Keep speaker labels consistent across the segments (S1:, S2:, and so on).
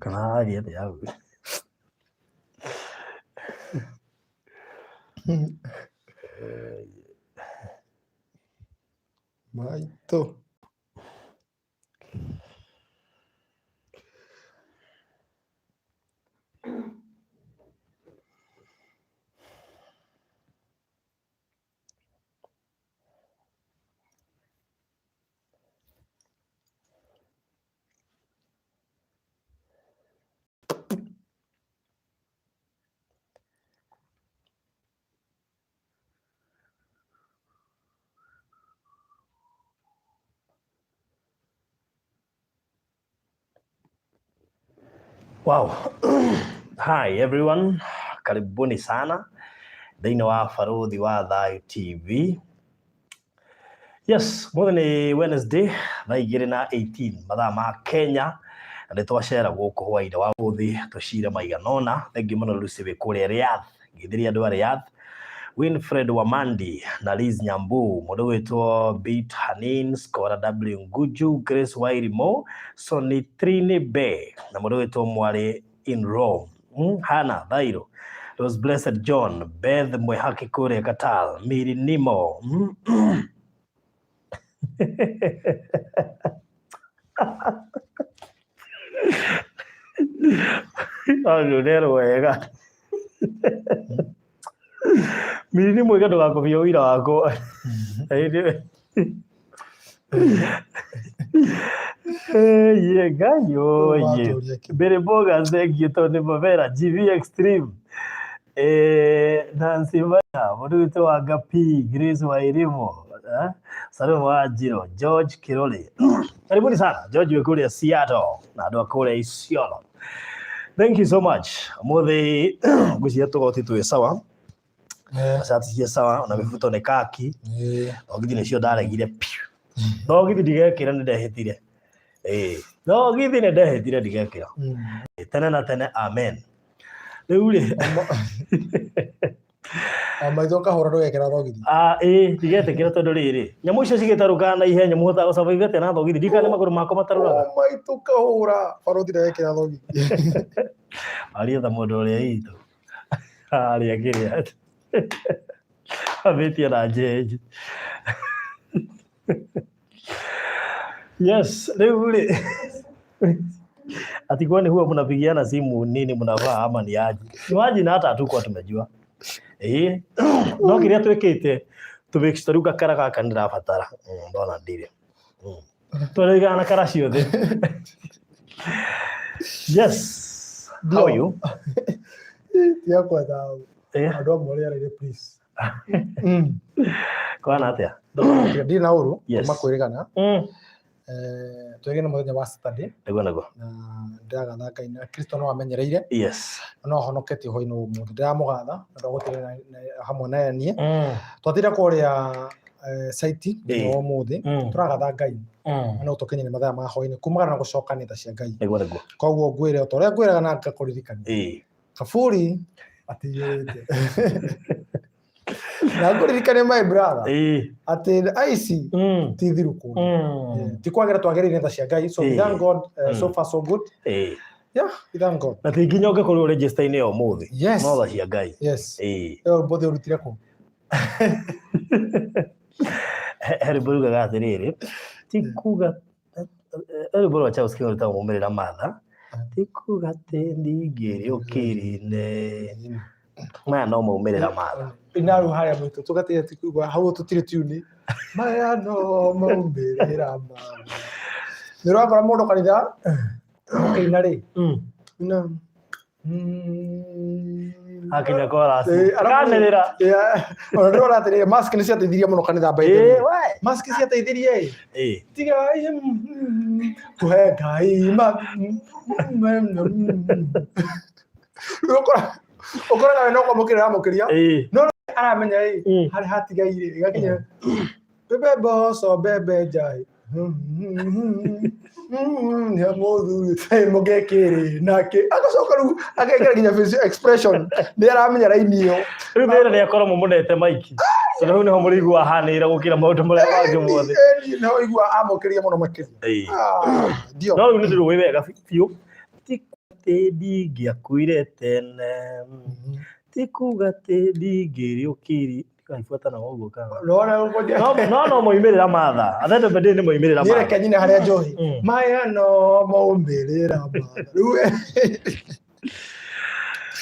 S1: Kana aria atĩa hau?
S2: Maitũ.
S1: Wow. Hi everyone. Karibuni sana thĩinĩ wa Barũthi wa Thayũ TV. Yes, mũthĩ nĩ Wednesday thaa igĩrĩ na 18 mathaa ma Kenya na nĩ twacera gũkũ hwainĩ wa ũmũthĩ tũcire maigana ũna. Thengiũ mũno Lucy wĩ kũrĩa Riyadh, ngĩthĩria andũ a Riyadh. Winfred Wamandi na Liz Nyambu, mũndũ gwĩtwo Bit Hanin, Scora W Nguju, Grace Wairimo, Sonny Trini Bay na mũndũ gwĩtwo Mwarĩ in Rome. Hannah Thairo, Rose Blessed John, Beth Mwehaki kũrĩa Qatar, Miri Nimo. Acio nĩ wega. Miri nĩ mwega ndũgakobia ũira wakwa. Ye Ngai oye.
S2: Watũria kĩ-
S1: Mbere Boga thank you Tony Mavera GV Extreme. Nancy Maya mũndũ witũ wa Ngapi Grace Wairimu Salome wa Njiro George Kirori. Karibuni sana George wĩ kũrĩa Seattle na andũ a kũrĩa Isiolo. Thank you so much. Mũthĩ ngwĩciria tũgoti twĩ sawa. Cati cia sawa ona mĩbuto nĩ kaki. Thogithi nĩcio ndaregire piũ. Thogithi ndigekĩra nĩ ndehĩtire. Ĩĩ. Thogithi nĩ ndehĩtire ndigekĩra. Tene na tene amen. Rĩu rĩ
S2: Maitho kahũra ndũgekĩra thogithi.
S1: Ah, ĩĩ ndigetĩkĩra tondũ rĩrĩ nyamũ icio cigĩtarũkaga na ihenya mũhotaga gũsurvive atĩa na thogithi ndikana nĩ magũrũ makwa matarũraga.
S2: O maitũ kahũra barũthi ndagekĩra thogithi.
S1: Aria ta mũndũ ũrĩa itũ. Harĩa kĩrĩa ambĩtie na njenji. Yes, rĩu rĩ ati kwani huwa mnapigiana simu nini mnavaa ama ni aje? Imagine hata hatukuwa tumejua. Eh, no kĩrĩa twĩkĩte tũ make sure rĩu gakara gaka nĩndĩrabatara. Ndona ndirĩ. Tũraigana na kara ciothe. Yes. How are you?
S2: Tiga kwetha andũ amwe rĩera-inĩ please.
S1: Kwana atĩa?
S2: Ndirĩ na ũru
S1: Yes.
S2: kuma kwĩrĩgana. Twĩrĩgane nĩ mũthenya wa Saturday
S1: Nĩguo nĩguo.
S2: na ndĩragatha Ngai na Kristo no amenyereire
S1: Yes.
S2: na no ahonoketie hwainĩ wa ũmũthĩ. Ndĩramũgatha na ũndũ wa gũtinda hamwe na niĩ. Twatinda kũrĩa site mũthenya wa ũmũthĩ. Tũragatha Ngai na no tũkinye mathaa ma hwainĩ kumagara na gũcoka nĩ tha cia Ngai.
S1: Nĩguo nĩguo.
S2: Koguo ngwĩre o ta ũrĩa ngwĩraga na ngakũririkania. Kaburi atiyũrĩte. Na ngũririkanie my brother atĩ aici ti thiru kũndũ. Ti kwagĩra twagĩrĩire tha cia Ngai. So we thank God, so far so good. Yeah, we thank God.
S1: Na ti nginya ũngĩkorwo register-inĩ ya ũmũthĩ.
S2: Yes.
S1: No tha cia Ngai.
S2: Yes. Ĩyo mbũthĩ ũrutire kũ?
S1: He rwĩmbo rugaga atĩrĩrĩ, ti kuga he rwĩmbo rwa Charles Kĩng'ori rwĩtagwo Maumĩrĩra Matha, ti kuga atĩ ndingĩrĩũkĩrine, maya no maumĩrĩra matha.
S2: Ina rĩu harĩa mũitũ tũgatĩra ti kuga hau tũtirĩ tune. Maya no maumĩrĩra matha. Nĩ ũrakora mũndũ kanitha ũkĩina rĩ. Ina
S1: Akinya chorus.
S2: Arabu-
S1: Kanĩrĩra.
S2: Yeah. Ona ndĩrona atĩrĩrĩ, mask nĩ ciateithirie mũno kanitha by the way.
S1: Ĩĩ, we.
S2: Mask ciateithirie ĩ.
S1: Ĩĩ.
S2: Tiga kũhe Ngai ma Rĩu ũkoraga we no kwamũkĩra aramũkĩria
S1: Ĩĩ.
S2: no aramenya ĩ harĩa hatigaire ĩgakinya mbembe mboco mbembe njai nĩ mũthuri mũgekĩrĩ nake agacoka rĩu agekĩra nginya facial expression nĩ aramenya raini ĩyo.
S1: Rĩu thĩna nĩ akorwo mũmũnete maiki. Tondũ hau nĩho mũrĩigua ahanĩire gũkĩra maũndũ marĩa mangĩ mothe.
S2: Nĩho igua amũkĩria mũno makĩria.
S1: Ĩĩ.
S2: Ah, ndio.
S1: No rĩu nĩ ndĩrũĩ wega biũ. Ti atĩ ndingĩakuire tene, ti kuga atĩ ndingĩriũkirie. Igaibuatana ũguo kana.
S2: Rora ũguo.
S1: No moimĩrĩra matha. At the end of the day nĩ moimĩrĩra
S2: Niĩ reke
S1: matha.
S2: nyine harĩa njohi. Maya no maumĩrĩra matha. Rĩu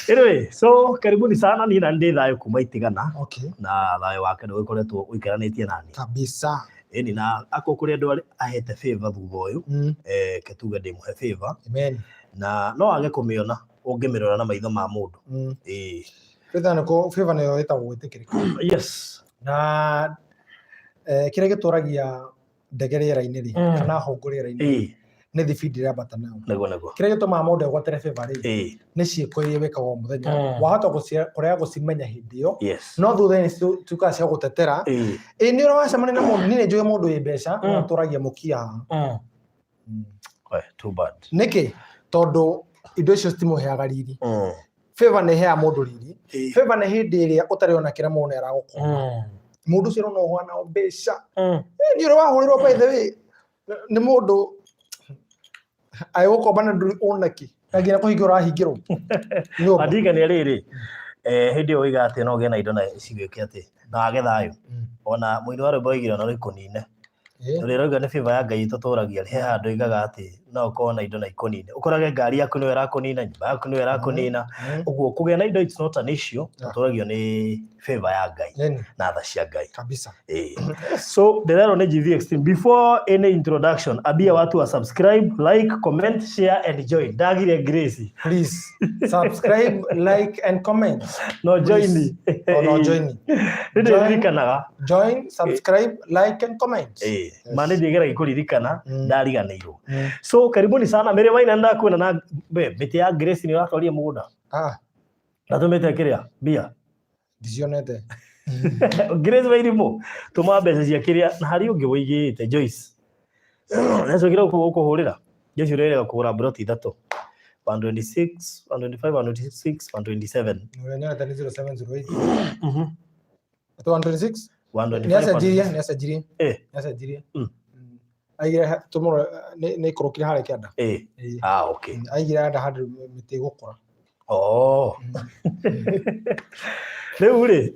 S1: Anyway, so karibuni sana niĩ na ndĩ thayũ kuma itigana
S2: Okay.
S1: na thayũ wake nĩ ũgĩkoretwo ũikaranĩtie nani.
S2: Kabisa.
S1: Ĩni na akorwo kũrĩ andũ ahete favor thutha ũyũ, ke tuge ndĩmũhe favor.
S2: Amen.
S1: Na no age kũmĩona ũngĩmĩrora na maitho ma mũndũ. Ĩĩ.
S2: Favor nĩko favor nĩyo ĩtagwo gwĩtĩkĩrĩka.
S1: Yes.
S2: Na kĩrĩa gĩtũragia ndege rĩera-inĩ rĩ, kana hũngũ rĩera-inĩ nĩ thibindi ĩrambata nayo.
S1: Nĩguo nĩguo.
S2: Kĩrĩa gĩtũmaga mũndũ egwatĩre favor rĩ, nĩ ciĩko iria wĩkaga o mũthenya. Wahota kũrega gũcimenya hĩndĩ ĩyo, no thutha-inĩ cituĩkaga cia gũtetera. Ĩ nĩ ũrĩa wacemania na mũndũ, niĩ nĩ njũĩ mũndũ wĩ mbeca, no atũragia mũkia haha.
S1: We, too bad.
S2: Nĩkĩ? Tondũ indo icio citimũheaga riri. Favor nĩ ĩheaga mũndũ riri. Favor nĩ hĩndĩ ĩrĩa ũtarĩ ona kĩrĩa mũndũ nĩ aragũkũma. Mũndũ ũcio no ũhana mbeca. Nĩ ũrĩa wahũrĩrwo by the way nĩ mũndũ agĩgũkomba na ndũrĩ ona kĩ. Na nginya kũhingĩrwo ũrahingĩrwo. Nyũmba.
S1: Andirikania rĩrĩ, hĩndĩ ĩyo oiga atĩ no ũgĩe na indo na cigwĩke atĩ na wage thayũ. Ona mũini wa rwĩmbo oigire ona no ikũnine. Tondũ ĩrauga nĩ favor ya Ngai ĩtũtũragia he handũ oigaga atĩ no ũkorwo na indo na ikũnine. Ũkorage ngari yaku nĩyo ĩrakũnina, nyũmba yaku nĩyo ĩrakũnina. Ũguo kũgĩa na indo it's not an issue, tũtũragio nĩ favor ya Ngai na tha cia Ngai.
S2: Kabisa.
S1: So ndĩrerwo nĩ GV Extreme. Before any introduction, ambia watu wa subscribe, like, comment, share and join. Ndagire Grace.
S2: Please subscribe, like and comment.
S1: No join.
S2: Oh, no join.
S1: Nĩ ndĩririkanaga.
S2: Join, subscribe, like and comment.
S1: Ma nĩ ndĩgeragia kũririkana ndariganĩirwo. So karibuni sana Mary Waina ndakuona na mĩtĩ ya Grace nĩ ũratwarire mũgũnda. Natũmĩte kĩrĩa mbia.
S2: Ndicionete.
S1: Grace Wairimu tũma mbeca cia kĩrĩa na harĩ ũngĩ wũigĩte Joyce. Nacokire gũkũhũrĩra. Joyce ũrerega kũgũra mburoti ithatũ. 126, 125, 126, 127.
S2: Ũrĩa nyonete nĩ 0708. 126?
S1: 125.
S2: Nĩ acenjirie, nĩ acenjirie. Nĩ acenjirie. Aigire tũmũrore nĩ ikũrũkire harĩa kĩanda.
S1: Okay.
S2: Aigire anda handũ mĩtĩ ĩgũkũra.
S1: Oh. Rĩu rĩ,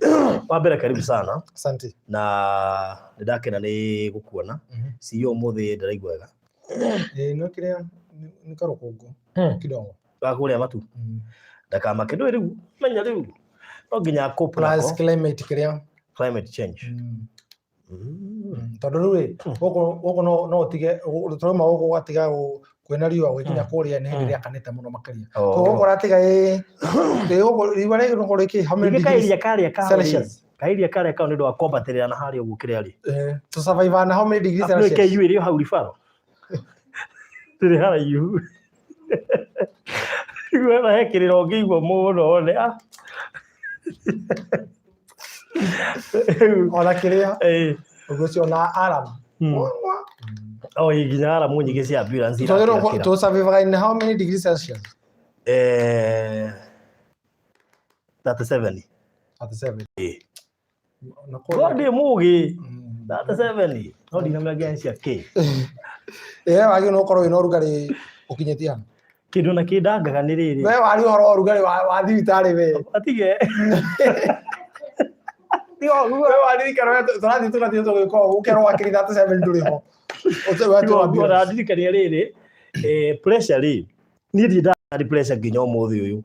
S1: wa mbere karibu sana.
S2: Asante.
S1: Na nĩ ndakena nĩ gũkuona. CEO ũmũthĩ ndĩraigua wega.
S2: No kĩrĩa nĩ karũkũngũ kidogo.
S1: Ga kũrĩa matu. Ndakamake ndũĩ rĩu, menya rĩu. No nginya cope
S2: Plus
S1: nako.
S2: climate kĩrĩa.
S1: Climate change.
S2: Tondũ rĩu rĩ, gũkũ no ũtige, tũrauma gũkũ ũgatiga kwĩna riũa gũgĩkinya kũrĩa nĩ hĩndĩ rĩakanĩte mũno makĩria. Koguo gũkũ ũratiga ĩ gũkũ riũa rĩgũkorwo rĩkĩ how many
S1: Ningĩ
S2: degrees
S1: kaĩria karĩa kao rĩ,
S2: Celsius?
S1: kaĩria karĩa kao nĩ ũndũ wa kwambatĩrĩra na harĩa ũguo kĩrĩa rĩ.
S2: To survive na how many degrees
S1: Nĩ
S2: Celsius?
S1: KU ĩrĩ o hau ribaro. Rĩrĩ haraihu. Igua he kĩrĩro ũngĩigua mũno one.
S2: Ona kĩrĩa ũguo ũcio na alarm.
S1: Oh, nginya alarm nyingĩ cia ambulance irakĩra.
S2: To survive in how many degrees Celsius?
S1: 37.
S2: 37.
S1: No ndĩ mũgĩ. 37. No ndinamenya cia kĩ.
S2: Wagĩrĩirwo nĩ gũkorwo wĩna ũrugarĩ ũkinyĩtie ha?
S1: Kĩndũ na kĩndangaga nĩ rĩrĩ.
S2: We waria ũhoro wa ũrugarĩ wa thibitarĩ we.
S1: Atige.
S2: We waririkana we tũrathiĩ tũgathiĩ tũgĩka ũguo ũkerwo wakiri 37 ndũrĩ ho.
S1: Ndirikania rĩrĩ, pressure rĩ, niĩ ndirĩ ndari pressure nginya ũmũthĩ ũyũ.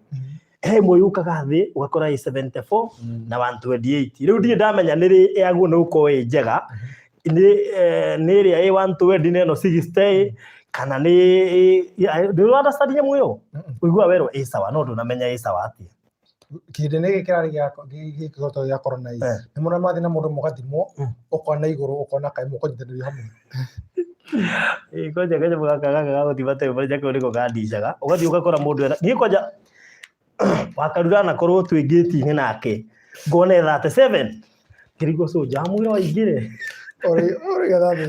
S1: He ĩmwe yũkaga thĩ ũgakora ĩ 74 na 128. Rĩu ndirĩ ndamenya nĩ rĩ yagwo nĩ gũkorwo ĩ njega, nĩ ĩrĩa ĩ 120 na ĩno 60 kana nĩ ndũrĩ understand nyamũ ĩyo? Ũiguaga werwo ĩ sawa no ndũnamenya ĩ sawa atĩa.
S2: Kĩhĩndĩ nĩ kĩrarĩ gĩkĩgoto gĩa corona ĩ. Nĩ mũra mathiĩ na mũndũ mũgathimwo, ũkona igũrũ ũkona kaĩ mũkũnyitanĩrio hamwe.
S1: Kwanja kanyamũ gaka gaka ga gũthima temperature kau nĩko kandicaga. Ũgathiĩ ũgakora mũndũ ena niĩ kwanja wakarura na korwo twĩ ngĩti-inĩ nake ngone 37 ngĩrigwo cũnja amwĩra waingĩre.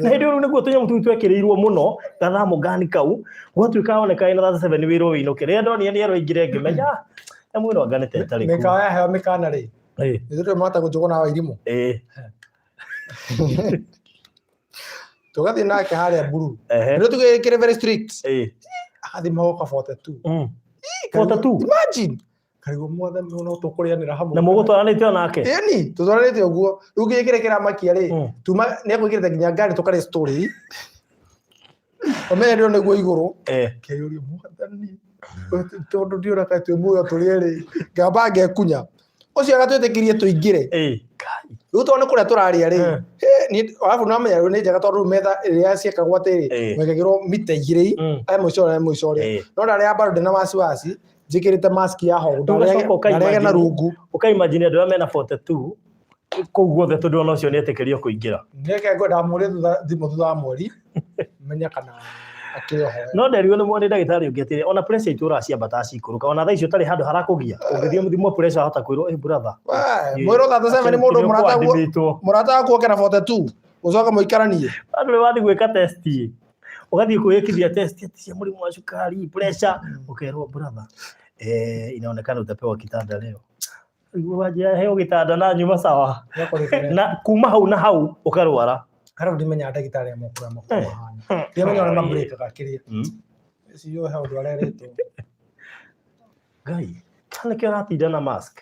S1: Na hĩndĩ ĩyo rĩu nĩguo tũnyamũ tũu twekĩrĩirwo mũno gathamũ ngani kau gwatuĩka oneka ĩna 37 wĩrwo wĩinũke. Rĩrĩa ndonire nĩ erwo aingĩre ngĩmenya nyamũ ĩno anga nĩ ta ĩtarĩ kuo.
S2: Mĩkawa yaheo mĩkana rĩ, ithuĩ tũrĩ mwata gũnjũgũ na Wairimũ. Tũgathiĩ nake harĩa Mburu. Nĩ tũgĩkĩre very strict. Agathiĩ magoka 42.
S1: 42?
S2: Imagine karigwo mwathani no tũkũrĩanĩra hamwe.
S1: Na mũgũtwaranĩte onake?
S2: Ĩni, tũtwaranĩte ũguo. Rĩu kĩrĩa kĩrĩa kĩramakia rĩ, tuma nĩ egwĩkĩrĩte nginya ngari tũkarĩa story. Ũmenye ndĩrona nĩguo igũrũ. Kĩyũria mwathani, tondũ ndiona kaĩ twĩ muoyo tũrĩ erĩ, ngamba ngekunya. Ũcio agatwĩtĩkĩrie tũingĩre.
S1: Kai.
S2: Rĩu tondũ nĩ kũrĩa tũrarĩa rĩ, niĩ arabu namenya rĩu nĩ njega tondũ rĩu metha ĩrĩa ciekagwo atĩrĩ, mwekagĩrwo mita igĩrĩ, he mũico ũrĩa, he mũico ũrĩa. No ndarĩa bado ndĩna wasiwasi, njĩkĩrĩte mask ya ho,
S1: Ũgacoka ũka
S2: ndarĩage na
S1: imagine-
S2: rungu.
S1: Ũkaimagine andũ arĩa mena 42 kũu guothe tondũ ona ũcio nĩ etĩkĩrio kũingĩra.
S2: Nĩke ngwenda mũrie thutha thimũ thutha wa mweri menye kana akĩrĩ oho.
S1: No nderirwo nĩ nĩ ndagĩtarĩ ũngĩ atĩrĩ ona pressure itũraga ciambataga cikũrũka ona thaa icio ũtarĩ handũ harakũgia ũngĩthiĩ mũthimwo pressure wahota kwĩrwo hey brother.
S2: Mwĩrwo thate seven nĩ mũndũ mũrata guo
S1: guo
S2: mũrata waku oke na 42 ũcoke mũikaranie.
S1: Andũ nĩ wathiĩ gwĩka test ũgathiĩ kwĩĩkithia test ati cia mũrimũ wa cukari pressure ũkerwo brother inaonekana utapewa kitanda leo. Rĩu wanjia heo gĩtanda na nyuma sawa na kuma hau na hau ũkarwara.
S2: Haro ndimenya ndagĩtarĩ amwe kũrĩa makoragwo mahana. Ndimenya ũrĩa mabreakaga kĩrĩa. Cio he ũndũ arerĩtwo.
S1: Ngai, kana nĩkĩo aratinda na mask.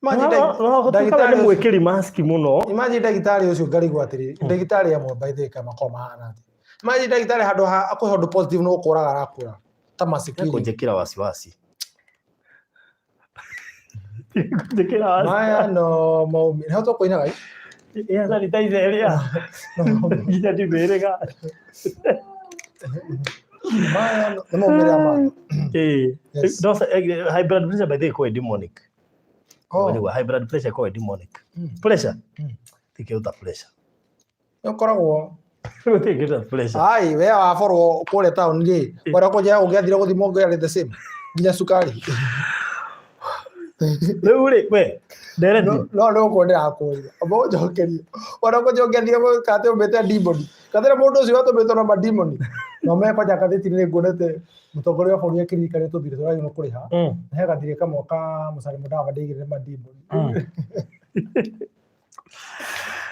S2: Imagine
S1: No gũtuĩka we
S2: ndagĩtarĩ
S1: nĩ
S2: ũcio-
S1: mwĩkĩri mask mũno.
S2: Imagine ndagĩtarĩ ũcio ngarigwo atĩrĩ, ndagĩtarĩ amwe by the way kama makoragwo mahana atĩa. Imagine ndagĩtarĩ handũ ha akũhe ũndũ positive no gũkũraga arakũra ta masikini.
S1: Kũnjĩkĩra wasiwasi. Kũnjĩkĩra wasiwasi.
S2: Maya no maumĩre. Hau tũkũinaga ĩ?
S1: Ya sanitizer ĩrĩa nginya ndimĩrĩga.
S2: Maya nĩ maumĩrĩra maya. Yes.
S1: No, high blood pressure by the way ĩkoragwo ĩ demonic.
S2: Oh.
S1: Nĩguo, high blood pressure ĩkoragwo ĩ demonic. Pressure? Ti kĩndũ ta pressure.
S2: Nĩ ũkoragwo
S1: Gũtirĩ kĩndũ ta pressure.
S2: Ai, we waborwo kũrĩa taũni rĩ, ũrĩa kũnjĩra ũngĩathire gũthimwo ũngĩarĩ the same. Nginya cukari.
S1: Rĩu rĩ, we, ndereti.
S2: No no nĩ ũkuo ndĩrakũria. Amba ũnjokerie. Ũrĩa kũnjĩra ũngĩathire gũka atĩ ũmĩte demon. Kathĩra mũndũ ũcio watũmĩtwo na mademoni. Na ũmenye kwanja ngathĩti-inĩ nĩ nguonete mũtongoria wa bũrũri akĩririkania tũthirĩ tũragĩrĩirwo nĩ kũrĩha. Na he gathirĩ kamwe ka Musalia Mudavadi aigĩrĩre mademoni.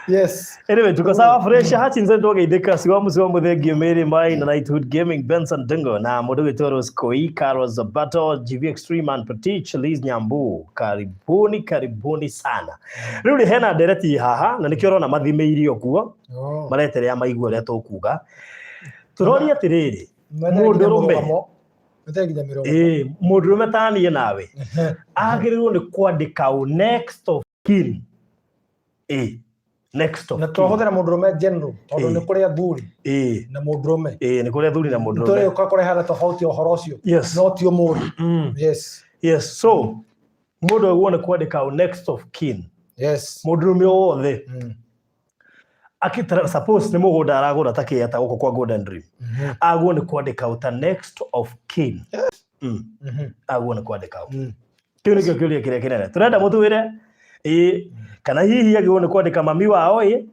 S2: Yes.
S1: Anyway, tuko sawa fresh Hutchinson twageithĩka siwamu siwamu thengiũ Mary Mai na Knighthood Gaming Benson Dingo na mũndũ gwĩtwo Rose Koi Carol Zabato GV Extreme and Petich Liz Nyambu karibuni karibuni sana rĩu rĩ hena ndereti haha na nĩkĩo ũrona mathimĩirio kuo
S2: Oh.
S1: mareterea maigue ũrĩa tũkuga tũroria atĩrĩrĩ
S2: Metere nginya
S1: Mũndũrũme.
S2: mũrũgamo. Metere nginya mĩrũgamo.
S1: ĩĩ mũndũrũme taniĩ nawe agĩrĩirwo nĩ kwandĩka ũ next of kin ĩĩ next of
S2: Na
S1: kin
S2: twahũthĩra mũndũrũme general tondũ nĩ kũrĩ athuri
S1: ĩĩ
S2: na mũndũrũme.
S1: Ĩĩ nĩ kũrĩ athuri na mũndũrũme.
S2: Tũrĩũka kũrehaga tofauti ya ũhoro ũcio.
S1: Yes.
S2: No ti ũmũthĩ. Yes.
S1: Yes, so mũndũ agĩrĩirwo nĩ kwandĩka ũ next of kin.
S2: Yes.
S1: Mũndũrũme o wothe akĩtara suppose nĩ mũgũnda aragũra ta kĩata gũkũ kwa Golden Dream. Agwo nĩ kwandĩka ũ ta next of kin. Agwo nĩ kwandĩka ũ. Kĩu nĩkĩo kĩũria kĩrĩa kĩnene. Tũrenda mũtwĩre ĩĩ kana hihi agĩrĩirwo nĩ kwandĩka mami wao ĩ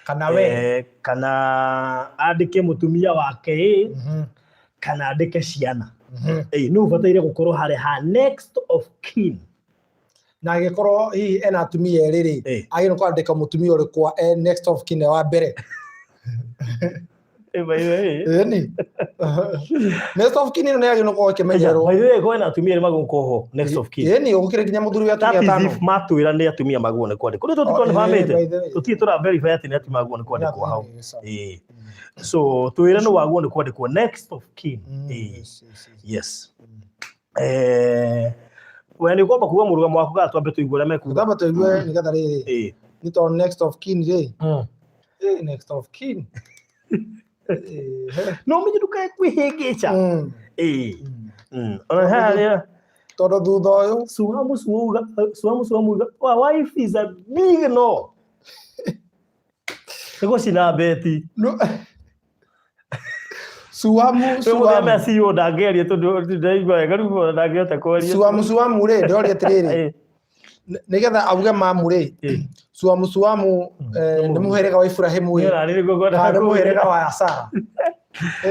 S2: Kana we.
S1: Kana andĩke mũtumia wake ĩ kana andĩke ciana. Ĩĩ nũ ũbataire gũkorwo harĩa ha next of kin.
S2: Na angĩkorwo hihi ena atumia erĩ rĩ, agĩrĩirwo kwandĩka mũtumia ũrĩkũ e next of kin wa mbere.
S1: By the way.
S2: Ĩni. Next of kin ĩno nĩ yagĩrĩirwo gũkorwo ĩkĩmenyerwo.
S1: By the way, kwĩna atumia erĩ magũrũ koho next of kin.
S2: Ĩni, gũkĩrĩ nginya mũthuri wa
S1: That
S2: atumia
S1: is
S2: atano.
S1: if matwĩra nĩ atumia magũrũ nĩ kwandĩkwo. Rĩu tũtirĩ
S2: Oh,
S1: confirmĩte.
S2: by the way.
S1: Tũtirĩ tũra verify atĩ nĩ atumia magũrũ nĩ kwandĩkwo hau. Ĩĩ. So twĩre nĩ wagũrũ nĩ kwandĩkwo next of kin. Ĩĩ.
S2: Yes, yes, yes.
S1: Yes. We nĩ ũkwamba kuga mũrũgamo waku kana twambe tũigue ũrĩa mekuga?
S2: Twambe tũigue nĩgetha rĩrĩ. Nĩ tondũ next of kin rĩ. Next of kin.
S1: No ũmenye ndũkae kwĩhĩngĩca. Ĩĩ. Ona haha rĩ
S2: Tondũ thutha ũyũ
S1: Suamu suauga suamu suamu uga wa wife is a big no. Nĩ gũcina beti.
S2: No. Suamu
S1: Rĩu
S2: suamu.
S1: mũthemba CEO ndangĩaria tondũ ndaigua wega rĩu ona ndangĩhota kwaria.
S2: Suamu suamu rĩ ndĩroria atĩrĩrĩ. Nĩgetha auge mamu rĩ. Suamu suamu nĩ mũhĩrĩga wa Ibrahimu ĩ.
S1: Nĩ nĩguo ngwendaga
S2: Kana nĩ
S1: kuuga.
S2: mũhĩrĩga wa Sara.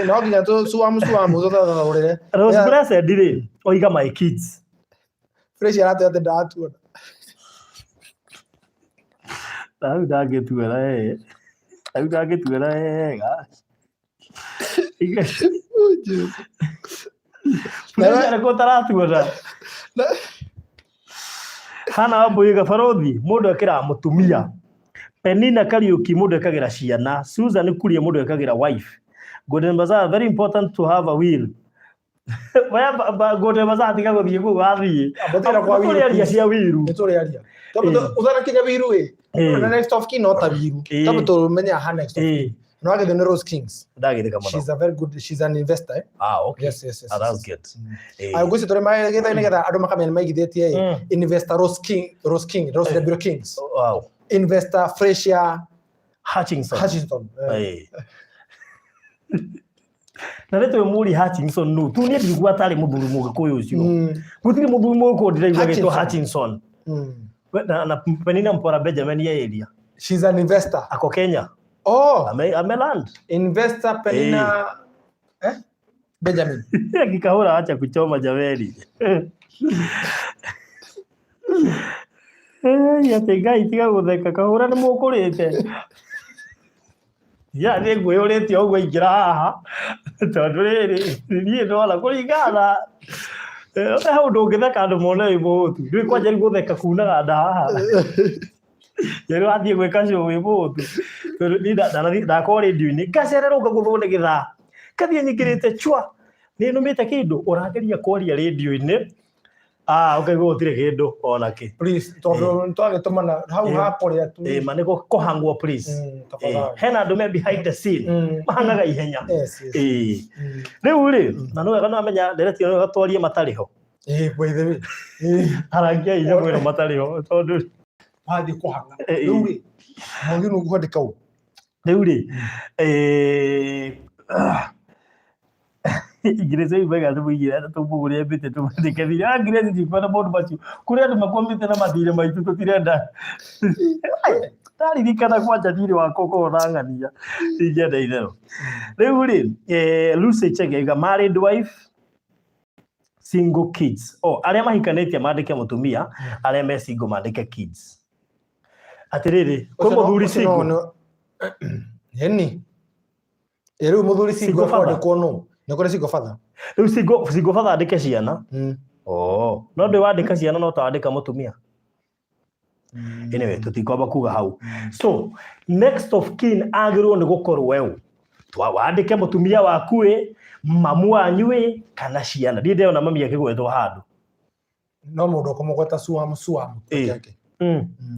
S2: No nginya tũ suamu suamu tũthathaũrĩre.
S1: Rose Blessed rĩ oiga my kids.
S2: Fresh aratwĩra atĩ ndaratuona.
S1: Hau ndangĩtuĩra wega. Hau ndangĩtuĩra wega. Pressure nĩkũ ũtaratuona? Hana Wambui Gabarothi mũndũ ekĩraga mũtumia. Penina Kariuki mũndũ ekagĩra ciana. Susan Kuria mũndũ ekagĩra wife. Golden Bazaar very important to have a will. Oya Golden Bazaar tiga gũthiĩ kũu wathiĩ.
S2: Ambatĩra kwa will,
S1: Tũrĩaria
S2: please.
S1: cia wiru.
S2: Nĩ tũrĩaria. Tondũ ũtanakinya wiru ĩ. Na next of kin no ta wiru. Tondũ tũmenyaga ha next of kin. No agithio nĩ Rose Kings.
S1: Ndagĩthĩka mũno.
S2: She's a very good, she's an investor. Eh?
S1: Ah, okay.
S2: Yes.
S1: Ah, that's good.
S2: Ah, ngwĩciria tũrĩ magĩtha nĩgetha andũ makamenya nĩ maigithĩtie ĩ. Investor Rose King, Rose King, Rose Rebiro Kings.
S1: Wow.
S2: Investor Fresia
S1: Hutchinson.
S2: Hutchinson.
S1: Na nĩ twĩ mũri Hutchinson nũ tu niĩ ndigua tarĩ mũthuri mũgĩkũyũ ũcio. Gũtirĩ mũthuri mũgĩkũyũ ndĩraigua agĩtwo Hutchinson. Na Penina Mpora Benjamin ya area.
S2: She's an investor.
S1: Ako Kenya.
S2: Oh.
S1: Ame land.
S2: Investor Penina Benjamin.
S1: Akikahũra acha kuchoma jameni. Atĩ Ngai tiga gũtheka kahũra nĩ mũkũrĩte. Ya nĩ ngwĩyũrĩtie ũguo ingĩra haha tondũ rĩrĩ niĩ ndona kũringana na he ũndũ ũngĩtheka andũ mone wĩ mũhũtu. Ndũĩ kwanja rĩu gũtheka kunaga nda haha. Rĩrĩa wathiĩ gwĩka show wĩ mũhũtu. Tondũ niĩ ndakorwo rĩndiũ-inĩ ngacererwo ngagũthwo nĩ gĩthaa. Ngathiĩ nyingĩrĩte chwa nĩ nũmĩte kĩndũ ũrageria kwaria rĩndiũ-inĩ ah ũkaigua gũtirĩ kĩndũ ona kĩ.
S2: Please, tondũ twagĩtũmana hau hakũrĩa tu.
S1: Ma nĩ kũhangwo please.
S2: Tafadhali.
S1: Hena andũ me behind the scene mahangaga ihenya.
S2: Yes.
S1: Rĩu rĩ, na nĩ wega nĩwamenya ndereti ĩno twarie matarĩ ho.
S2: By the way.
S1: Arangia inya mwĩrĩ matarĩ ho tondũ
S2: Wathiĩ kũhanga. Rĩu rĩ, mwagĩrĩirwo nĩ kwandĩka ũũ.
S1: Rĩu rĩ, Grace oigaga tũmũigĩre tũmũgũrĩre mĩtĩ tũmathike thirĩ. Ah, Grace ndikwenda maũndũ macio. Kũrĩ andũ makwamĩte na mathirĩ maitũ tũtirenda. Ndaririkana kwanja thirĩ wakwa ũkorwo ũrang'ania. Ndingĩenda itherũ. Rĩu rĩ, Lucy Chege oiga married wife, single kids. Oh, arĩa mahikanĩtie mandĩke mũtumia, arĩa me single mandĩke kids. Atĩrĩrĩ, kwĩ mũthuri single.
S2: Ĩni. Rĩu mũthuri single kwandĩkwo nũ? Nĩ kũrĩ single father.
S1: Rĩu single father andĩke ciana. Oh, no ndĩ wandĩka ciana no ta wandĩka mũtumia. Anyway, tũtikwamba kuga hau. So, next of kin agĩrĩirwo nĩ gũkorwo eũ. Wandĩke mũtumia waku ĩ, mamu wanyu ĩ, kana ciana. Ndirĩ ndĩrona mami akĩgwetwo handũ.
S2: No mũndũ ũkũmũgweta suamu suamu peke yake.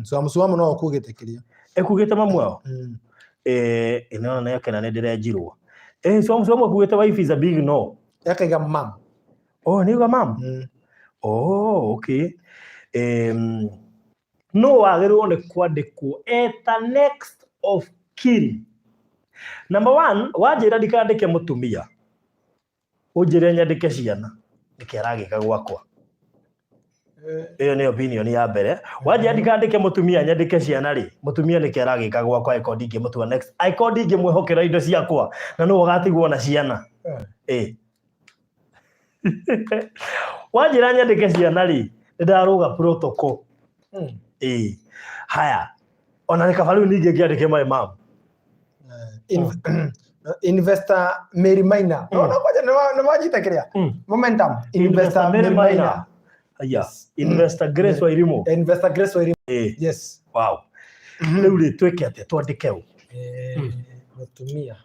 S2: Suamu suamu no ũkugĩte kĩrĩa.
S1: Ĩkugĩte mamu wao? Ĩno nĩ akena nĩ ndĩrenjirwo. Suamu suamu akugĩte wife is a big no.
S2: Akaiga mam.
S1: Oh, nĩ uga mam? Oh, okay. No wagĩrĩirwo nĩ kwandĩkwo eta next of kin. Number one, wanjĩra ndikandĩke mũtumia. Ũnjĩre nyandĩke ciana. Nĩkĩ aragĩka gwakwa? Ĩyo nĩ opinion ya mbere. Wanjĩra ndikandĩke mũtumia nyandĩke ciana rĩ, mũtumia nĩkĩ aragĩka gwakwa angĩkorwo ndingĩmũtua next. Angĩkorwo ndingĩmwĩhokera indo ciakwa na nĩwe ũgatigwo na ciana. Wanjĩra nyandĩke ciana rĩ, nĩ ndarũga protocol. Haya. Ona nĩ kaba rĩu ningĩ ngĩandĩke my mom.
S2: Investor Mary Maina. No, no, ngoja nĩ wanyita kĩrĩa? Momentum. Investor Mary Maina.
S1: Aya. Investor Grace Wairimu.
S2: Investor Grace Wairimu. Yes.
S1: Wow. Rĩu rĩ twĩke atĩa twandĩke ũ?
S2: Mũtumia.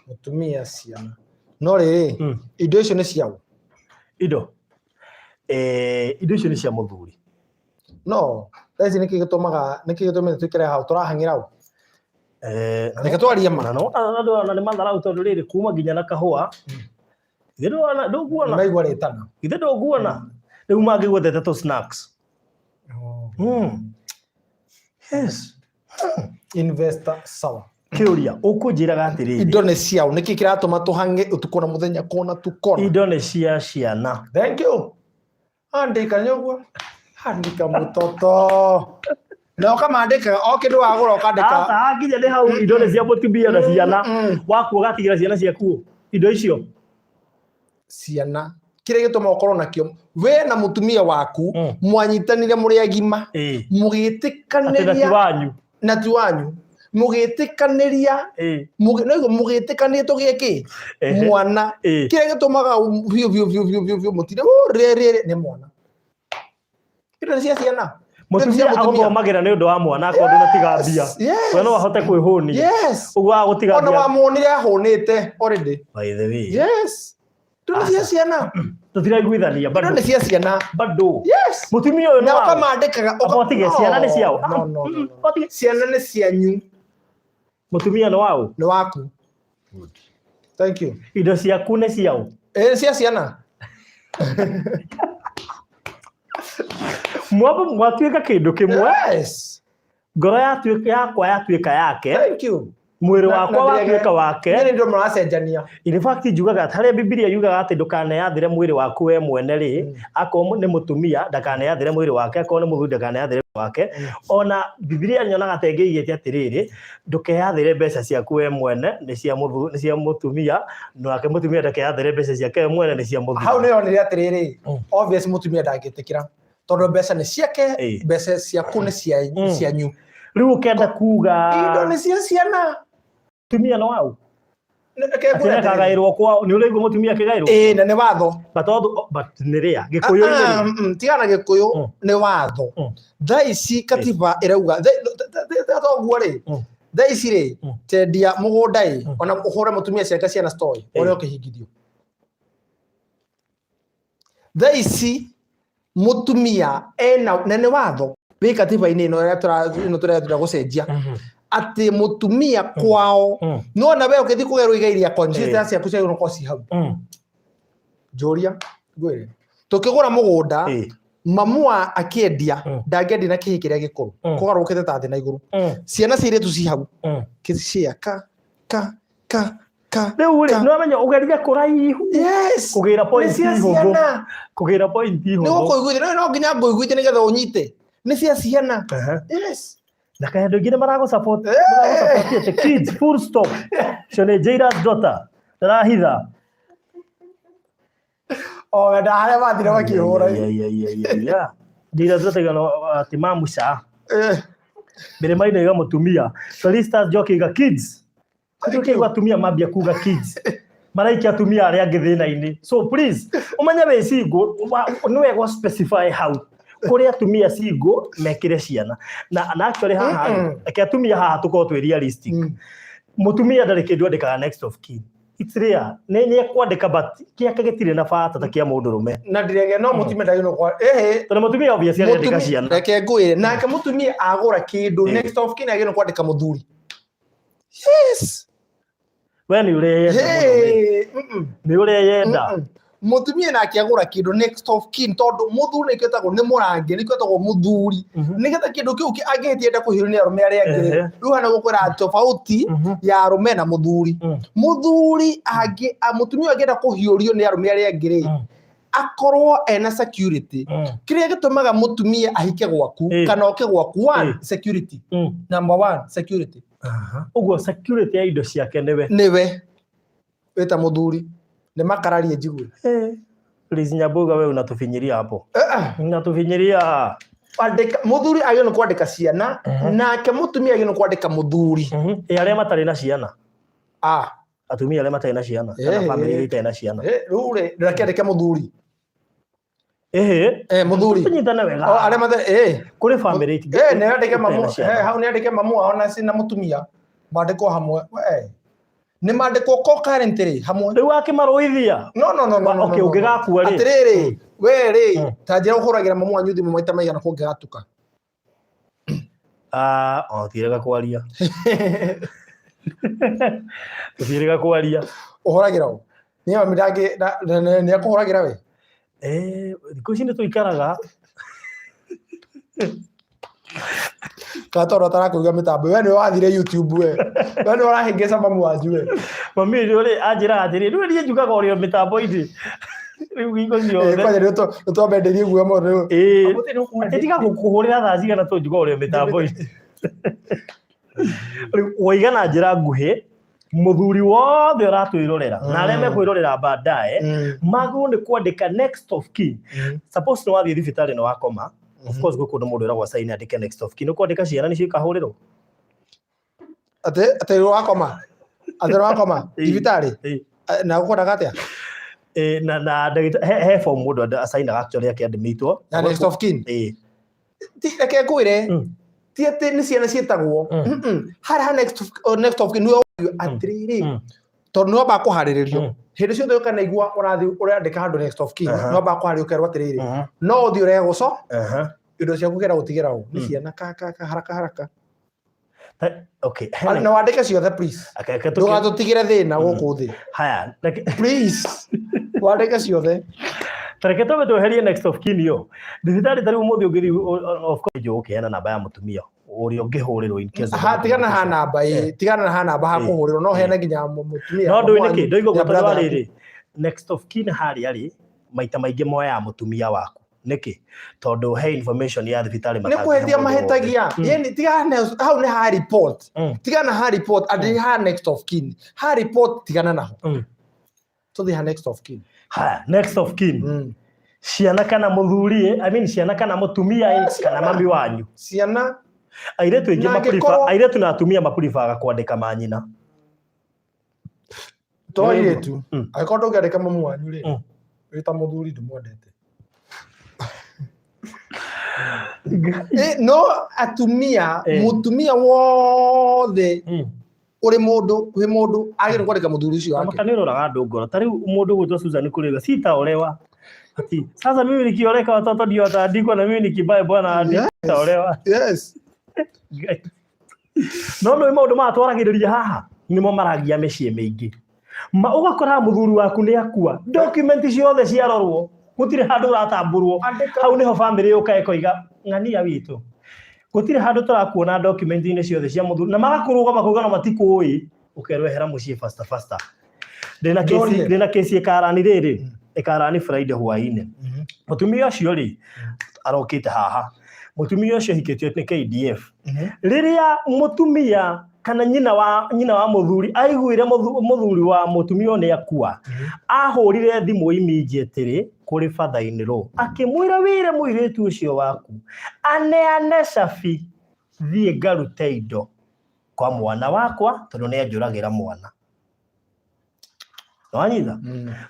S2: Mũtumia ciana. No rĩrĩ, indo icio nĩ ciaũ?
S1: Indo. Indo icio nĩ cia mũthuri.
S2: No, thaa ici nĩkĩ gĩtũmaga nĩkĩ gĩtũmĩte tũikare hau tũrahang'ĩra ũ? Reke twarie ma.
S1: Na no andũ ona nĩ matharau tondũ rĩrĩ kuma nginya na kahũa. Githĩ ndũrona ndũkuona?
S2: Nĩmaigua rĩtana.
S1: Githĩ ndũkuona? Rĩu mangĩgwetete tũ snacks. Yes.
S2: Investor sawa.
S1: Kĩũria ũkũnjĩraga atĩrĩrĩ.
S2: Indo nĩ ciao nĩkĩ kĩratũma tũhang'e ũtukũ na mũthenya kona tu kona.
S1: Indo nĩ cia ciana.
S2: Thank you. Andĩka nĩ ũguo. Andĩka mũtoto. Na ũkamandĩka o kĩndũ wagũra ũkandĩka.
S1: Aca hakinya nĩ hau indo nĩ cia mũtumia na ciana. Waku ũgatigĩra ciana ciaku indo icio.
S2: Ciana. Kĩrĩa gĩtũmaga ũkorwo nakĩo we na mũtumia waku mwanyitanire mũrĩ agima mũgĩtĩkanĩria
S1: Atĩ na ti wanyu.
S2: Na ti wanyu. Mũgĩtĩkanĩria. No mũgĩtĩkanĩria tũgĩe kĩ? Mwana. Kĩrĩa gĩtũmaga biũ biũ biũ biũ biũ biũ mũtinde rĩ rĩ rĩ nĩ mwana. Indo nĩ cia ciana.
S1: Mũtumia agũthomagĩra nĩ ũndũ wa mwana, akorwo ndũnatiga mbia. We no ahote kwĩhũnia. Ũguo agũtiga
S2: Ona
S1: mbia.
S2: Wamuonire ahũnĩte already.
S1: By the way.
S2: Yes. Indo nĩ cia ciana.
S1: Tũtiraiguithania
S2: Indo
S1: bado.
S2: nĩ cia ciana.
S1: Bado.
S2: Yes.
S1: Mũtumia ũyũ
S2: Na
S1: nĩ waũ?
S2: ũkamandĩkaga.
S1: Amba ũtige, ciana nĩ ciao?
S2: No, no, no, no.
S1: Ũtige.
S2: Ciana nĩ cianyu.
S1: Mũtumia nĩ waũ?
S2: Nĩ waku. Thank you.
S1: Indo ciaku nĩ ciao?
S2: Ĩ cia ciana.
S1: Mwamba mwatuĩka kĩndũ kĩmwe. Ngoro yatuĩka yakwa yatuĩka yake.
S2: Thank you.
S1: Mwĩrĩ wakwa
S2: Na
S1: watuĩka wake.
S2: Nĩ ndio mũracenjania.
S1: In fact njugaga harĩa Bibilia yugaga atĩ ndũkaneyathĩre mwĩrĩ waku we mwene rĩ, akorwo nĩ mũtumia ndakaneyathĩre mwĩrĩ wake, akorwo nĩ mũthuri ndakaneyathĩre mwĩrĩ wake. Ona Bibilia nyonaga ta ĩngĩigĩte atĩrĩrĩ, ndũkeyathĩre mbeca ciaku we mwene, nĩ cia mũthu, nĩ cia mũtumia, nake mũtumia ndakeyathĩre mbeca ciake we mwene, nĩ cia mũthuri.
S2: Hau nĩ yonire atĩrĩrĩ, obvious mũtumia ndangĩtĩkĩra tondũ mbeca nĩ ciake, mbeca ciaku nĩ cia cianyu.
S1: Rĩu ũkenda kuga
S2: Indo nĩ cia ciana.
S1: Mũtumia nĩ waũ?
S2: Reke ngwĩre
S1: Atĩ
S2: atĩrĩrĩ.
S1: akagaĩrwo kwao, nĩ ũraigua mũtumia akĩgaĩrwo?
S2: Ĩĩ, na nĩ watho.
S1: But although, but nĩ rĩa gĩkũyũ-inĩ
S2: Ah,
S1: rĩ.
S2: Tigana na gĩkũyũ, nĩ watho. Thaa ici katiba ĩrauga toguo rĩ, thaa ici rĩ, tendia mũgũnda ĩ, ona ũhũre mũtumia ciake ciana citoĩ, ũrĩa ũkĩhingithio. Thaa ici mũtumia ena, na nĩ watho wĩ katiba-inĩ ĩno ĩrĩa ĩno tũrenda gũcenjia, atĩ mũtumia kwao, no na we ũkĩthiĩ kũgerwo igai rĩa kwanyu, ciana ciaku ciagĩrĩirwo gũkorwo ci hau. Njũria ngwĩre, tũkĩgũra mũgũnda, mamu wa akĩendia, ndangĩendia na kĩhĩ kĩrĩa gĩkũrũ, kũgarũrũkĩte ta thĩ na igũrũ. Ciana cia airĩtu ci hau, kĩcia ka ka ka ka.
S1: Rĩu rĩ,
S2: ka.
S1: nĩ wamenya ũgerire kũraihu kũgĩra
S2: Nĩ
S1: point
S2: cia
S1: hũthũ.
S2: ciana.
S1: Kũgĩra point
S2: Nĩ
S1: hũthũ.
S2: gũkũiguithia, no nginya ngũiguithie nĩgetha ũnyite. Nĩ cia ciana.
S1: Na kaĩ andũ aingĩ nĩ maragũ support, maragũ support atĩ kids full stop. Ũcio nĩ Jairus daughter. Ndarahitha.
S2: O wenda harĩa mathire makĩhũra.
S1: Jairus daughter igana atĩ mamuca. Mĩrĩma-inĩ iga mũtumia. Felistas Njoki iga kids. Thank you. Atumia mambia kuga kids. Maraikia atumia arĩa angĩ thĩna-inĩ. So please, ũmenye wĩ single, nĩ wega specify hau. Kũrĩ atumia single mekĩre ciana. Na actually haha, reke atumia haha tũkorwo twĩ realistic. Mũtumia ndarĩ kĩndũ andĩkaga next of kin. It's rare. Nĩ ekwandĩka but kĩake gĩtirĩ na bata ta kĩa mũndũrũme.
S2: Na ndirege no mũtumia ndagĩrĩirwo kwa ehe.
S1: Tondũ mũtumia obviously arĩandĩka
S2: Mũtumia-
S1: ciana.
S2: Reke ngwĩre, nake mũtumia agũra kĩndũ, next of kin agĩrĩirwo kwandĩka mũthuri. Yes.
S1: We nĩ ũreyenda mũno we.
S2: Hey,
S1: Nĩ ũreyenda.
S2: Mũtumia nake agũra kĩndũ, next of kin, tondũ mũthuri nĩkĩo etagwo nĩ mũrangi, nĩkĩo etagwo mũthuri. Nĩgetha kĩndũ kĩu angĩhĩtia enda kũhiũrania nĩ arũme arĩa angĩ. Rĩu hana gũkwĩra tofauti ya arũme na mũthuri. Mũthuri angĩ, mũtumia angĩenda kũhiũrio nĩ arũme arĩa angĩ rĩ, akorwo ena security. Kĩrĩa gĩtũmaga mũtumia ahike gwaku kana oke gwaku, one, security. Number one, security.
S1: Ũguo security ya indo ciake nĩwe.
S2: Nĩwe. Wĩta mũthuri. Nĩ makararie njigue.
S1: Please Nyambuga, we unatufinyiria hapo. Unatufinyiria.
S2: Andĩka mũthuri agĩrĩirwo nĩ kwandĩka ciana, nake mũtumia agĩrĩirwo nĩ kwandĩka mũthuri.
S1: Ĩ arĩa matarĩ na ciana? Atumia arĩa matarĩ na ciana, kana family iria itarĩ na ciana.
S2: Rĩu rĩ, ndĩrakĩandĩka mũthuri. Mũthuri.
S1: Tũnyitane wega.
S2: O, arĩa matarĩ,
S1: Kũrĩ family
S2: nĩ andĩke
S1: itarĩ
S2: mamu,
S1: na ciana.
S2: Hau nĩ andĩke mamu wao na na mũtumia. Mandĩkwo hamwe. Nĩ mandĩkwo concurrently hamwe.
S1: Rĩu akĩmarũithia.
S2: No, no, no, no, no,
S1: Okay,
S2: no, no.
S1: ũngĩgakua rĩ.
S2: Atĩrĩrĩ, we rĩ, ta njĩra ũhũragĩra mamu wanyu thimũ maita maigana kũngĩgatuka?
S1: O, tirega kwaria. Tũtirega kwaria.
S2: Ũhũragĩra ũ? Niĩ mami ndangĩ, nĩ akũhũragĩra we?
S1: Thikũ ici nĩ tũikaraga.
S2: Kana tondũ atarakũiga mĩtambo, we nĩwe wathire YouTube we. We nĩwe ũrahĩngĩca mamu wanyu we.
S1: Mami ũcio rĩ, anjĩraga atĩrĩrĩ, rĩu niĩ njugaga ũrĩ o mĩtambo-inĩ. Rĩu hingo ciothe.
S2: Kwanja nĩ twambenderie guoya mũno rĩu. Amũtĩ nĩ ũkũhũra.
S1: Atĩ tiga gũkũhũrĩra thaa cigana tondũ njugaga ũrĩ o mĩtambo-inĩ. Rĩu waiga na njĩra nguhĩ, mũthuri wothe ũratwĩrorera na arĩa mekwĩrorera baadaye, magĩrĩirwo nĩ kwandĩka next of kin. Suppose nĩ wathiĩ thibitarĩ nĩ wakoma, of course gwĩ kũndũ mũndũ eragwo sign andĩke next of kin. Nĩ kwandĩka ciana nĩcio ikahũrĩrwo?
S2: Atĩ atĩ wakoma, atĩ wakoma thibitarĩ na ũkwendaga atĩa?
S1: Na ndagĩta he form mũndũ asainaga actually akĩadmitwo.
S2: Na next of kin. Ti reke ngwĩre, ti atĩ nĩ ciana ciĩtagwo. Harĩa ha next of kin nĩwe ũrio atĩrĩrĩ, tondũ nĩ wambaga kũharĩrĩrio hĩndĩ ciothe ũkanaigua ũrathiĩ ũrandĩka handũ next of kin, nĩ wambaga kũharĩrĩrio ũkerwo atĩrĩrĩ, no ũthiĩ ũrege gũco indo ciaku kera gũtigĩra ũ nĩ ciana ka ka ka haraka haraka.
S1: Okay.
S2: Na wandĩke ciothe please, ndũgatũtigĩre thĩna gũkũ thĩ.
S1: Haya.
S2: Please wandĩke ciothe.
S1: Tareke twambe tweherie next of kin yo thibitarĩ. Ta rĩu ũmũthĩ ũngĩthiĩ, of course njũĩ ũkĩheana namba ya mũtumia ũrĩa ũngĩhũrĩrwo in case of
S2: Ha tigana ha namba ĩ, tigana na ha namba ha kũhũrĩrwo, no heane nginya mũtumia.
S1: No ndũĩ nĩkĩ ndoiga ũguo? Tondũ wa rĩrĩ, next of kin harĩa rĩ, maita maingĩ moyaga mũtumia waku. Nĩkĩ? Tondũ he information ya thibitarĩ.
S2: Nĩ kũhĩtia mahĩtagia. Yani tigana hau nĩ ha report, tigana ha report atĩ ha next of kin, ha report tigana naho. Tũthiĩ ha next of kin.
S1: Haya, next of kin. Ciana kana mũthuri, I mean ciana kana mũtumia kana mami wanyu.
S2: Ciana.
S1: Airĩtu aingĩ maprefer, airĩtu na atumia mapreferga kwandĩka manyina.
S2: To airĩtu, angĩkorwo ndũngĩandĩka mamu wanyu rĩ, wĩ ta mũthuri ndũmwendete. No atumia, mũtumia wothe ũrĩ mũndũ wĩ mũndũ agĩrĩirwo kwandĩka mũthuri ũcio wake.
S1: Maka nĩ ũroraga andũ ngoro. Ta rĩu mũndũ ũgwĩtwo Susan Kũrĩga, sitaolewa. Ati sasa mimi nikioleka watoto ndio wataandikwa na mimi nikibae bwana andikwa sitaolewa. No nĩ maũndũ maya twaragĩrĩria haha nĩmo maragia mĩciĩ mĩingĩ. Ma ũgakora mũthuri waku nĩ akua, document ciothe ciarorwo, gũtirĩ handũ ũratambũrwo. Hau nĩho famĩlĩ yũka ĩkoiga ng'ania witũ gũtirĩ handũ tũrakuona document-inĩ ciothe cia mũthuri, na magakũrũgama kuga no matikũĩ, ũkerwo ehera mũciĩ faster faster. Ndĩna kesi, ndĩna kesi ĩkarani rĩrĩ, ĩkarani Friday hwaĩ-inĩ. Mũtumia ũcio rĩ, arokĩte haha. Mũtumia ũcio ahikĩtio nĩ KDF. Rĩrĩa mũtumia kana nyina wa mũthuri aiguire mũthuri wa mũtumia ũyũ nĩ akua, ahũrire thimũ immediately kũrĩ father in law, akĩmwĩra, wĩre mũirĩtu ũcio waku aneane cabi thiĩ ngarute indo kwa mwana wakwa, tondũ nĩ anjũragĩra mwana. Nĩwanyita?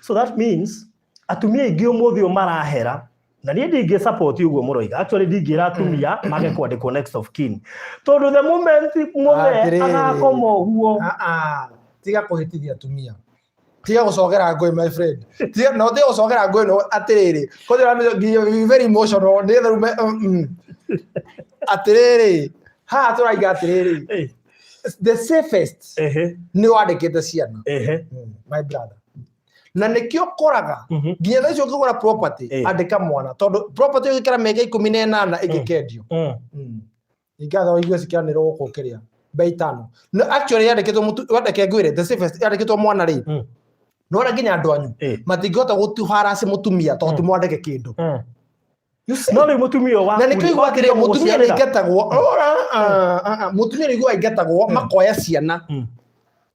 S1: So that means atumia aingĩ ũmũthĩ ũyũ marahera, na niĩ ndingĩ support ũguo mũroiga. Actually ndingĩra atumia mage kwandĩkwo next of kin, tondũ the moment mũthee
S2: Atĩrĩrĩ.
S1: agakoma ũguo.
S2: Ah, ah. Tiga kũhĩtithia atumia, tiga gũcogera ngũĩ, my friend. Tiga no tiga gũcogera ngũĩ. No atĩrĩrĩ, kwanza nginya be very emotional nĩgetha rĩu atĩrĩrĩ, haha tũraiga atĩrĩrĩ, the safest nĩ wandĩkĩte ciana. My brother, na nĩkĩo koraga nginya thaa icio ũkĩgũra property, andĩka mwana, tondũ property ũgĩkĩra mĩaka 18 ĩngĩkendio. Ingatha ũigue cikĩanĩrwo gũkũ kĩrĩa bei tano. No actually yandĩkĩtwo mũtu, wandĩke ngwĩre the safest yandĩkĩtwo mwana rĩ, nĩwona nginya andũ anyu matingĩhota gũtuharaci mũtumia tondũ ti mwandĩke kĩndũ. You see?
S1: No rĩu mũtumia ũyũ
S2: Na
S1: waku
S2: nĩkĩo
S1: rĩ,
S2: igua atĩrĩ,
S1: wakĩrega
S2: mũtumia nĩ
S1: gũgũciarĩra.
S2: aingatagwo. Mũtumia nĩ igua aingatagwo makoya ciana.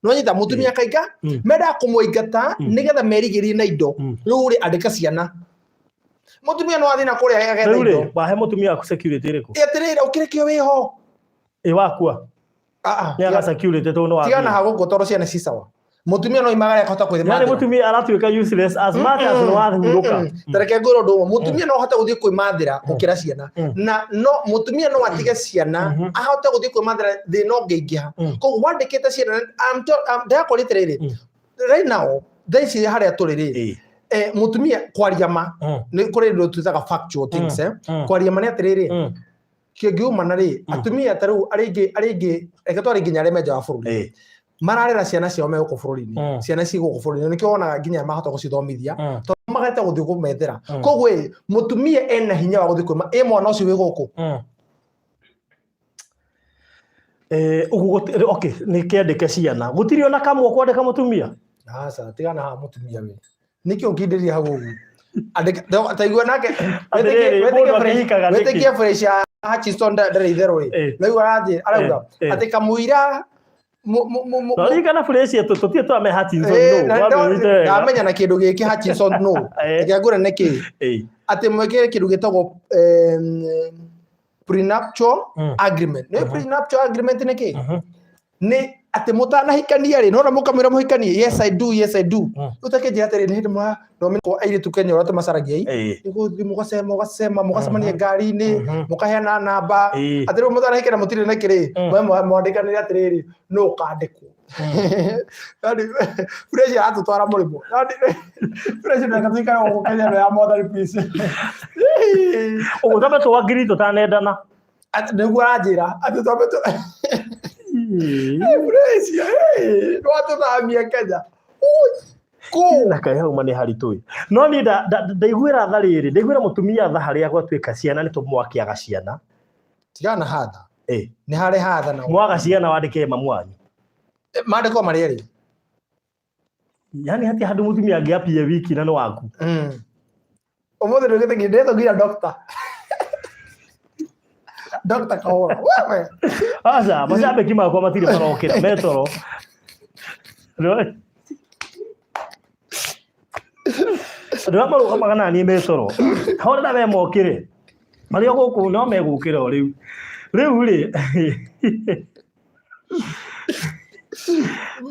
S2: Nĩwanyita? Mũtumia akainga, mendaga kũmũingata nĩgetha merigĩrie na indo. Rĩu rĩ, andĩka ciana, mũtumia no athiĩ na kũrĩa agetha
S1: Rĩu rĩ,
S2: indo.
S1: wahe mũtumia waku security ĩrĩkũ?
S2: Atĩrĩrĩ, ũkĩrĩ kĩo wĩho.
S1: Ĩ wakua?
S2: Ah, ah,
S1: Nĩ aga security tondũ nĩ
S2: tigana
S1: wathiĩ.
S2: ha gũkũ tondũ ciana ci sawa, mũtumia no imagare akahota
S1: Yani
S2: kwĩmathĩra.
S1: mũtumia aratuĩka useless as much as nĩ wahurũka.
S2: Tareke ngwĩre ũndũ ũmwe, mũtumia no ahote gũthiĩ kwĩmathĩra gũkĩra ciana. Na no mũtumia no atige ciana ahote gũthiĩ kwĩmathĩra, thĩna ũngĩingĩha. Koguo wandĩkĩte ciana, ndĩrakwĩrĩte rĩrĩ, right now thaa ici harĩa tũrĩ rĩ, mũtumia kwaria ma, nĩ kũrĩ ũndũ twĩtaga factual things. Kwaria ma nĩ atĩrĩrĩ, kĩngiumana rĩ, atumia ta rĩu arĩa aingĩ, reke twarĩ nginya arĩa me nja wa bũrũri, mararera ciana ciao me gũkũ bũrũri-inĩ. Ciana ci gũkũ bũrũri-inĩ, nĩkĩo wonaga nginya mahota gũcithomithia, tondũ magete gũthiĩ kũmethera. Koguo ĩ, mũtumia ena hinya wa gũthiĩ kwĩma ĩ mwana ũcio wĩ gũkũ.
S1: Ũguo okay, nĩ kĩandĩke ciana, gũtirĩ ona kamwe kwandĩka mũtumia.
S2: Aca, tigana haha mũtumia we, nĩkĩ ũkindĩria hau ũguo? Taigua nake.
S1: Atĩrĩrĩ, mũndũ akĩhikaga nĩkĩ?
S2: Wĩtĩkie fresh ya Hutchinson ndarĩ itherũ ĩ. No igua arathiĩ arauga atĩ kamũira
S1: No ririkana fresh yetu tũtirĩ twame Hutchinson nũ wamĩũrĩte wega.
S2: Ndamenya na kĩndũ gĩkĩ Hutchinson no reke ngwĩre nĩkĩ, atĩ mwĩkĩre kĩndũ gĩtagwo prenuptial agreement. Nĩ prenuptial agreement nĩ kĩ? Nĩ atĩ mũtanahikania rĩ, nona mũkamwĩra mũhikanie, "Yes, I do, yes, I do." Ũtakĩnjĩra atĩrĩ, nĩ hĩndĩ mũrathomithia airĩtu Kenya ũrĩa tũmacaragia i. Nĩ gũthiĩ mũgacema mũgacema mũgacemania ngari-inĩ, mũkaheana namba. Atĩ rĩu mũtanahikania mũtirĩ na kĩrĩ, mwandĩkanĩre atĩrĩrĩ, nũ ũkandĩkwo. Yani fresh aratũtwara mũrĩmo. Yani fresh ndeka tuikare gũkũ Kenya ĩno ya Mwathani, please.
S1: Ũguo twambe tũwangiri tũtanendana.
S2: Atĩ nĩguo aranjĩra atĩ twambe tũ fresh nĩwatũthamia Kenya. Ui, kũ
S1: Na kaĩ hau ma nĩ haritũ ĩ. No niĩ ndaiguĩra tha rĩrĩ, ndaiguĩra mũtumia tha harĩa gwatuĩka ciana nĩ tũmwakĩaga ciana.
S2: Tigana na hatha. Nĩ harĩ hatha na
S1: Mwaga ciana wandĩke mamu wanyu.
S2: Mandĩko marĩ erĩ.
S1: Yani hatirĩ handũ mũtumia angĩapie wiki na nĩ waku.
S2: Ũmũthĩ ndũgĩte nginya ndetwo nginya doctor. Doctor Kahora. Wewe.
S1: Aca, macambĩki makwa matirĩ marokĩra, metoro. Andũ arĩa marũgamaga na niĩ metoro. Horera we mokĩre. Marĩ o gũkũ no megũkĩra o rĩu. Rĩu rĩ,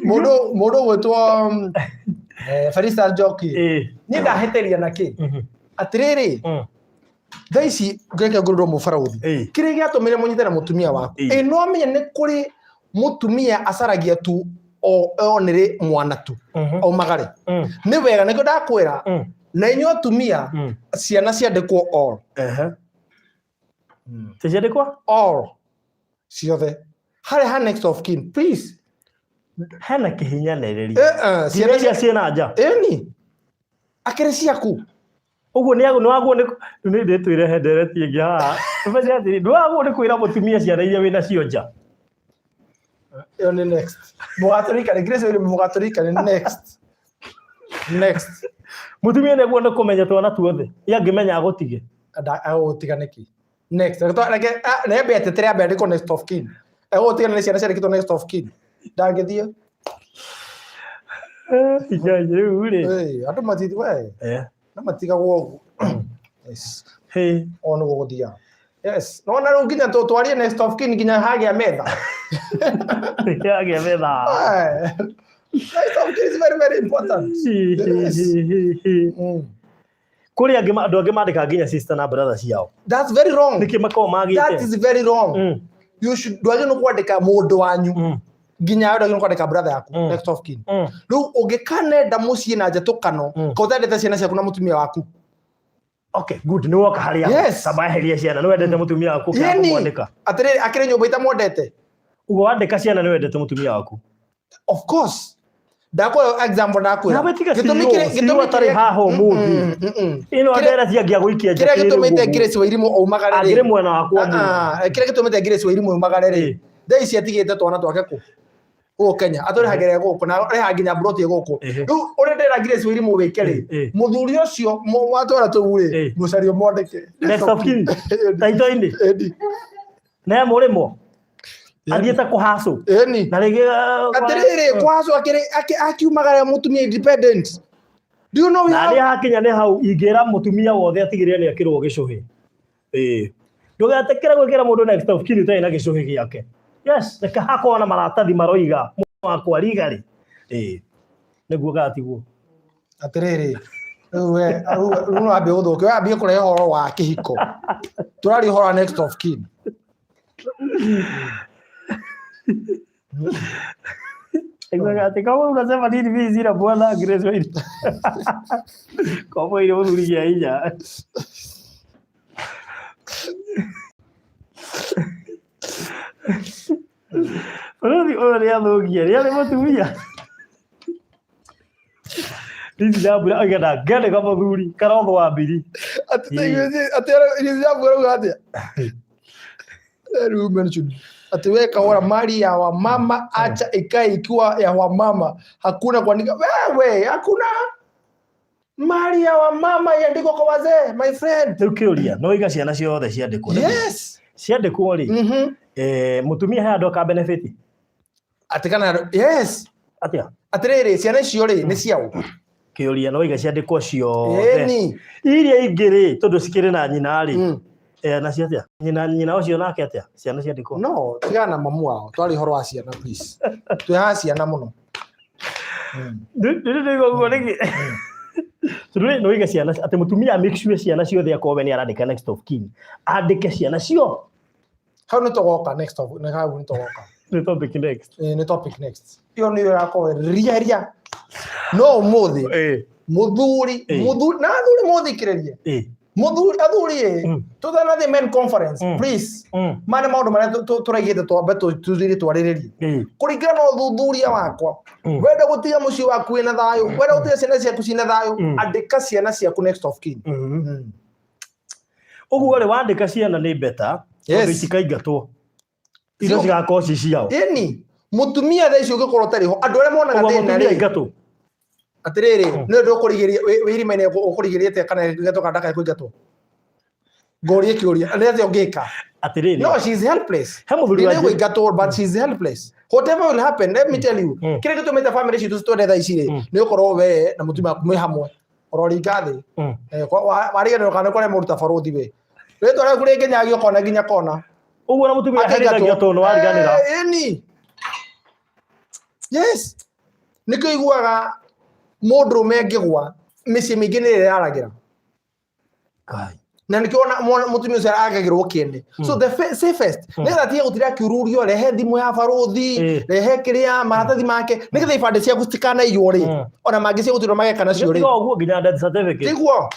S2: Mũndũ mũndũ ũgwĩtwo Felista Njoki. Niĩ ndahĩtĩria na kĩ? Atĩrĩrĩ, thaa ici ngeke ngũrĩrwo mũbarũthi. Kĩrĩa gĩatũmire mũnyite na mũtumia waku. Ĩ no amenye nĩ kũrĩ mũtumia acaragia tu o onere mwana tu aumagare. Nĩ wega nĩkĩo ndakwĩra na inyuĩ atumia ciana ciandĩkwo all.
S1: Ciandĩkwo?
S2: All. Ciothe. Harĩa ha next of kin, please.
S1: Hena kĩhinyanĩrĩria. Ciana iria ciĩna nja.
S2: Ĩni. Akĩrĩ ciaku.
S1: Ũguo nĩ nĩ wagwo nĩ nĩ ndĩtwĩre he ndereti ĩngĩ haha. Tũmenye atĩrĩ, nĩ wagwo nĩ kwĩra mũtumia ciana iria wĩna cio nja.
S2: Ĩyo nĩ next. Mũgatũrĩka nĩ Grace oire mũgatũrĩka nĩ next. Next.
S1: Mũtumia nĩ guo nĩ kũmenya twana tuothe. Ye angĩmenya agũtige.
S2: Agũtiga nĩkĩ? Next. Reke nembe atetere ambe andĩkwo next of kin. Egũtigana nĩ ciana ciandĩkĩtwo next of kin. Ndangĩthiĩ.
S1: Igai rĩu rĩ.
S2: Andũ matithi we. No matigagwo ũguo. Yes.
S1: Hey.
S2: O nĩguo gũthiaga. Yes. No na rĩu nginya tũtwarie next of kin nginya hagĩa metha.
S1: Hagĩa metha.
S2: Next of kin is very, very important. Yes.
S1: Kũrĩ angĩ andũ angĩ mandĩkaga nginya sister na brother ciao.
S2: That's very wrong.
S1: Nĩkĩ makoragwo magĩte?
S2: That is very wrong. You should ndwagĩrĩirwo nĩ kwandĩka mũndũ wanyu. Nginya we ndwagĩrĩirwo nĩ kwandĩka brother yaku next of kin. Rĩu ũngĩkanenda mũciĩ na njatũkano, ka ũtendete ciana ciaku na mũtumia waku.
S1: Okay, good. Nĩ woka harĩa.
S2: Yes.
S1: Tamba eheria ciana. Nĩ wendete mũtumia waku ũkĩaga
S2: Yeni.
S1: kũmwandĩka.
S2: Atĩrĩrĩ, akĩrĩ nyũmba itamwendete.
S1: Ũguo wandĩka ciana nĩ wendete mũtumia waku.
S2: Of course. Ndakwĩra example ndakwĩra.
S1: Nawe tiga
S2: Gĩtũmi
S1: CEO,
S2: kĩrĩa-
S1: CEO
S2: gĩtũmi
S1: atarĩ
S2: kĩrĩa-
S1: haha ũmũthĩ. Ĩno ndereti angĩagũikia nja
S2: Kĩrĩa
S1: kĩrĩ
S2: gĩtũmĩte
S1: ũguo.
S2: Grace Wairimu aumagare rĩ.
S1: Angĩrĩ mwena wakwa ũmũthĩ.
S2: Ah, ah, kĩrĩa gĩtũmĩte Grace Wairimu aumagare rĩ. Thaa ici atigĩte twana twake kũ? Gũkũ Kenya. Atũrĩhagĩra gũkũ na arĩhaga nginya mburoti gũkũ. Rĩu ũrĩa ndĩrera Grace Wairimu wĩke rĩ, mũthuri ũcio watwara tũu rĩ, mũcarie ũmwandĩke.
S1: Next of kin. Taito-inĩ.
S2: Ĩni.
S1: Na he mũrĩmo. Athiĩte kũhacũ.
S2: Ĩni.
S1: Na rĩngĩ
S2: Atĩrĩrĩ, kũhacũ akĩrĩ akiumagara mũtumia independent. Do you know we
S1: Na
S2: have
S1: harĩa hakinya nĩ hau ingĩra mũtumia wothe atigĩrĩre nĩ ekĩrwo gĩcũhĩ. Ĩĩ. Ndũgetĩkĩre gwĩkĩra mũndũ next of kin ũtarĩ na gĩcũhĩ gĩake. Yes, reke hakorwo na maratathi maroiga wakwa rigarĩ. Ĩĩ. Nĩguo gatiguo.
S2: Atĩrĩrĩ, rĩu we rĩu rĩu wambia gũthũkia, wambia kũrehe ũhoro wa kĩhiko. Tũraria ũhoro wa next of kin.
S1: Aiguaga atĩ kama unasema nini mimi sina bwana Grace Wairimu. Komo ile mũthuri gĩa hinya. Bũrũri ũyũ nĩ athũkia, nĩ arĩ mũtumia. Hizi na mbura oiga ndangĩandĩka mũthuri karotho wa mbiri.
S2: Atĩ irio cia mbura uga atĩa? Rĩu mention ati we Kahora, mali ya wamama acha ikae ikiwa ya wamama, hakuna kuandika wewe, hakuna mali ya wamama iandikwa kwa wazee, my friend.
S1: Rĩu kĩũria, no iga ciana ciothe ciandĩkwo.
S2: Yes.
S1: Ciandĩkwo rĩ, mũtumia he andũ aka benefit?
S2: Atĩ kana yes.
S1: Atĩa?
S2: Atĩrĩrĩ, ciana icio rĩ, nĩ ciao?
S1: Kĩũria, no iga ciandĩkwo ciothe.
S2: Ĩni.
S1: Iria ingĩ rĩ, tondũ cikĩrĩ na nyina rĩ, Eh, nacio atĩa nyina nyina ũcio nake atĩa ciana ciandĩkwo?
S2: No tigana na mamu wao, twarĩ ũhoro wa ciana, please. Twĩ haha ciana mũno.
S1: Ndĩrĩ ndaigua ũguo rĩngĩ. Tondũ rĩ, nĩwaiga ciana atĩ mũtumia make sure ciana ciothe akorwo we nĩ arandĩka next of kin, andĩke ciana cio.
S2: Hau nĩ tũgoka next of nĩ hau nĩ tũgoka.
S1: Nĩ topic next.
S2: Ĩĩ, nĩ topic next. Ĩyo nĩyo yakorwo ria ria. No ũmũthĩ mũthuri mũthuri na athuri mũthikĩrĩrie. Mũthuri athuri ĩ tũtanathiĩ men conference, please. Maya nĩ maũndũ marĩa tũraigĩte twambe tũthiĩ twarĩrĩrie. Kũringana na ũthuthuria wakwa, wenda gũtiga mũciĩ waku wĩna thayũ, wenda gũtiga ciana ciaku ciĩna thayũ, andĩka ciana ciaku next of kin.
S1: Ũguo rĩ, wandĩka ciana nĩ better tondũ itikaingatwo, indo cigakorwo ci ciao.
S2: Ĩni, mũtumia thaa ici ũngĩkorwo ũtarĩ ho, andũ arĩa monaga
S1: Ũguo
S2: thĩna
S1: mũtumia
S2: rĩ
S1: aingatwo.
S2: Atĩrĩrĩ, nĩ ũndũ ũkũrigĩria wĩ irima-inĩ, ũkũrigĩrĩria atĩa kana ĩingatwo kana ndakae kũingatwo? Ngũrie kĩũria, nĩ atĩa ũngĩka?
S1: Atĩrĩrĩ,
S2: No, she is helpless.
S1: He mũthuri wa
S2: Ndĩgũingatwo, but she is helpless. Whatever will happen, let me tell you, kĩrĩa gĩtũmĩte family citũ citwende thaa ici rĩ, nĩ gũkorwo we na mũtumia waku mwĩ hamwe, ũroringa thĩ. Wariganĩrwo kana nĩ kũrĩa mũruta barũthi we. Rĩtwa rĩaku rĩngĩnyagio kona nginya kona.
S1: Ũguo na mũtumia aherithagio tondũ nĩ wariganĩra.
S2: Ĩni. Yes. Nĩkĩo iguaga mũndũrũme angĩgwa, mĩciĩ mĩingĩ nĩ ĩraragĩra.
S1: Ngai.
S2: Na nĩkĩo ona mũtumia ũcio agagĩrwo kĩene. So the safest, nĩgetha atige gũtinda akiururio, rehe thimũ ya barũthi, rehe kĩrĩa maratathi make, nĩgetha ibandĩ ciaku citikanaiywo rĩ, ona mangĩ cia gũtinda mageka nacio rĩ.
S1: Tiga ũguo nginya death certificate.
S2: Tiguo.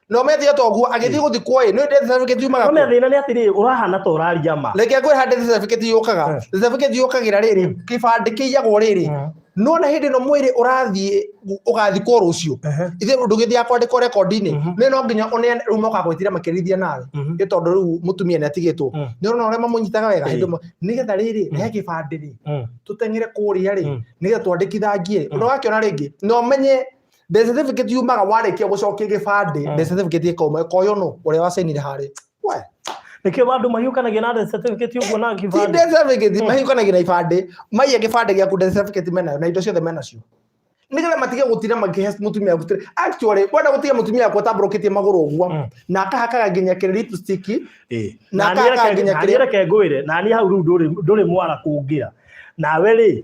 S2: No methiĩ ta ũguo agĩthiĩ gũthikwo ĩ, nĩ death certificate yumaga
S1: No
S2: kũ?
S1: thĩna nĩ atĩrĩrĩ, ũrahana ta ũraria ma.
S2: Reke ngwĩre harĩa death certificate yũkaga. Death certificate yũkagĩra rĩrĩ, kĩbandĩ kĩiyagwo rĩrĩ. Nona hĩndĩ ĩno mwĩrĩ ũrathiĩ ũgathikwo rũciũ, ithe ndũgĩthiaga kwandĩkwo rekondi-inĩ, nĩ no nginya ũneane. Rĩu mokaga gwĩtira makĩrithia nawe, nĩ tondũ rĩu mũtumia nĩ atigĩtwo. Nĩ ũrona ũrĩa mamũnyitaga wega hĩndĩ ĩmwe, nĩgetha rĩrĩ rehe kĩbandĩ rĩ, tũteng'ere kũrĩa rĩ, nĩgetha twandĩkithangie rĩ. Ũndũ wakĩona rĩngĩ na ũmenye death certificate yumaga warĩkia gũcokia gĩbandĩ, death certificate ĩkauma ĩkoywo nũ ũrĩa wacainire harĩa we.
S1: Nĩkĩo andũ mahiũkanagia na death certificate ũguo na
S2: Ti
S1: kĩbandĩ.
S2: Death certificate mahiũkanagia na ibandĩ, maiya gĩbandĩ gĩaku, death certificate menayo na indo ciothe menacio, nĩgetha matige gũtinda makĩhe mũtumia waku. Actually, wenda gũtiga mũtumia waku atambũrũkĩtie magũrũ ũguo na akahakaga nginya kĩrĩ lipstick na
S1: Na niĩ
S2: akahakaga nginya
S1: na niĩ
S2: kĩrĩa
S1: reke ngwĩre, na niĩ hau rĩu ndũrĩ mwara kũngĩra nawe rĩ,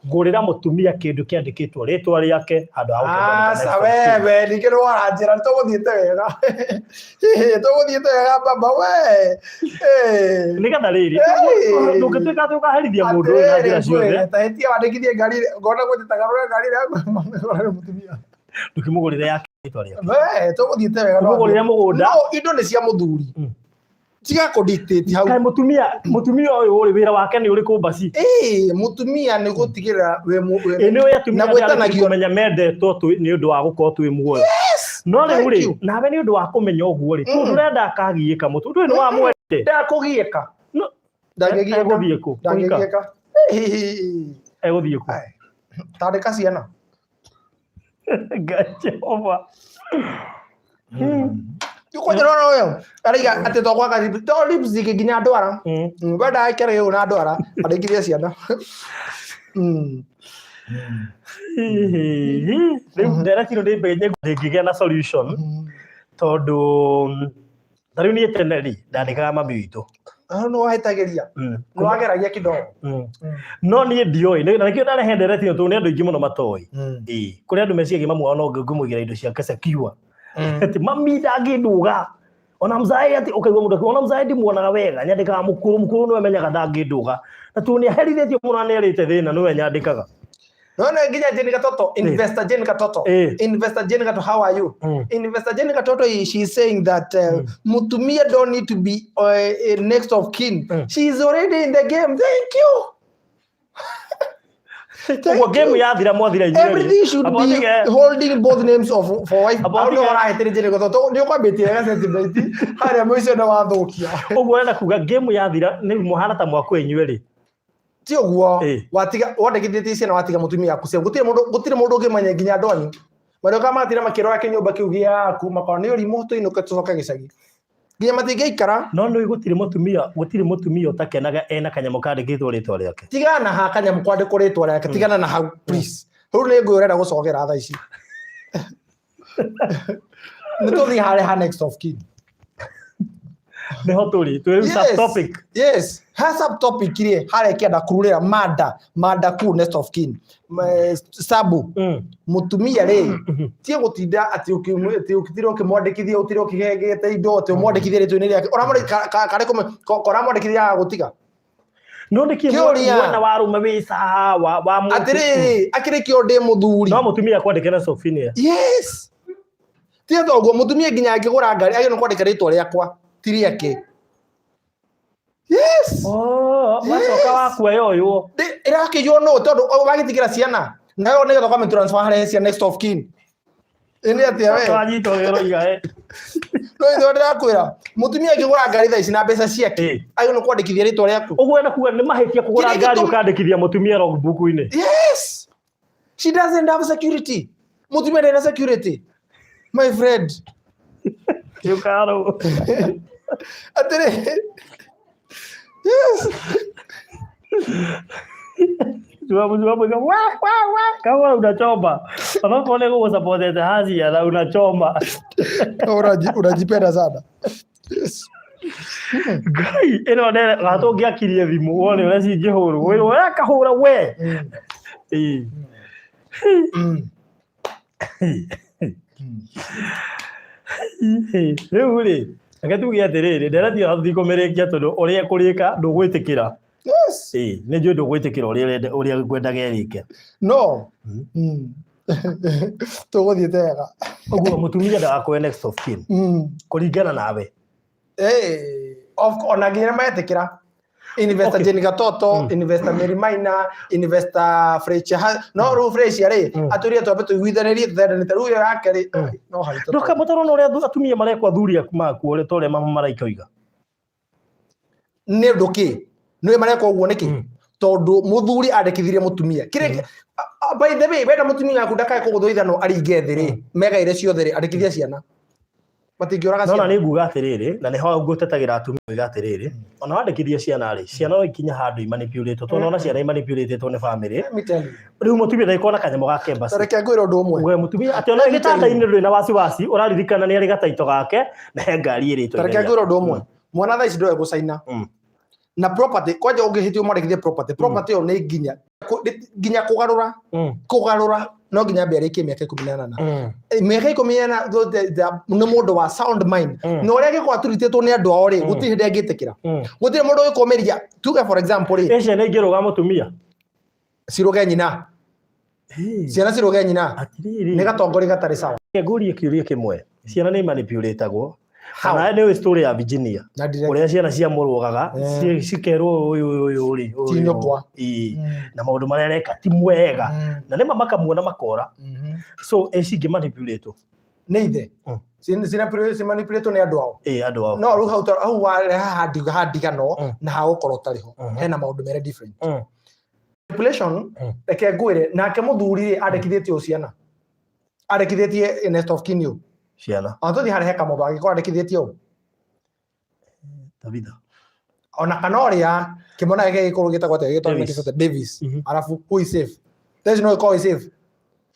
S1: ngũrĩra mũtumia kĩndũ kĩandĩkĩtwo rĩtwa rĩake handũ ha gũkĩandĩka
S2: Aca
S1: next of
S2: we
S1: kin.
S2: We ningĩ nĩ waranjĩra, nĩ tũgũthiĩte wega, tũgũthiĩte wega baba we.
S1: Nĩgetha rĩrĩ
S2: Hey!
S1: ndũngĩtuĩka atĩ ũkaherithia mũndũ ũyũ na njĩra ciothe.
S2: Tahĩtia wandĩkithie ngari, ngona gwĩtĩtaga rũre ngari ĩrĩa mũtumia.
S1: Ndũkĩmũgũrĩre yake rĩtwa rĩake.
S2: We tũgũthiĩte wega no
S1: Ũmũgũrĩre mũgũnda.
S2: No indo nĩ cia mũthuri. Tiga kũ dictate hau.
S1: Kaĩ mũtumia ũyũ ũrĩ wĩra wake nĩ ũrĩkũ mbaci?
S2: Ĩĩ, mũtumia nĩ gũtigĩrĩra wĩ
S1: Ĩ nĩ ũĩ atumia
S2: na
S1: arĩa
S2: gwĩtanagio.
S1: kũmenya mendetwo nĩ ũndũ wa gũkorwo twĩ muoyo. No rĩu
S2: Thank
S1: rĩ,
S2: you.
S1: nawe nĩ ũndũ wa kũmenya ũguo rĩ, tondũ ndũrenda akagiĩka mũtwe, ndũĩ nĩ wamwendete.
S2: Ndakũgiĩka.
S1: No,
S2: Ndangĩgiĩka.
S1: Egũthiĩ kũ? Kũhika?
S2: Ndangĩgiĩka. Hihihi.
S1: Egũthiĩ kũ?
S2: Ai. Tandĩka ciana.
S1: Ngai Jehova.
S2: Kwanja nona ũyũ araiga atĩ to gwaka to lipstick nginya ndwara. Wenda ekĩra gĩũ na ndwara andĩkithie ciana.
S1: Hihi. Rĩu nderetiro nĩ mbenye ndĩngĩgĩa na solution tondũ ta rĩu niĩ tene rĩ ndandĩkaga mami witũ.
S2: Hau nĩ wahĩtagĩria. Nĩ wageragia kidogo.
S1: No niĩ ndioĩ na nĩkĩo ndarehe ndereti ĩno tondũ nĩ andũ aingĩ mũno matoĩ. Ĩĩ, kũrĩ andũ meciragia mamu wao no ngũmũigĩra indo ciake secure, atĩ mami ndangĩndũga ona mzae, atĩ ũkaigua mũndũ akiuga ona mzae ndimuonaga wega, nyandĩkaga mũkũrũ, mũkũrũ nĩwe menyaga ndangĩndũga, na tondũ nĩ aherithĩtio mũno na nĩarĩte thĩna nĩwe nyandĩkaga.
S2: No no nginya Jane Gatoto, Investor Jane Gatoto. Investor Jane Gatoto, how are you? Investor Jane Gatoto, she is saying that Mutumia don't need to be next of kin. She is already in the game. Thank you. Thank
S1: Ũguo game
S2: you.
S1: yathira mwathira inyuĩ rĩ.
S2: Everything should
S1: Amba
S2: be
S1: ũtige-
S2: holding both names of for wife.
S1: Amba
S2: Hau
S1: ũtige-
S2: nĩ ũrahĩtĩria Jane Gatoto. Nĩ ũkwambĩtie wega sentiment harĩa mũico nĩ wathũkia.
S1: Ũguo ũrenda kuga game yathira nĩ mũhana ta mwakwa inyuĩ rĩ.
S2: Ti ũguo. Watiga wandĩkithĩtie ciana, watiga mũtumia waku cia gũtirĩ mũndũ, gũtirĩ mũndũ ũngĩmenya nginya andũ anyu marĩoka matira makĩrora kĩnyũmba kĩu gĩaku makona nĩ ũrimũ, tũinũke tũcoke gĩcagi, nginya matingĩikara.
S1: No nĩ gũtirĩ mũtumia ũtakenaga ena kanyamũ kandĩkĩtwo rĩtwa rĩake.
S2: Tigana na ha kanyamũ kwandĩkwo rĩtwa rĩake, tigana na hau please. Rĩu nĩ ngũĩ ũrenda gũcogera thaa ici, nĩ tũthiĩ harĩa ha next of kin.
S1: Nĩho tũrĩ twĩ rĩu subtopic.
S2: Yes, ha subtopic rĩ, harĩa kĩanda kururĩra mada mada kuu, next of kin. Sabu mũtumia rĩ, tie gũtinda atĩ atĩ ũtire ũkĩmwandĩkithia, ũtire ũkĩhengete indo, atĩ ũmwandĩkithie rĩtwa-inĩ rĩake, karĩ ũramwandĩkithia agagũtiga.
S1: No nĩkĩ
S2: Kĩũria.
S1: mwena wa arũme wĩ sawa wa
S2: Atĩrĩrĩ, akĩrĩ kĩo ndĩ mũthuri.
S1: No mũtumia kwandĩke na Sofinia.
S2: Yes, tiga toguo mũtumia nginya angĩgũra ngari agĩrĩirwo nĩ kwandĩka rĩtwa rĩakwa, ti rĩake. Yes.
S1: Oh, wacoka wakua yoywo.
S2: Ĩrakĩiywo nũ? Tondũ wagĩtigĩra ciana nayo nĩgetha ũkamĩ transfer harĩ ciana, next of kin. Ĩ nĩ atĩa we?
S1: Twanyita ũrĩa ũroiga, eh.
S2: No ithuĩ ndĩrakwĩra, mũtumia angĩgũra ngari thaa ici na mbeca ciake, agĩrĩirwo nĩ kwandĩkithia rĩtwa rĩaku.
S1: Ũguo ena kuga nĩ mahĩtia kũgũra
S2: Kĩrĩa
S1: ngari ũkandĩkithia mũtumia logbook-inĩ.
S2: Yes, she doesn't have security. Mũtumia ndarĩ na security, my friend.
S1: Yũkaro.
S2: Atĩrĩ, yes.
S1: Wa wa wa kama unachoma. Ambapo ne gũgũsupportete hacia na unachoma.
S2: Unajipenda sana. Yes.
S1: Ngai ĩno nene gatũngĩakirie thimũ wone ũrĩa cingĩhũrwo, wĩrwo we akahũra we. Ĩĩ. Rĩu rĩ, reke tuge atĩrĩrĩ, ndereti ĩyo tũtikũmĩrĩkia tondũ ũrĩa ĩkũrĩka ndũgwĩtĩkĩra. Ĩĩ, nĩ njũĩ ndũgwĩtĩkĩra ũrĩa ũrĩa ngwendaga ĩrĩke.
S2: No. Tũgũthiĩte wega.
S1: Ũguo mũtumia ndagakorwo next of kin kũringana nawe.
S2: Eh, ona nginya nĩ metĩkĩra Investor Jane Gatoto, Investor Mary Maina, Investor Frecha, no rĩu Frecha rĩ, atũrie twambe tũiguithanĩrie tũthendanĩte, rĩu ĩyo yake rĩ, no haritũ.
S1: Ndũkamũtarwo na ũrĩa atumia marekwo athuri aku makuo, ũrĩa ta ũrĩa mama maraika oiga.
S2: Nĩ ũndũ kĩ nĩ mareka ũguo nĩkĩ? Tondũ mũthuri andĩkithirie mũtumia kĩrĩa. By the way, wenda mũtumia waku ndakae kũgũthũithanwo aringe thĩ rĩ, megaire ciothe rĩ, andĩkithia ciana, matingĩũraga
S1: Nona
S2: ciana.
S1: Nĩ nguga atĩrĩrĩ, na nĩho ngũtetagĩra atumia kuiga atĩrĩrĩ, ona wandĩkithia ciana rĩ, ciana no ikinye handũ imanipulĩtwo, tondũ ona ciana imanipulĩtĩtwo nĩ famĩlĩ.
S2: Let me tell you.
S1: Rĩu mũtumia ndagĩkorwo na kanyamũ ga kembaci.
S2: Ta reke ngwĩre ũndũ ũmwe.
S1: We mũtumia atĩ ona
S2: Let me tell you.
S1: gĩtanda-inĩ ndũrĩ na wasiwasi, ũraririkana nĩ arĩ gataito gake na he ngari ĩrĩtwo
S2: Ta reke ngwĩre ũndũ ũmwe, mwana thaa ici ndoe gũcaina na property kwanja ũngĩhĩtia ũmwandĩkithie property, property ĩyo nĩ nginya nginya kũgarũra, kũgarũra no nginya ambe arĩkie mĩaka 18. Mĩaka 18 nĩ mũndũ wa sound mind, na ũrĩa angĩkorwo aturitĩtwo nĩ andũ ao rĩ, gũtirĩ hĩndĩ angĩtĩkĩra, gũtirĩ mũndũ ũgĩkũmĩria. Tuge for example rĩ,
S1: Ĩ ciana ingĩrũga mũtumia?
S2: Ciruge nyina, ciana ciruge nyina.
S1: Atĩrĩrĩ.
S2: Nĩ gatongoria gatarĩ sawa.
S1: Reke ngũrie kĩũria kĩmwe, ciana nĩ imanipulĩtagwo?
S2: How?
S1: Kana nĩ ũĩ story ya Virginia?
S2: Na direct.
S1: Ũrĩa ciana cia mũrũgaga, cikerwo ũyũ ũyũ rĩ, ũyũ
S2: Ti nyũkwa.
S1: Ĩĩ. Na maũndũ marĩa areka ti mwega, na nĩma makamuona makora. So ĩ cingĩ manipulĩtwo?
S2: Nĩ ithe. Cimanipulĩtwo nĩ andũ ao.
S1: Ĩ, andũ ao.
S2: No rĩu hau hau wareha handigano na hagũkorwo ũtarĩ ho, hena maũndũ mere different. Manipulation, reke ngwĩre, nake mũthuri rĩ, andĩkithĩtie ũ ciana, andĩkithĩtie next of kin ũ?
S1: Ciana.
S2: Ona tũthiĩ harĩa he kamũthũ, angĩkorwo andĩkithĩtie ũ?
S1: Tabitha.
S2: Ona kana ũrĩa kĩmwana gĩake gĩkũrũ gĩtagwo atĩa, gĩtagwo
S1: Davis.
S2: gĩtagwo Davis. Arabu who is safe? There's no ĩkorwo ĩ safe.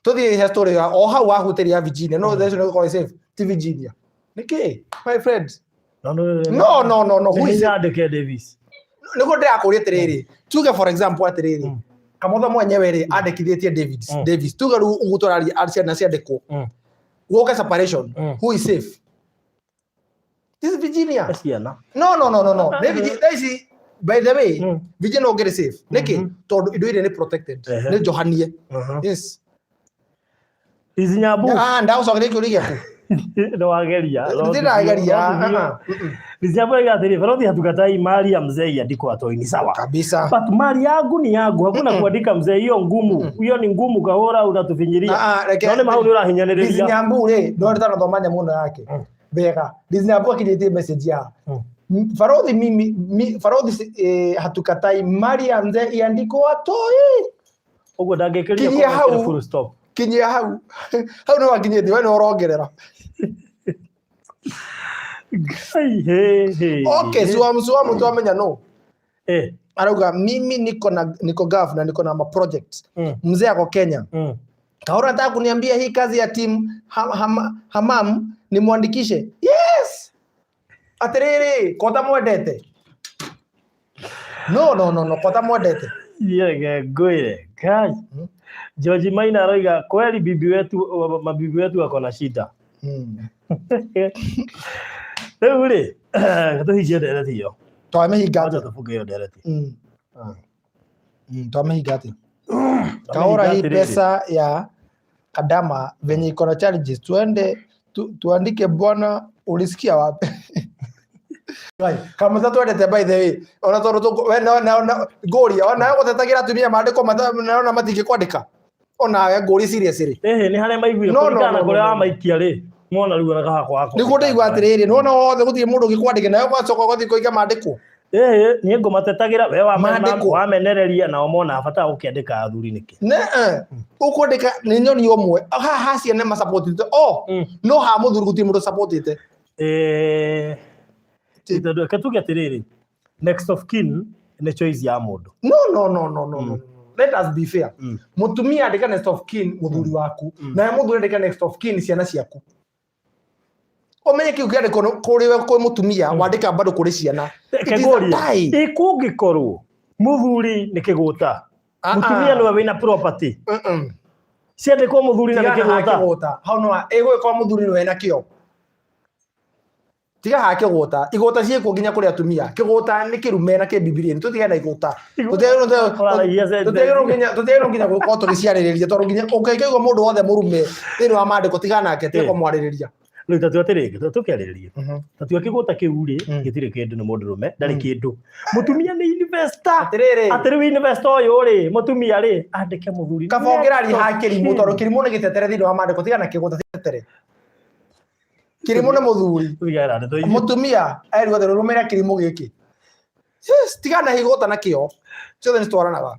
S2: Tũthiĩ he story ya o hau wahutĩria ya Virginia, no there's no ĩkorwo ĩ safe, ti Virginia nĩkĩ, my friend?
S1: No, no, no.
S2: No, no, no, no, who is safe?
S1: Andĩke Davis.
S2: Nĩguo ndĩrakũria atĩrĩrĩ, tuge for example atĩrĩrĩ, kamotho mwenyewe rĩ, andĩkithĩtie David, Davis, tuge rĩu ũguo tũraria ciana ciandĩkwo, gũke separation, who is safe? This is Virginia.
S1: Ciana.
S2: No, no, no, no, no. Nĩ thaa ici, by the way, Virginia ũngĩrĩ safe nĩkĩ? Tondũ indo iria nĩ protected, nĩ njohanie. Yes.
S1: Ici nyambu.
S2: Ah, ndagũcokeria kĩũria gĩaku.
S1: Nĩ wageria.
S2: Ndĩrageria.
S1: Liz Nyambu aiga atĩrĩ, "Barothi, hatukatai mali ya mzee iandikwe atoi, ni sawa."
S2: Kabisa.
S1: But mali yangu ni yangu, hakuna kuandika mzee, hiyo ngumu. Hiyo ni ngumu, kahora unatufinyiria.
S2: Ah, ah,
S1: No nĩ mahau nĩ
S2: Liz
S1: ũrahinyanĩrĩria.
S2: Nyambu rĩ, no ndĩtanathoma nyamũ ĩno yake wega. Liz Nyambu akinyĩtie message ya Farodhi, mimi Farodhi, hatukatai mali ya mzee iandikwe atoi.
S1: Ũguo ndangĩkĩria
S2: Kinyia
S1: kũmwĩkĩra
S2: hau.
S1: full stop.
S2: Kinyia hau, hau nĩ wakinyĩtie, we nĩ ũrongerera.
S1: Ngai, he, he.
S2: Okay, suamu suamu twamenya no arauga mimi niko na niko Gulf na niko na ma project, mzee ako Kenya. Kaora nataka kuniambia hii kazi ya team hamam nimwandikishe? Yes. Atĩrĩrĩ, kota mwendete. No, no, no, no, kota mwendete.
S1: Yege ngwire. Kai. George Maina aroiga kweli bibi wetu mabibi wetu ako na shida. Rĩu rĩ, tũhingie ndereti ĩyo.
S2: Twamĩhinga
S1: Acha
S2: atĩa?
S1: tũbunge ĩyo ndereti.
S2: Twamĩhinga atĩa? Kaora hii
S1: Atĩrĩrĩ.
S2: pesa ya Kadama venye iko na challenges, tuende tuandike bwana, ulisikia wapi? Kamũtha twendete by the way, ona tondũ we na ngũria ona gũtetagira atumia mandĩko naona matingĩkwandĩka onawe ngũria seriously.
S1: Ĩhĩ, nĩ harĩa maiguire
S2: No, no,
S1: kũringana na
S2: no,
S1: kũrĩa
S2: no, no.
S1: wamaikia rĩ, mona rĩu ona kahakwa gakwa.
S2: Nĩguo ndaigua atĩrĩrĩ, nĩwona wothe gũtirĩ mũndũ ũngĩkwandĩka nawe ũgacoka ũgathiĩ kũiga mandĩkwo.
S1: Ĩhĩ, niĩ ngũmatetagĩra we
S2: Mandĩkwo.
S1: wamenereria nao mona bata wa gũkĩandĩka athuri nĩkĩ.
S2: Ne ũkwandĩka nĩ nyoni ũmwe haha ciana macapotĩte o no ha mũthuri gũtirĩ mũndũ sapotĩte.
S1: Eh, tondũ reke tuge atĩrĩrĩ, next of kin nĩ choice ya mũndũ.
S2: No, no, no, no, no, no. Let us be fair. Mutumia andĩka next of kin mũthuri waku, nawe mũthuri andĩka next of kin ciana ciaku. Ũmenye kĩu kĩandĩkwo kũrĩ we kwĩ mũtumia, wandĩka bado kũrĩ ciana.
S1: Reke
S2: It is a
S1: ngũrie,
S2: tie.
S1: ĩ kũngĩkorwo mũthuri nĩ kĩgũta,
S2: Ah,
S1: mũtumia
S2: ah.
S1: nĩwe wĩna property,
S2: Mm-mm.
S1: ciandĩkwo mũthuri na nĩ
S2: Tigana ha
S1: kĩgũta.
S2: kĩgũta. Hau no ĩgũgĩkorwo mũthuri nĩwe na kĩo. Tiga ha kĩgũta. Igũta ciĩkuo nginya kũrĩ atumia. Kĩgũta nĩ kĩrume na kĩ Bibilia-inĩ. Tũtigane na igũta.
S1: Ũraragia sentence.
S2: Tũtiagĩrĩirwo nginya gũkorwo tũgĩciarĩrĩria tondũ nginya ũngĩkaigua mũndũ wothe mũrume thĩinĩ wa maandĩko tigana nake, tiga kũmwarĩrĩria.
S1: Rĩu ta tua atĩrĩrĩ, tũkĩarĩrĩria. Ta tua kĩgũta kĩu rĩ, gĩtirĩ kĩndũ nĩ mũndũrũme, ndarĩ kĩndũ. Mũtumia nĩ investor.
S2: Atĩrĩrĩ.
S1: Atĩ rĩu investor ũyũ rĩ, mũtumia rĩ, andĩke mũthuri.
S2: Kaba ũngĩraria ha kĩrimũ tondũ kĩrimũ nĩ gĩtetere thĩinĩ wa maandĩko, tigana na kĩgũta tetere. Kĩrimũ nĩ mũthuri.
S1: Tigana na ndeto icio.
S2: Mũtumia erirwo atĩrĩ, rũmĩrĩra kĩrimũ gĩkĩ. Yes, tigana na igũta na kĩo. Ciothe nĩ citwaranaga.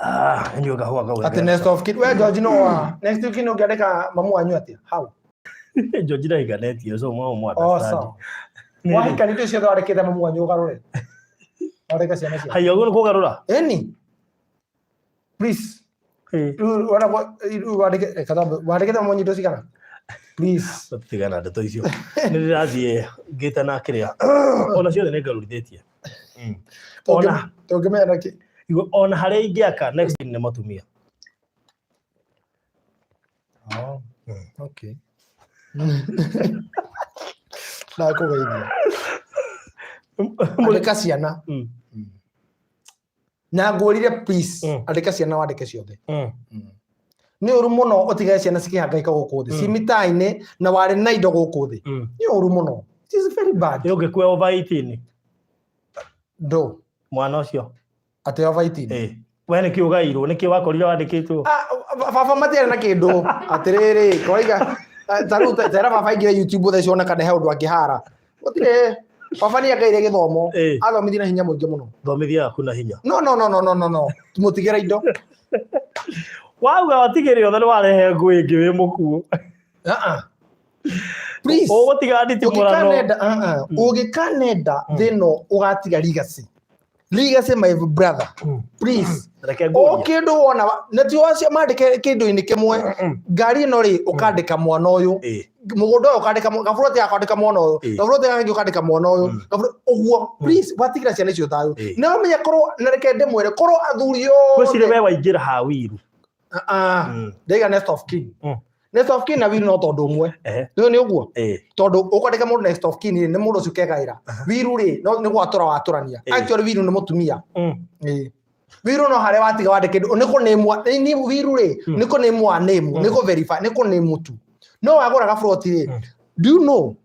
S1: Ah, nyua kahũa kau.
S2: Atĩ next of kin, we George no wa. Next of kin ũngĩandĩka mamu wanyu atĩa? How?
S1: George ndahikanĩtie, so mwa mwa
S2: Oh,
S1: understand.
S2: sawa. Wahikanĩtie ciothe wandĩkĩte mamu wanyu ũgarũre. Wandĩka ciana ciaku.
S1: Haya, ũguo nĩ kũgarũra?
S2: Ĩni. Please.
S1: Ĩ.
S2: Rĩu wona rĩu wandĩke reka twambe wandĩkĩte mamu wanyu indo cigana? Please.
S1: Tigana ndeto icio. Nĩ ndĩrathiĩ ngĩte na kĩrĩa. Ona ciothe nĩ ngarũrithĩtie. Ona
S2: Tũngĩmenya na kĩ.
S1: Igua, ona harĩa ingĩaka next nĩ mũtumia.
S2: Oh, okay. Ndakũgeithia. Andĩka ciana. Na ngwĩrire please, andĩka ciana wandĩke ciothe. Nĩ ũru mũno ũtigage ciana cikĩhangaika gũkũ thĩ. Ci mĩtaa-inĩ na warĩ na indo gũkũ thĩ. Nĩ ũru mũno. It is very bad.
S1: Ĩ ũngĩkua over 18?
S2: Ndũ.
S1: Mwana ũcio.
S2: Atĩ over 18?
S1: Ĩ. We nĩkĩ ũgairwo? Nĩkĩ wakorire wandĩkĩtwo?
S2: Ah, baba matiarĩ na kĩndũ. Atĩrĩrĩ, koiga, ta rĩu tera baba aingĩre YouTube thaa ici one kana he ũndũ angĩhara. Gũtirĩ. Baba nĩ angaire gĩthomo. Athomithie na hinya mũingĩ mũno.
S1: Thomithia aku na hinya.
S2: No, no, no, no, no, no, no. Mũtigĩre indo.
S1: Wauga watigĩre othe nĩ warehe ngũĩ ĩngĩ wĩ mũkuũ.
S2: Ah, ah. Please.
S1: Ũgũtiga nditimũrano.
S2: Ũngĩkanenda, ah, ah. Ũngĩkanenda thĩ ĩno ũgatiga legacy. Legacy my brother. Please.
S1: Reke
S2: O
S1: ngũrie.
S2: kĩndũ wona na ti wacio mandĩke kĩndũ-inĩ kĩmwe. Ngari ĩno rĩ ũkandĩka mwana ũyũ. Mũgũnda ũyũ ũkandĩka gaburoti gaka ũkandĩka mwana ũyũ. Gaburoti gaka kangĩ ũkandĩka mwana ũyũ. Ũguo please watigĩra ciana icio thayũ. Na ũmenye korwo na reke ndĩmwĩre korwo athuri
S1: Ngwĩciria
S2: othe.
S1: we waingĩra ha wiru.
S2: Ah, ah. Ndaiga next of kin. Next of kin na wiru no tondũ ũmwe. Nĩ nĩ ũguo? Tondũ ũkwandĩka mũndũ next of kin rĩ, nĩ mũndũ ũcio ũkegaĩra. Wiru rĩ, no nĩ gwatũra watũrania. Actually wiru nĩ mũtumia. Wiru no harĩa watiga wandĩke nĩ kũnĩmwa, nĩ wiru rĩ, nĩ kũnĩmwa name, nĩ kũ verify, nĩ kũnĩmũ tu. No wagũra gaburoti rĩ, do you know,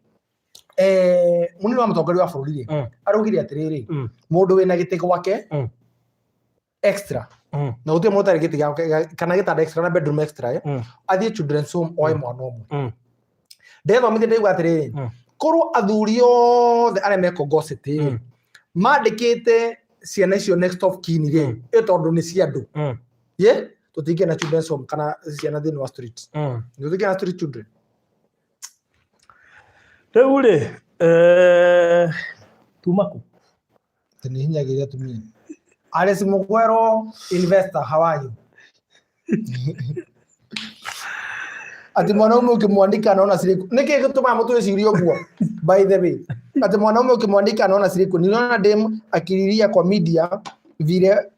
S2: mũnini wa mũtongoria wa bũrũri rĩ, araugire atĩrĩrĩ, mũndũ wĩna gĩtĩ gwake extra, na gũtirĩ mũndũ ũtarĩ gĩtĩ gĩake kana gĩtanda extra na bedroom extra, athiĩ children's home oe mwana ũmwe. Ndethomithia ndaigua atĩrĩrĩ, korwo athuri othe arĩa me Congo City rĩ, mandĩkĩte ciana icio next of kin rĩ, ĩ tondũ nĩ cia andũ. Ye, tũtingĩgĩa na children's home kana ciana thĩinĩ wa street. Tũtingĩgĩa na street children.
S1: Rĩu rĩ, tuma kũ?
S2: Atĩ nĩ hinyagĩrĩria atumia. Alice Mugwero, investor, how are you? Ati mwanaume ukimwandika anaona siriku. Niki gĩtũmaga mũtwĩcirie ũguo? By the way, ati mwanaume ukimwandika anaona siriku. Niliona dem akililia kwa media vile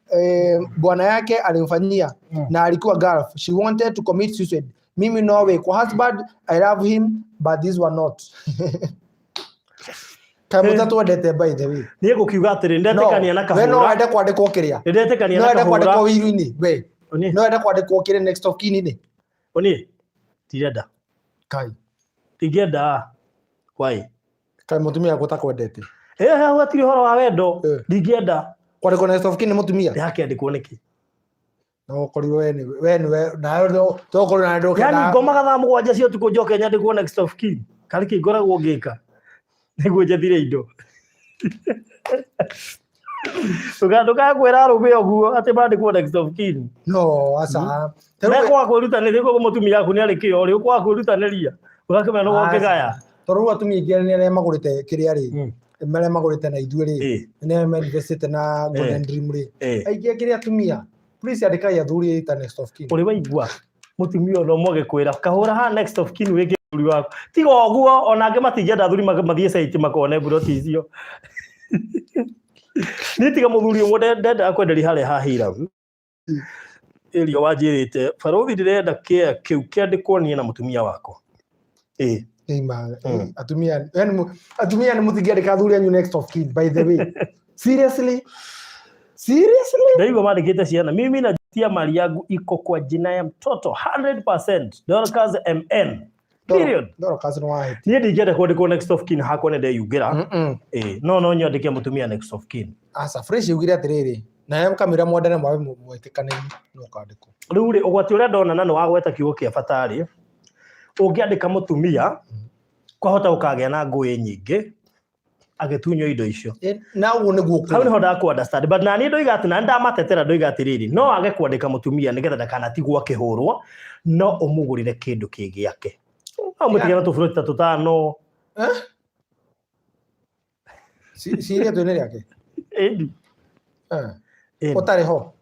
S2: bwana yake alimfanyia na alikuwa Gulf. She wanted to commit suicide. Mimi no way. Kwa husband I love him but this one not. Kaĩ mũtatwendete by the way.
S1: Niĩ ngũkiuga atĩrĩ, ndetĩkania na
S2: We no
S1: kahũra.
S2: wende kwandĩkwo kĩrĩa?
S1: Ndetĩkania
S2: No
S1: na
S2: wende
S1: kahũra.
S2: kwandĩkwo wiru-inĩ? We.
S1: Ũniĩ.
S2: No wende kwandĩkwo kĩrĩa next of kin-inĩ?
S1: Ũniĩ. Ndirenda.
S2: Kai.
S1: Ndingĩenda. Why?
S2: Kaĩ mũtumia waku atakwendete?
S1: Eh, hau hatirĩ ũhoro wa wendo.
S2: Eh.
S1: Ndingĩenda.
S2: Kwandĩkwo next of kin nĩ mũtumia?
S1: Ndĩrakĩandĩkwo nĩkĩ?
S2: Na ũkorirwo we nĩ we nĩ we nawe no tokorwo nawe ndũkenda.
S1: Yani ngomaga thaa 7 cia ũtukũ njoke nyandĩkwo next of kin. Karĩ kĩ ngoragwo ngĩka nĩguo njethire indo. Ndũkakwĩra arũme ũguo atĩ mandĩkwo next of kin.
S2: No, aca.
S1: Mekwaga kwĩrutanĩria koguo mũtumia waku nĩ arĩ kĩo rĩ, ũkwaga kwĩrutanĩria ũgakĩmenya nĩguo ũkĩgaya.
S2: Tondũ rĩu atumia aingĩ nĩ arĩa magũrĩte kĩrĩa rĩ, marĩa magũrĩte na ithuĩ rĩ, nĩ arĩa mainvestĩte na Golden Dream rĩ. Aingĩ kĩrĩa atumia, please andĩkai athuri ta next of kin.
S1: Ũrĩ waigua mũtumia ona ũmwe agĩkwĩra kahũra haha next of kin wĩke mũthuri waku. Tiga ũguo ona angĩ matingĩenda athuri mathiĩ site makone mburoti icio. Niĩ tiga mũthuri ũmwe ndendaga kwenderia harĩa ha Hiram. Ĩrio wanjĩrĩte barũthi ndĩrenda kĩa kĩu kĩandĩkwo niĩ na mũtumia wakwa.
S2: Ima, atumia, yani atumia nĩ mũtingĩandĩka athuri anyu next of kin, by the way. Seriously? Seriously?
S1: Ndaigua mandĩkĩte ciana. Mimi najitia mali yangu iko kwa jina ya mtoto 100% Dorcas MN. Period.
S2: Dorcas nĩ wahĩtia.
S1: Niĩ ndingĩenda kwandĩkwo next of kin hakwa nĩ ndeyugĩra. No no nyandĩke mũtumia next of kin.
S2: Aca, Fresh ugire atĩrĩrĩ, nawe kamĩra mwendane mwabe mwĩtĩkanĩrie no ũkandĩkwo.
S1: Rĩu rĩ, ũgwati ũrĩa ndona na nĩ wagweta kiugo kĩa bata rĩ, ũngĩandĩka mũtumia, kwahota gũkagĩa na ngũĩ nyingĩ agĩtunywo indo icio.
S2: Na ũguo nĩguo
S1: Hau nĩho ndakũ understand, but nani ndoiga atĩ na ndamatetera ndoiga atĩrĩrĩ, no age kwandĩka mũtumia nĩgetha ndakanatigwo akĩhũrwo, no ũmũgũrĩre kĩndũ kĩ gĩake. No ũmũtige na tũburoti ta tũtano.
S2: Ciria twĩ nĩ rĩake?
S1: Ĩni. Ĩni.
S2: Ũtarĩ ho?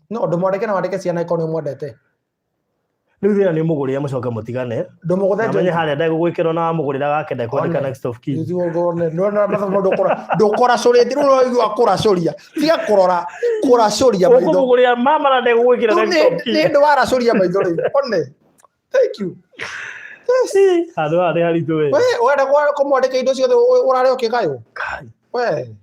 S2: No ndũmwandĩke na wandĩke ciana ikorwo nĩ ũmwendete.
S1: Rĩu thĩna nĩ ũmũgũrĩre mũcoke mũtigane.
S2: Ndũmũgũthe
S1: Namenye harĩa ndegũgwĩkĩrwo na wamũgũrĩra gake ndekwandĩka next of kin.
S2: Ndũkũracũrĩtie rĩu ũraigua kũracũria. Tiga kũrora kũracũria maitho.
S1: Ũkũmũgũrĩra mama na ndegũgwĩkĩra next of kin.
S2: Nĩ ndĩ waracũria maitho rĩu. One. Thank you.
S1: Handũ haha nĩ haritũ we.
S2: We wenda kũmwandĩka indo ciothe ũrarĩ ũkĩgaywo. We.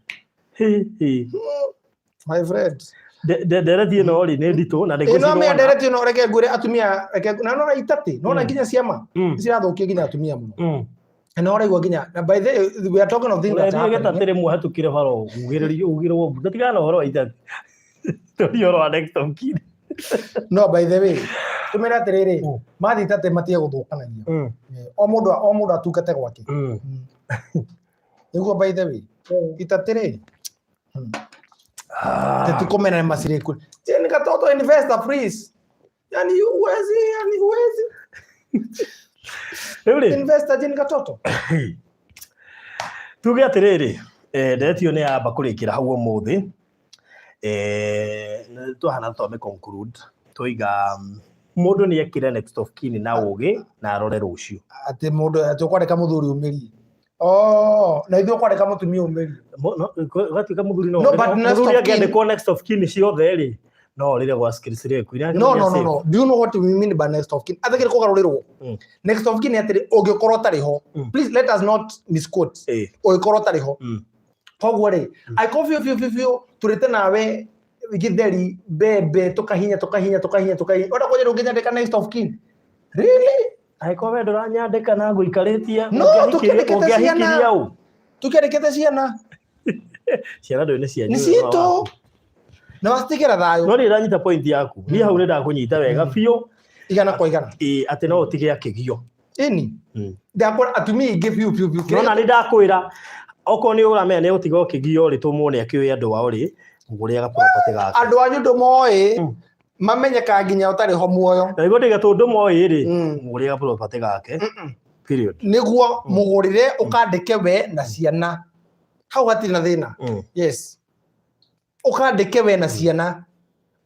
S2: My friend.
S1: Ndereti ĩno rĩ nĩ nditũ na
S2: ndĩngwĩciria. Ĩno ndereti ĩno reke ngwĩre atumia reke na no itatĩ no na nginya ciama cirathũkia nginya atumia mũno. Na ũraigua nginya na by the way we are talking of things that
S1: happen. Gĩtatĩ rĩmwe hatukire bara ugĩrĩrio ugĩrwo ndatigana na ũhoro wa itatĩ. Tũri ũhoro wa next of kin.
S2: No by the way tumĩre atĩrĩrĩ mathiĩ itatĩ matige gũthũkanagia. O mũndũ o mũndũ atungate gwake. Nĩguo by the way itatĩ rĩ Tetikomena na masiriku. Ni katoto investor please. Yani huwezi, yani huwezi.
S1: Rĩu rĩ
S2: Investor jini katoto.
S1: Tuge atĩrĩrĩ, ndereti ĩyo nĩ yamba kũrĩkĩra hau ũmũthĩ. Twahana twame conclude twoiga mũndũ nĩ ekĩre next of kin na ũgĩ na arore rũciũ.
S2: Atĩ mũndũ atĩ ũkwandĩka mũthuri umĩrie. Oh, na ithuĩ ũkwandĩka mũtumia umĩrie.
S1: Gatuĩka mũthuri no.
S2: No, but next
S1: Mũthuri
S2: of kin.
S1: angĩandĩkwo next of kin ciothe rĩ, no rĩrĩa gwa skills rĩ,
S2: No, no, no, no. Do you know what we mean by next of kin? Athekere kũgarũrĩrwo. Next of kin nĩ atĩrĩ ũngĩkorwo ũtarĩ ho. Please let us not misquote. Ũngĩkorwo ũtarĩ ho. Koguo rĩ, angĩkorwo biũ biũ biũ biũ tũrĩte nawe gĩtheri mbembe tũkahinya tũkahinya tũkahinya tũkahinya. Ona kwanjĩra ũngĩnyandĩka next of kin. Really?
S1: Angĩkorwo we ndũranyandĩka na ngũikarĩtie,
S2: No, tũkĩandĩkĩte ciana.
S1: ũngĩahikirie ũ?
S2: Tũkĩandĩkĩte ciana.
S1: Ciana ndũĩ nĩ cianyu.
S2: Nĩ citũ. Na wacitigĩra thayũ.
S1: No niĩ ndanyita point yaku. Niĩ hau nĩ ndakũnyita wega biũ.
S2: Igana kwa igana.
S1: Ĩĩ, atĩ no ũtige akĩgio.
S2: Ĩni. Ndakora atumia aingĩ biũ biũ biũ.
S1: No na nĩ ndakwĩra okorwo nĩ ũramenya nĩ ũtiga ũkĩgio rĩ, tũmuone akĩũĩ andũ ao rĩ, mũgũrĩre property gake.
S2: Andũ anyu ndũmoĩ. Mamenyekaga nginya ũtarĩ ho muoyo.
S1: Na nĩguo ndĩga tondũ moĩ rĩ, mũgũrĩre property gake. Period.
S2: Nĩguo mũgũrĩre ũkandĩke we na ciana. Hau hatirĩ na thĩna. Yes. Ũkandĩke we na ciana.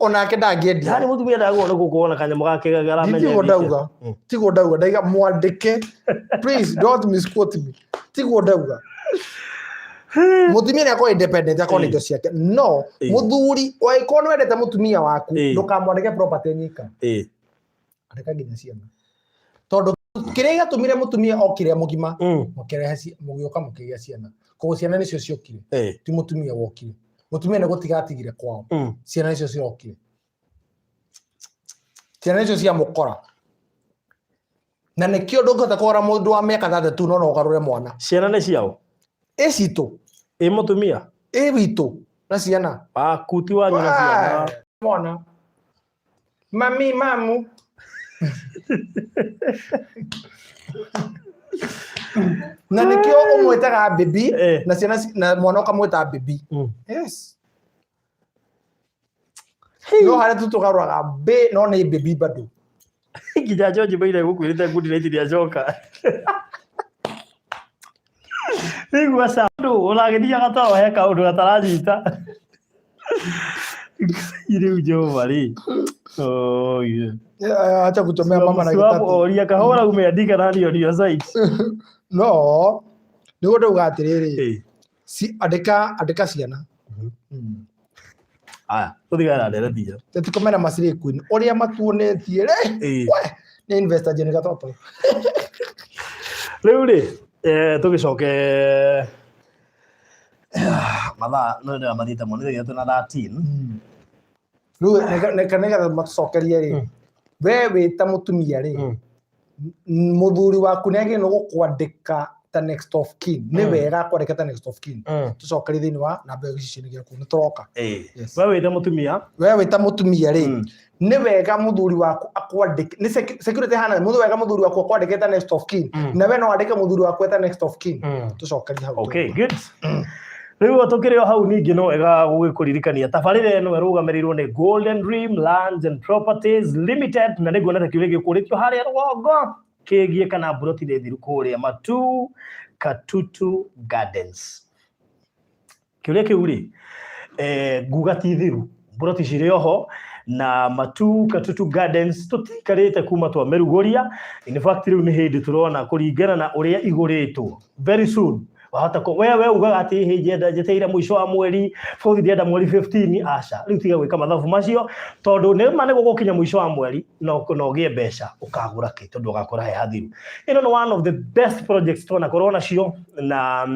S2: Onake ndangĩendia.
S1: Yani mũtumia ndagwo nĩ gũkorwo na kanyamũ gake garamenya.
S2: Tiguo ndauga. Tiguo ndauga, ndaiga mwandĩke. Please don't misquote me. Tiguo ndauga. Mũtumia nĩ akorwo independent, akorwo na indo ciake. No mũthuri wangĩkorwo nĩ wendete mũtumia waku, ndũkamwandĩke property nyika. Andĩka nginya ciana. Tondũ kĩrĩa gĩatũmire mũtumia okire mũgima, mũkĩrehe mũgĩũka mũkĩgĩa ciana. Koguo ciana nĩcio ciokire, ti mũtumia wokire. Mũtumia nĩ gũtiga atigire kwao. Ciana nĩcio cirokire. Ciana nĩcio ciamũkora. Na nĩkĩo ndũngĩhota kũgũra mũndũ wa mĩaka 32 no no ũgarũre mwana.
S1: Ciana nĩ ciao?
S2: Ĩ citũ.
S1: Ĩ mũtumia?
S2: Ĩ witũ na ciana.
S1: Waku ti wanyu na ciana.
S2: Mwana. Mami, mamu. Na nĩkĩo ũmwĩtaga baby na ciana na mwana ũkamwĩta baby. Yes. No harĩa tu tũgarũraga B no nĩ baby bado.
S1: Nginya George Maina gũkwĩrĩte good night nĩacoka. Igua ca andũ ũragĩthiaga toro he kaũndũ gataranyita. Rĩu Jehova rĩ. Oh, yeah.
S2: Acha kuchomea mama na
S1: Swab
S2: gĩtatu.
S1: oria kahora umeandika nani on your site.
S2: No, nĩguo ndauga atĩrĩrĩ, andĩka andĩka ciana.
S1: Aya, tũthigane na ndereti ĩyo.
S2: Tũtikomena Masiri Queen ũrĩa matuonetie rĩ, we nĩ investor Jane Gatoto.
S1: Rĩu rĩ, tũgĩcoke mathaa no nĩ mathiĩte mũno nĩ tũna 13.
S2: Rĩu nĩgetha matũcokerie rĩ, we wĩ ta mũtumia rĩ, mũthuri waku nĩ agĩrĩirwo gũkwandĩka ta next of kin. Nĩ wega kwandĩka ta next of kin. Tũcokerie thĩinĩ wa namba ĩyo gĩcicio-inĩ gĩaku, nĩ tũroka. Yes.
S1: We wĩ ta mũtumia?
S2: We wĩ ta mũtumia rĩ, nĩ wega mũthuri waku akwandĩke, nĩ security hana, nĩ wega mũthuri waku akwandĩke ta next of kin. Na we no wandĩke mũthuri waku ta next of kin. Tũcokerie hau.
S1: Okay, good. Rĩu o tũkĩrĩ o hau ningĩ no wega gũgĩkũririkania tabarĩra ĩno ĩrũgamĩrĩirwo nĩ Golden Dream Lands and Properties Limited, na nĩnguona ta kĩũria gĩkũrĩtio harĩa rũgongo kĩgiĩ kana mburoti nĩ thiru kũrĩa Matu Katutu Gardens. Kĩũria kĩu rĩ, nguga ti thiru, mburoti cirĩ oho na Matu Katutu Gardens tũtiikarĩte kuma twamĩrugũria. In fact rĩu nĩ hĩndĩ tũrona kũringana na ũrĩa igũrĩtwo very soon wahota ko we ugaga atĩ hĩ njenda njeteire mũico wa mweri bũthi ndĩrenda mweri 15. Aca, rĩu tiga gwĩka mathabu macio tondũ nĩ ma nĩ gũgũkinya mũico wa mweri no ũgĩe mbeca ũkagũra kĩ tondũ ũgakora he hathiru. Ĩno nĩ one of the best projects twanakorwo nacio, na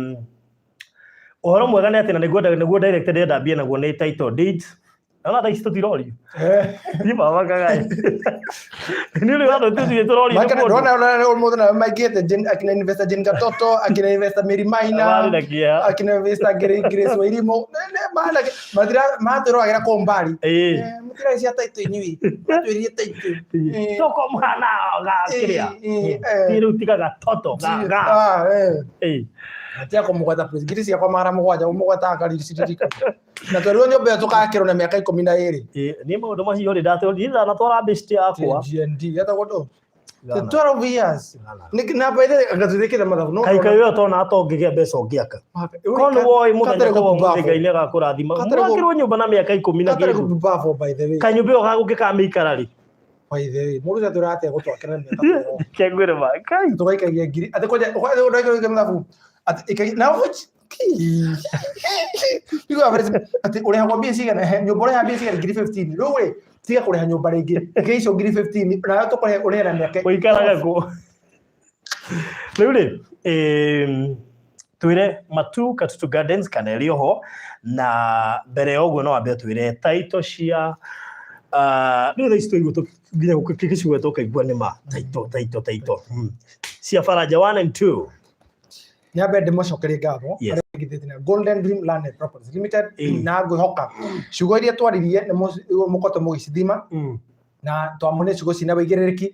S1: ũhoro mwega nĩ atĩ na nĩguo direct ndĩrenda mbie naguo nĩ title deeds. Naona thaa ici tũtirorio. Niĩ baba kagaĩ. Nĩ ũrĩ watho tũtirĩ tũrorio nĩ mũndũ.
S2: Ndona ndona ũmũthĩ nawe maingĩte akina investor Jane Gatoto, akina investor Mary Maina,
S1: Marĩ na kĩeha.
S2: akina investor Grace Wairimu. Matira matũrogagĩra kũu mbari. Mũtirarĩ cia title inyuĩ. Matwĩrire title.
S1: Toko mwana ga kĩrĩa. Ti rĩu tiga gatoto ga ga.
S2: Atia kũmũgweta please. Ngiri ciakwa 700 ũmũgwetaga kariri. Na twerirwo nyũmba ĩyo tũgakĩrwo na mĩaka 12.
S1: Niĩ maũndũ macio rĩ, niĩ ndanatwara best yakwa.
S2: GND getagwo ndũ? 12 years. Na by the way ngatwĩkĩte mathabu.
S1: Kaĩ kaĩ we ũtona ta ũngĩgĩa mbeca ũngĩaka. Korwo nĩ woĩ mũthenya ta wa ũmũthĩ Ngai nĩ agakũrathima. Mwakĩrwo nyũmba na mĩaka ikũmi na kĩndũ.
S2: By the way.
S1: Kanyũmba ĩyo gagũngĩkamĩikara rĩ.
S2: By the way, mũndũ ũcio atwĩraga atĩ egũtwakĩra na mĩaka 12.
S1: Kengwĩre ma. Kai.
S2: Tũgaikagia ngiri. Atĩ kwanja ũndũ mathabu. Atĩ ikagia na atĩ ũrĩhagwo mbia cigana nyũmba ũrĩha mbia cigana ngiri 15 rĩu rĩ tiga kũrĩha nyũmba rĩngĩ ngiri icio ngiri 15 nayo tũkũrĩha ũrĩhe na mĩaka.
S1: Ũikaraga kũ? Rĩu rĩ, twĩre Matu Katutu Gardens kana ĩrĩ oho, na mbere ya ũguo no wambe ũtwĩre title cia rĩu thaa ici twaigua nginya gĩcigo tũkaigua nĩ ma title title title cia Faraja 1 and 2.
S2: Nyambe ndĩmũcokerie ngatho arĩa maigithĩtie na Golden Dream Land and Properties Limited, na ngwĩhoka ciugo iria twaririe nĩ mũkoretwo mũgĩcithima na twamũne ciugo cina wĩigĩrĩrĩki,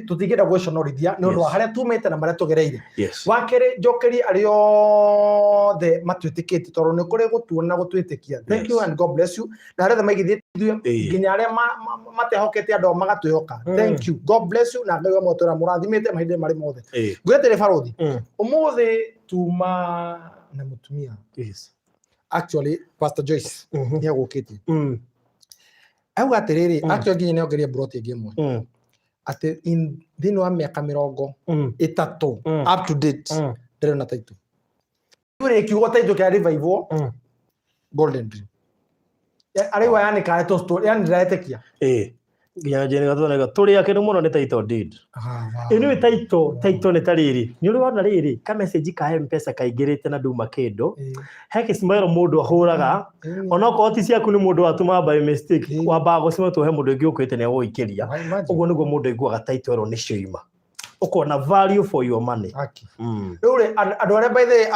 S2: tũtingĩenda gwĩconorithia nĩ ũndũ wa harĩa tumĩte na marĩa tũgereire. Wa kerĩ, njokerie arĩa othe matwĩtĩkĩtie tondũ nĩ kũrĩ gũtuona na gũtwĩtĩkia. Thank you and God bless you. Na arĩa othe maigithĩtie ithuĩ, nginya arĩa matehokete andũ ao magatwĩhoka. Thank you. God bless you na Ngai wa mwatũra mũrathimĩte mahinda marĩ mothe. Ngwĩre atĩrĩ barũthi, ũmũthĩ tuma na mũtumia. Actually, Pastor Joyce nĩ egũkĩte. Auga atĩrĩrĩ, akĩo nginya nĩongeria mburoti ĩngĩ ĩmwe, atĩ thĩinĩ wa mĩaka mĩrongo ĩtatũ up to date ndarĩ na title. Rĩu kiugo title kĩa revival Golden Dream. Araigua yani karetwo story, yani ndĩretĩkia.
S1: Ĩĩ, nginya Jane Gathoni tũrĩ akenu mũno nĩ title deed. Ĩ nĩ title nĩ ta rĩrĩ, nĩ ũrĩ wona rĩrĩ ka message ka M-Pesa kaingĩrĩte na nduma kĩndũ, he kĩcimaĩro mũndũ ahũraga onokorwo ti ciaku, nĩ mũndũ watũma by mistake, wambaga gũcima he mũndũ ũngĩ ũkwĩte nĩ agũgũikĩria. Ũguo nĩguo mũndũ aiguaga title ĩro nĩ cioima, ũkona value for your money.
S2: Aki. Rĩu rĩ, andũ arĩa by the way,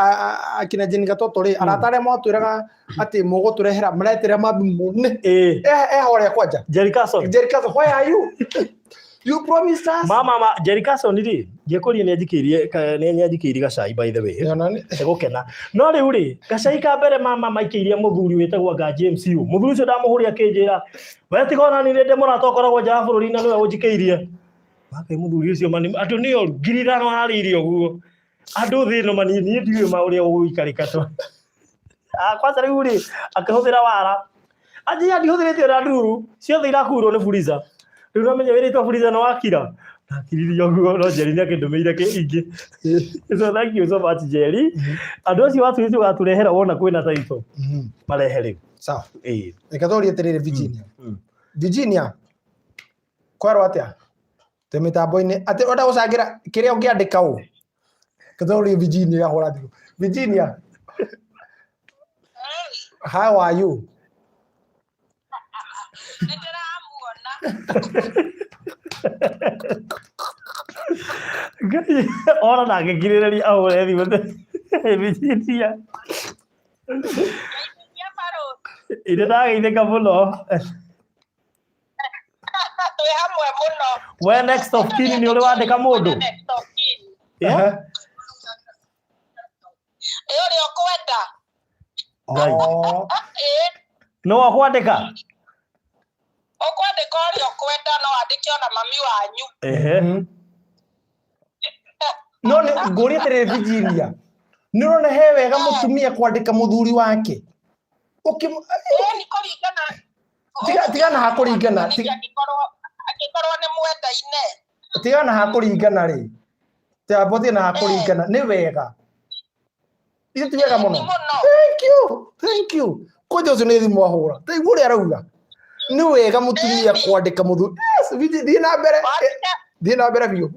S2: akina Jane Gatoto rĩ, arata arĩa mwatwĩraga atĩ mũgũtũrehera maretĩra mambi mũne. Eha ũrĩa kwanja.
S1: Jerry Carson.
S2: Jerry Carson, where are you? You promised us.
S1: Mama ma Jerry Carson rĩ, ngĩkũria nĩ anjikĩirie nĩ anjikĩirie gacai, by the way.
S2: Ona nĩ-
S1: Gũkena no rĩu rĩ, gacai ka mbere mama maikĩirie mũthuri wĩtagwo anga James Yu. Mũthuri ũcio ndamũhũria akĩnjĩra, we tiga ona nĩ ndĩ mũrata ũkoragwo nja wa bũrũri na nĩwe ũnjikĩirie. Wake mũthuri ũcio mani andũ nĩ oru, 5,000 ararĩire ũguo andũ thĩ ĩno mani, niĩ ndiũĩ ma ũrĩa ũgũikarĩka to. Ah, kwanza rĩu rĩ, akĩhũthĩra wara anjia ndihũthĩrĩte ona nduru ciothe irakuirwo nĩ Fuliza. Rĩu namenya wĩrĩtwo Fuliza na wakira ndakiririe ũguo, no Jerry nĩ akĩndũmĩire kĩ ingĩ, so thank you so much, Jerry. Andũ acio watuĩte ũgatũrehera wona kwĩna title, marehe rĩu.
S2: Sawa.
S1: Ĩĩ.
S2: Reke tũrie atĩrĩrĩ, Virginia. Virginia, kwerwo atĩa twĩ mĩtambo-inĩ atĩ ũrenda gũcangĩra kĩrĩa ũngĩandĩka ũ? Reke tũrie Virginia yahũra thimũ. Virginia, how are you?
S3: Nĩ ndĩramuona.
S1: Ngai, ona ndangĩkirĩrĩria ahũre thimũ Virginia.
S3: Ngeithĩria barũthi.
S1: Ine ndageithĩka mũno.
S3: Twĩ hamwe mũno.
S1: We next of kin nĩ ũrĩ wandĩka mũndũ?
S3: Next of kin.
S1: Yeah?
S3: Ĩ ũrĩa ũkwenda.
S1: Ngai.
S2: Oh.
S3: Ĩ
S1: No akwandĩka.
S3: Ũkwandĩka ũrĩa ũkwenda, no wandĩke ona mami wanyu.
S1: Ehe.
S2: No nĩ ngũria atĩrĩrĩ, Virginia, nĩ ũrona he wega mũtumia kwandĩka mũthuri wake?
S3: Ĩ nĩ kũringana.
S2: Tigana ha kũringana,
S3: Ningĩ angĩkorwo nĩ mwendaine.
S2: Tigana ha kũringana rĩ, tiambotie na ha kũringana nĩ wega, ithe ti wega mũno?
S3: Nĩ mũno.
S2: Thank you, thank you. Kwanja ũcio nĩ thimũ ahũra, taigua ũrĩa arauga nĩ wega mũtumia kwandĩka mũthuri. Yes, thiĩ na mbere.
S3: Wandĩke.
S2: Thiĩ na mbere biũ.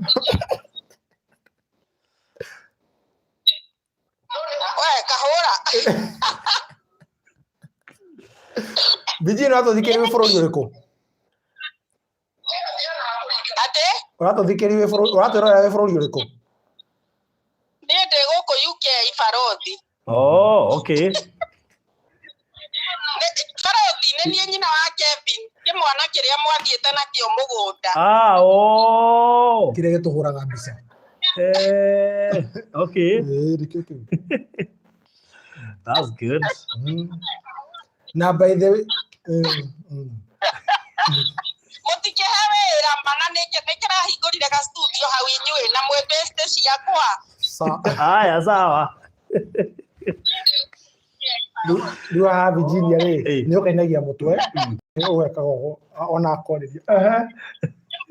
S3: We kahũra.
S2: Virginia, ũratũthikĩrĩria wĩ bũrũri ũrĩkũ?
S3: Atĩ?
S2: Ũratũthikĩrĩria wĩ bũrũri, ũratwĩrorera wĩ bũrũri ũrĩkũ?
S3: Niĩ ndĩ gũkũ UK, barũthi.
S1: Oh, okay.
S3: Barũthi, nĩ niĩ nyina wa Kevin, kĩmwana kĩrĩa mwathiĩte nakĩo mũgũnda.
S1: Ah, oh.
S2: Kĩrĩa gĩtũhũraga mbica.
S1: Eh, okay.
S2: Ĩĩ, nĩkĩo kĩu.
S1: That's good.
S2: Na by the way,
S3: Mũtikĩhe wĩra mana nĩ kĩrahingũrire ga studio hau inyuĩ na mwĩ best ciakwa.
S1: Aya, sawa.
S2: Rĩu haha Virginia rĩ,
S1: Ĩĩ.
S2: nĩ ũkainagia mũtwe, nĩ ũgekaga ũguo ona akwarĩria. Ehe.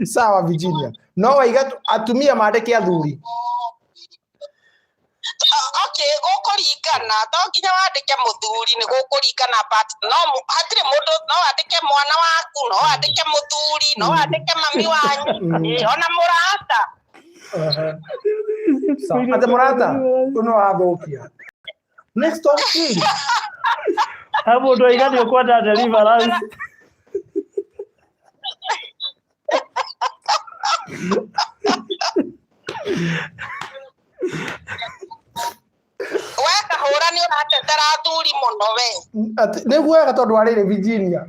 S2: Sawa Virginia, no waiga atumia mandĩke athuri.
S3: Okay, gũkũringana, to nginya wandĩke mũthuri, nĩ gũkũringana, but no hatirĩ mũndũ, no wandĩke mwana waku, no wandĩke mũthuri, no wandĩke mami wanyu. Ĩ, ona mũrata.
S2: Ehe. Sawa. Atĩ mũrata ũyũ nĩ wathũkia next of kin.
S1: Ha mũndũ aiga nĩ ũkwenda deliverance.
S3: We kahũra, nĩ ũratetera athuri mũno we.
S2: Nĩguo wega, tondũ wa rĩrĩ, Virginia,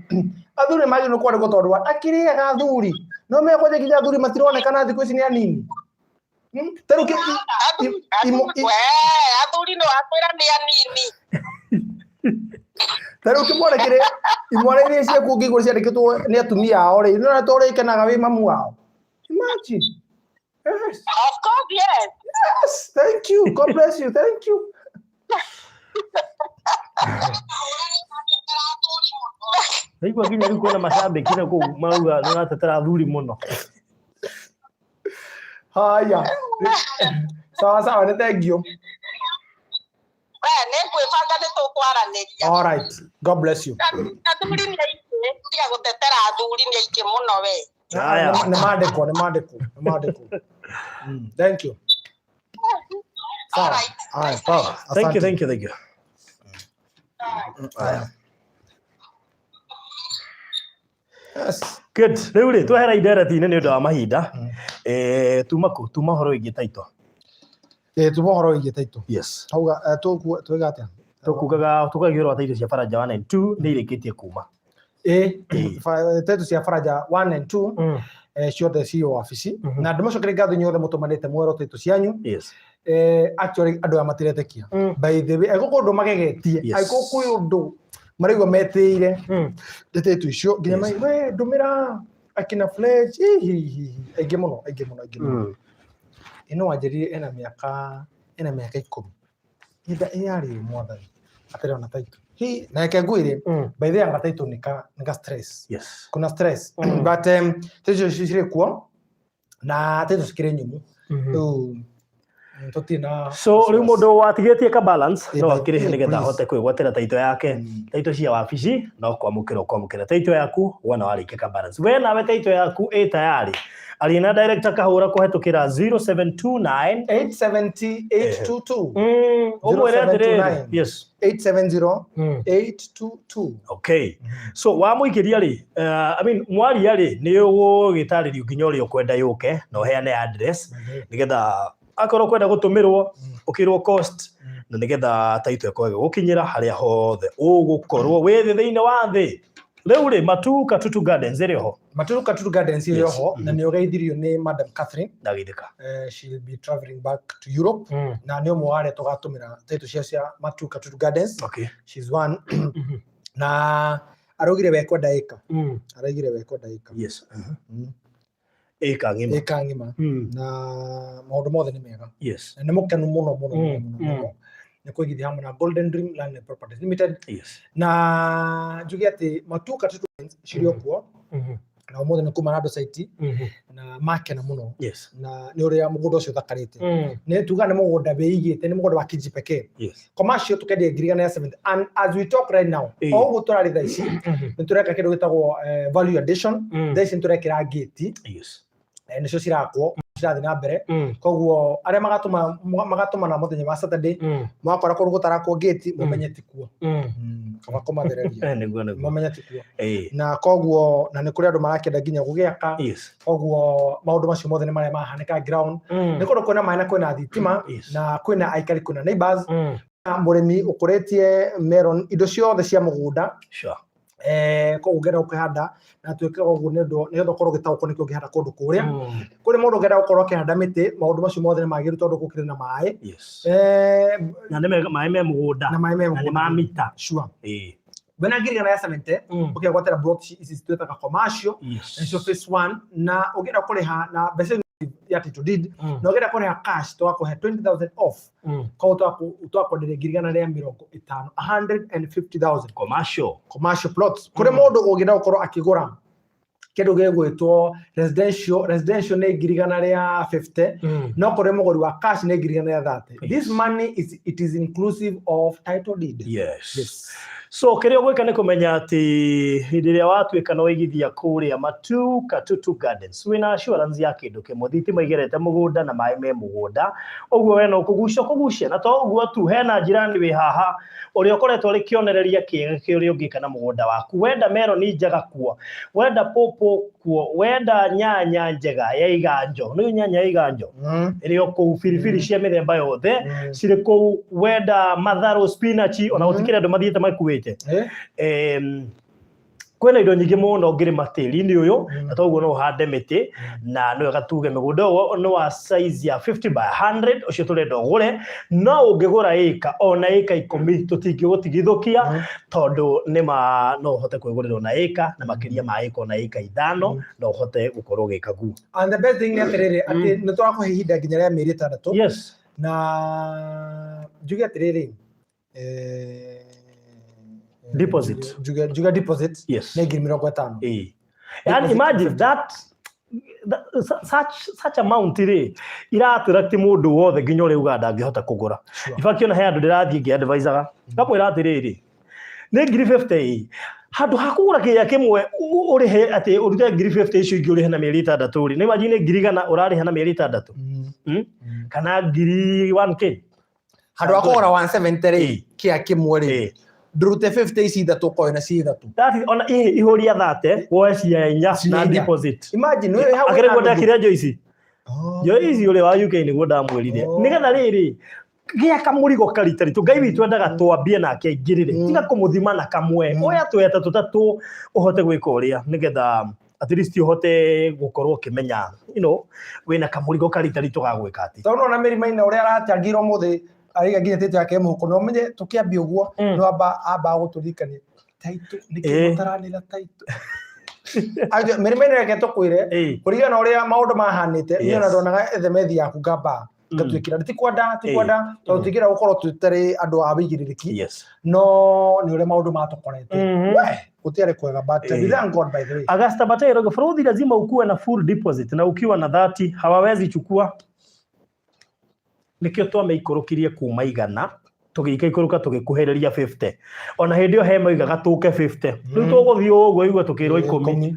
S2: athuri magĩrĩirwo nĩ kwandĩkwo tondũ wa akĩrĩaga athuri no mekwanja nginya athuri matironekana thikũ ici nĩ anini. Ta rĩu
S3: We athuri nĩ wakwĩra nĩ anini.
S2: Ta rĩu kĩmwana kĩrĩa, imwana iria ciaku ũngĩigua ciandĩkĩtwo nĩ atumia ao rĩ, nĩ ta ũrĩa ikenaga wĩ mamu wao. Imagine. Yes.
S3: Of course, yes.
S2: Yes, thank you. God bless you. Thank you.
S3: Kahũra nĩ ũratetera athuri mũno.
S1: Naigua nginya rĩu kwĩna macambĩki na kũu marauga nĩ ũratetera athuri mũno.
S2: Haya, sawa sawa, nĩ thank you.
S3: We nĩ ngwĩbanga nĩ tũkwaranĩria.
S2: All right, God bless you.
S3: Athuri nĩ aingĩ, tiga gũtetera athuri nĩ aingĩ mũno we.
S1: Haya.
S2: Nĩ mandĩkwo, nĩ mandĩkwo, nĩ mandĩkwo. Thank you. Sawa.
S3: All right.
S2: Haya.
S1: Sawa. Thank you,
S2: Asante.
S1: thank you, thank you.
S2: Haya. Yes.
S1: Good. Rĩu rĩ twehera indereti-inĩ nĩ ũndũ wa mahinda. Tuma kũ? Tuma ũhoro wĩgiĩ title.
S2: Tuma ũhoro wĩgiĩ title.
S1: Yes.
S2: Tauga twĩga atĩa?
S1: Tũkugaga tũkagia ũhoro wa title cia Faraja 1 and 2 nĩ irĩkĩtie kuma.
S2: Title cia Faraja 1 and 2 ciothe ciĩ wabici. Na ndĩmũcokerie ngatho inyuothe mũtũmanĩte mwerũ title cianyu.
S1: Yes.
S2: Actually andũ aya matiretĩkia. By the way, angĩkorwo ũndũ magegetie, angĩkorwo kwĩ ũndũ maraigua metĩire nĩ title icio nginya we ndũmĩra akina Fletch, hihi aingĩ mũno, aingĩ mũno, aingĩ mũno. Ĩno wanjĩrire ena mĩaka 10. Ihinda ĩyarĩ mwathani atarĩ ona title. Hi, na reke ngwĩre, by the way anga title nĩ ka stress.
S1: Yes.
S2: Kuna stress. But title icio cirĩ kuo na title cikĩrĩ nyũmũ. Rĩu tũtirĩ na
S1: So rĩu mũndũ watigĩtie ka balance no akĩrĩhe nĩgetha
S2: please.
S1: ahote kwĩgwatĩra title yake. Title cia wabici no kwamũkĩra ũkwamũkĩra title yaku wona warĩkia ka balance. We nawe title yaku ĩ tayari. Aria na director Kahũra kũhetũkĩra 0729
S2: 870 822.
S1: Ũmwĩre atĩrĩrĩ.
S2: 0729.
S1: Yes.
S2: 870 822.
S1: Okay. So wamũikĩria rĩ, I mean mwaria rĩ nĩ ũgũgĩtarĩrio nginya ũrĩa ũkwenda yũke na ũheane address nĩgetha akorwo kwenda gũtũmĩrwo ũkĩrwo cost na nĩgetha title ĩkorwo ĩgĩgũkinyĩra harĩa hothe ũgũkorwo wĩ thĩ thĩinĩ wa thĩ. Rĩu rĩ Matu Katutu Gardens ĩrĩ ho.
S2: Matu Katutu Gardens ĩrĩ ho na nĩ ũgeithirio nĩ Madam Catherine.
S1: Ndageithĩka.
S2: She'll be traveling back to Europe na nĩ ũmwe wa arĩa tũgatũmĩra title cia Matu Katutu Gardens.
S1: Okay.
S2: She's one. Na araugire we kwenda ĩka. Araugire we kwenda ĩka.
S1: Yes. Ĩka ng'ima.
S2: Ĩka ng'ima. Na maũndũ mothe nĩ mega.
S1: Yes.
S2: Na nĩ mũkenu mũno mũno mũno mũno. Nĩ kũigithia hamwe na Golden Dream Land and Properties Limited.
S1: Yes.
S2: Na njuge atĩ Matu Katutu Gardens cirĩ o kuo. Na ũmũthĩ nĩ kuma na andũ site na makena mũno.
S1: Yes.
S2: Na nĩ ũrĩa mũgũnda ũcio ũthakarĩte. Nĩ tuga nĩ mũgũnda wĩigĩte, nĩ mũgũnda wa kijipekee.
S1: Yes.
S2: Commercial tũkendia 170,000. And as we talk right now, o ũguo tũrarĩ thaa ici, nĩ tũreka kĩndũ gĩtagwo value addition. Thaa ici nĩ tũrekĩra gate.
S1: Yes.
S2: Nĩcio cirakwo, cirathiĩ na mbere. Koguo arĩa magatũmana mũthenya wa Saturday, mwakora kũndũ gũtarakwo gate, mũmenye ti kuo. Kaba kũmathereria.
S1: Nĩguo, nĩguo.
S2: Mũmenye ti kuo. Na koguo, na nĩ kũrĩ andũ marakĩenda nginya gũgĩaka.
S1: Yes.
S2: Koguo maũndũ macio mothe nĩ marĩa mahanĩka ground. Nĩ kũndũ kwĩna maĩ na kwĩna thitima, na kwĩna aikari, kwĩna neighbors. Na mũrĩmi ũkũrĩtie melon, indo ciothe cia mũgũnda.
S1: Sure.
S2: Koguo ũngĩenda gũkĩhanda, na tuĩke ũguo nĩ ũndũ, nĩgetha ũkorwo ũgĩtaũkwo nĩkĩo ũngĩhanda kũndũ kũrĩa. Kũrĩ mũndũ ũngĩenda gũkorwo akĩhanda mĩtĩ, maũndũ macio mothe nĩ magĩrĩru tondũ gũkĩrĩ na maĩ.
S1: Yes. Na nĩ maĩ me mũgũnda.
S2: Na maĩ me
S1: Na nĩ
S2: mũgũnda.
S1: ma mita.
S2: Sure. Wena 170,000, ũkegwatĩra plot ici twĩtaga commercial.
S1: Yes.
S2: Nĩcio phase 1, na ũngĩenda kũrĩha na mbeca ya title deed, na ũngĩenda kũrĩha cash tũgakũhe 20,000 off. Koguo twakwenderia 150,000, 150,000.
S1: Commercial.
S2: Commercial plots. Kũrĩ mũndũ ũngĩenda gũkorwo akĩgũra kĩndũ gĩgwĩtwo residential, residential nĩ 150,000, no kũrĩ mũgũri wa cash nĩ 130,000. This money is, it is inclusive of title deed.
S1: Yes.
S2: Yes.
S1: So kĩrĩa ũgwĩka nĩ kũmenya atĩ hĩndĩ ĩrĩa watuĩka na waigithia kũrĩa Matu Katutu Gardens wĩna assurance ya kĩndũ kĩmwe, thitima igerete mũgũnda na maĩ me mũgũnda, ũguo we no kũgucia kũgucia, na to ũguo tu, hena njirani wĩ haha ũrĩa ũkoretwo arĩ kĩonereria kĩega kĩa ũrĩa ũngĩka na mũgũnda waku. Wenda meroni njega kuo, wenda pũpũ kuo, wenda nyanya njega ya iganjo, nĩ nyanya ya iganjo ĩrĩ o kũu, biribiri cia mĩthemba yothe cirĩ kũu, wenda matharũ, spinach, ona gũtikĩrĩ andũ mathiĩte makuĩte. Kwĩna indo nyingĩ mũno ũngĩrĩma tĩri-inĩ ũyũ, na toguo no ũhande mĩtĩ, na nĩ wega tuge mĩgũnda ũyũ nĩ wa size ya 50 by 100, ũcio tũrenda ũgũre, no ũngĩgũra ĩka ona ĩka 10 tũtingĩgũtigithũkia, tondũ nĩ ma no ũhote kwĩgũrĩra ona ĩka na makĩria ma ĩka ona ĩka 5, no ũhote gũkorwo ũgĩka guo.
S2: And the best thing nĩ atĩrĩrĩ, atĩ nĩ tũrakũhe ihinda nginya rĩa mĩeri 6.
S1: Yes.
S2: Na njuge atĩrĩrĩ,
S1: Deposit.
S2: Njuge deposit nĩ 50,000.
S1: Ĩĩ. And
S2: Deposit
S1: imagine
S2: 50.
S1: that such amount rĩ, iratwĩra ti mũndũ wothe nginya ũrĩa Uganda angĩhota kũgũra. In fact, ona he andũ ndĩrathiĩ ngĩadvisaga, ngamwĩra atĩrĩrĩ, nĩ 50,000 ĩ, handũ ha kũgũra kĩrĩa kĩmwe ũrĩhe atĩ ũrute 50,000 icio ingĩ ũrĩhe na mĩeri 6 rĩ, nĩ imagine 100,000 ũrarĩha na mĩeri 6. Kana ngiri 1K.
S2: Handũ ha kũgũra 170 rĩ, kĩa kĩmwe rĩ, ndũrute 50 ici ithatũ, ũkoe na ci ithatũ.
S1: That is, ona ihũria 30 woe cia inya
S2: Cia
S1: na
S2: inya.
S1: deposit.
S2: Imagine wewe hau
S1: Akĩrĩ
S2: wĩna
S1: guo
S2: nuthu.
S1: ndekire Joyce. Joyce ũrĩa wa UK nĩguo ndamwĩrire. Nĩgetha rĩrĩ gĩa kamũrigo karitaritũ, Ngai witũ endaga twambie nake aingĩrĩre. Tiga kũmũthima na kamwe. Oya twĩ atatũ tatũ ũhote gwĩka ũrĩa nĩgetha at least ũhote gũkorwo ũkĩmenya wĩna kamũrigo karitaritũ ga gwĩka atĩ.
S2: Tondũ nona mĩrima-inĩ ũrĩa arachangirwo mũthĩ araiga nginya tĩtũ yake mũhuko, na ũmenye tũkĩambia ũguo no amba gũtũririkania taitũ nĩkĩ mũtaranĩra taitũ. Ajo, mĩrima-inĩ reke tũkwĩre kũringana na ũrĩa maũndũ mahanĩte, niĩ ona ndonaga ethemethi yaku ngamba ngatwĩkĩra ti kwenda, ti kwenda, tondũ tingĩenda gũkorwo tũtarĩ andũ a wĩigĩrĩrĩki, no nĩ ũrĩa maũndũ matũkorete. We gũtiarĩ kwega, but we thank God, by the way.
S1: Augusta Batero, Frodhi lazima ukuwe na full deposit na ukiwa na 30 hawawezi chukua. Nĩkĩo twamĩikũrũkirie kuma 100 tũgĩikaikũrũka tũgĩkuhĩrĩria 50. Ona hĩndĩ ĩyo he moigaga tũke 50. Rĩu tũgũthiĩ ũguo igua tũkĩrwo 10.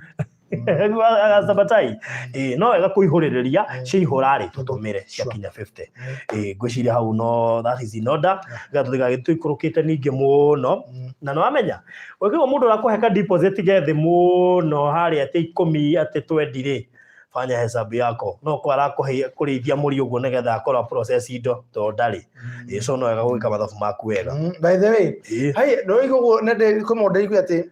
S1: Augusta Batai. Ĩĩ, no wega kũihũrĩrĩria, ciaihũra rĩ tũtũmĩre ciakinya 50. Ĩĩ, ngwĩciria hau no that is in order. Nĩgetha tũtigagĩthiĩ tũikũrũkĩte ningĩ mũno. Na nĩ wamenya ũngĩigua mũndũ ũrakũhe ka deposit ge thĩ mũno harĩa atĩ 10 atĩ 20 rĩ, fanya hesabu yako, no ko arakũhe kũrĩithia mũri ũguo nĩgetha akorwo process indo tondũ ndarĩ. Ĩĩ, so no wega gwĩka mathabu maku wega.
S2: By the way, hai no igo guo nende kwĩ mũndũ ndaigua atĩ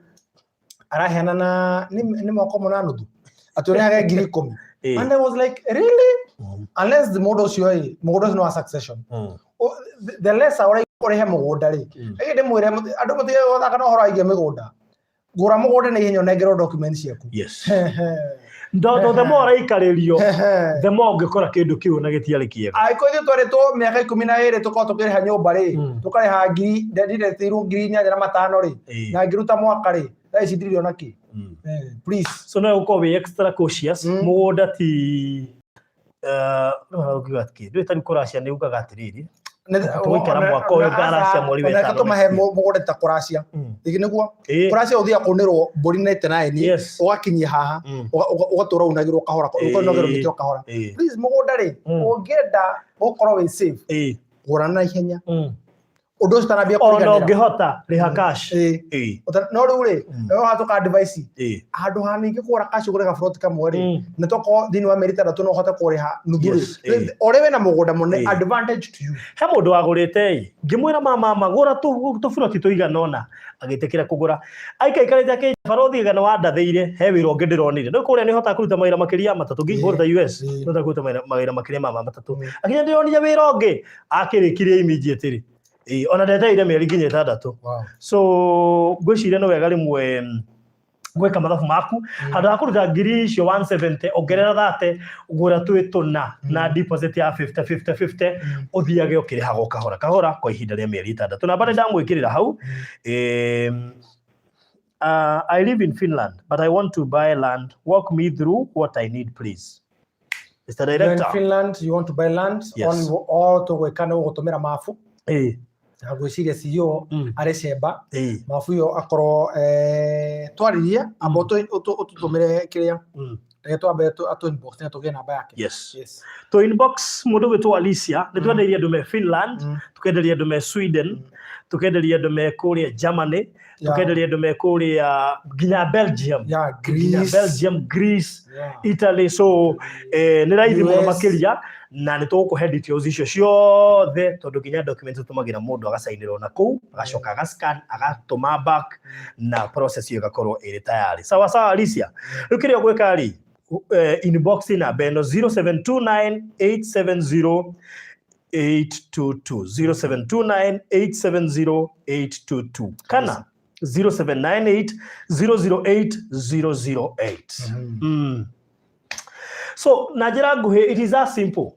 S2: araheana na nĩ mwaka ũmwe na nuthu atĩ ũrĩhage 10,000. And I was like, really? Unless the mũndũ ũcio ĩ mũgũnda ũcio nĩ wa succession. The lesser ũrĩhe mũgũnda rĩ, ĩĩ ndĩmwĩre andũ matige gũthaka na ũhoro wĩgiĩ mĩgũnda. Gũra mũgũnda na ihenya ũnengerwo document ciaku.
S1: Ndo the more ũraikarĩrio, the more ũngĩkora kĩndũ kĩu na gĩtiarĩ kĩega.
S2: Angĩkorwo ithuĩ twarĩtwo mĩaka 12 tũkorwo tũkĩrĩha nyũmba rĩ, tũkarĩha ngiri, ndendirĩtirwo 8500 rĩ, na ngĩruta mwaka rĩ, thaa ici ndirĩ ona kĩ. Please.
S1: So no ũkorwo wĩ extra cautious. Mũgũnda ti ũngiuga kĩ ndũĩ ta rĩu kũracia nĩ ugaga atĩrĩrĩ, tũgũikara mwaka ũyũ ngaracia mweri wa
S2: Reke
S1: ĩtano
S2: tũmahe
S1: next year.
S2: Mũgũnda ta kũracia. Ĩĩ nĩguo. Kũracia ũthiaga kũnĩrwo mbũri 99, ũgakinyia haha, ũgatũra unagĩrwo kahora, ũkanogерwo mĩtĩ o kahora. Please, mũgũnda rĩ, ũngĩenda gũkorwo wĩ safe, gũra na ihenya. Ũndũ ũcio ũtanambia
S1: Ona
S2: kũriganĩra.
S1: ũngĩhota rĩha cash.
S2: No rĩu rĩ, no hatũka advice, handũ ha ningĩ kũgũra cash ũgũre gaburoti kamwe rĩ, nĩ tokorwo thĩinĩ wa mĩeri 6 no ũhote kũrĩha nuthu rĩ. O rĩ wĩna mũgũnda mũnene, advantage to you.
S1: He mũndũ wagũrĩte ĩ, ngĩmwĩra mama gũra tũburoti tũigana ũna, agĩtĩkĩra kũgũra. Aikaikarĩte akĩnja barothi gana wandathĩire, he wĩra ũngĩ ndĩronire. Rĩu kũrĩa nĩ hotaga kũruta mawĩra makĩria ya matatũ, ngĩkũruta US, nĩ hotaga kũruta mawĩra makĩria ma matatũ. Akinya ndĩronire wĩra ũngĩ, akĩrĩkirie immediately. Ĩĩ, ona ndetereire mĩeri nginya 6. So ngwĩciria nĩ wega rĩmwe gwĩka mathabu maku, handũ ha kũruta ngiri icio 170 ongerera 30, gũra twĩ tũna na deposit ya 50 50 50, ũthiage ũkĩrĩhaga o kahora kahora kwa ihinda rĩa mĩeri 6. Namba nĩ ndamwĩkĩrĩra hau. I live in Finland, but I want to buy land. Walk me through what I need, please. Mr.
S2: You're in
S1: Director.
S2: Finland, you want to buy land?
S1: Yes.
S2: All tũgwĩka nĩ gũgũtũmĩra mabu. Na ngwĩciria CEO arĩ cemba mabu ĩyo akorwo twaririe amba ũtũtũmĩre kĩrĩa. Reke twambe atũ inbox na tũgĩe namba yake.
S1: Yes.
S2: Yes.
S1: To inbox mũndũ gwĩtwo Alicia, nĩ twenderia andũ me Finland, tũkenderia andũ me Sweden, tũkenderia andũ me kũrĩa Germany, tũkenderia andũ me kũrĩa nginya Belgium. Nginya
S2: Greece.
S1: Belgium, Greece, Italy. So nĩ raithi mũno
S2: US.
S1: makĩria, na nĩ tũgũkũhe details icio ciothe tondũ nginya documents tũtũmagĩra mũndũ agacainĩrwo na kũu, agacoka agascan, agatũma back, na process ĩyo ĩgakorwo ĩrĩ tayari. Sawa sawa, Alicia. Rĩu kĩrĩa ũgwĩka rĩ, inbox namba ĩno 0729 870 822, 0729 870 822 kana 0798 008 008. So na njĩra nguhĩ, it is that simple.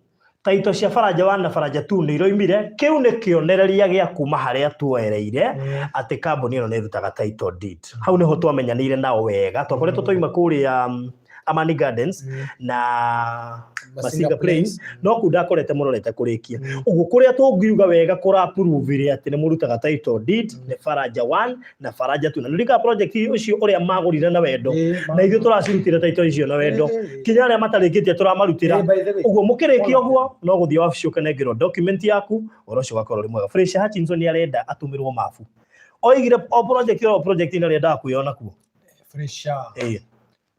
S1: Taito cia Faraja 1 na Faraja 2 nĩ iroimire. Kĩu nĩ kĩonereria gĩa kuma harĩa tuoereire atĩ kambuni ĩno nĩ ĩrutaga title deed. Hau nĩho twamenyanĩire nao wega. Twakoretwo twaima kũrĩa Amani Gardens na Masinga Plains, no kuu ndakorete mũrorete kũrĩkia. Ũguo kũrĩa tũngiuga wega kũrapuruvire atĩ nĩ mũrutaga title deed nĩ Faraja 1 na Faraja 2. Na nĩririkana project ũcio ũrĩa magũrire na wendo, na ithuĩ tũracirutire title icio na wendo, kinya arĩa matarĩkĩtie tũramarutĩra.
S2: By the way,
S1: Ũguo mũkĩrĩkia ũguo no gũthiĩ wabici ũkenengerwo document yaku, ũhoro ũcio ũgakorwo ũrĩ mwega. Felicia Hutchinson nĩ arenda atũmĩrwo mabu. Oigire o project o project nĩ arĩendaga kwĩyona kuo.
S2: Felicia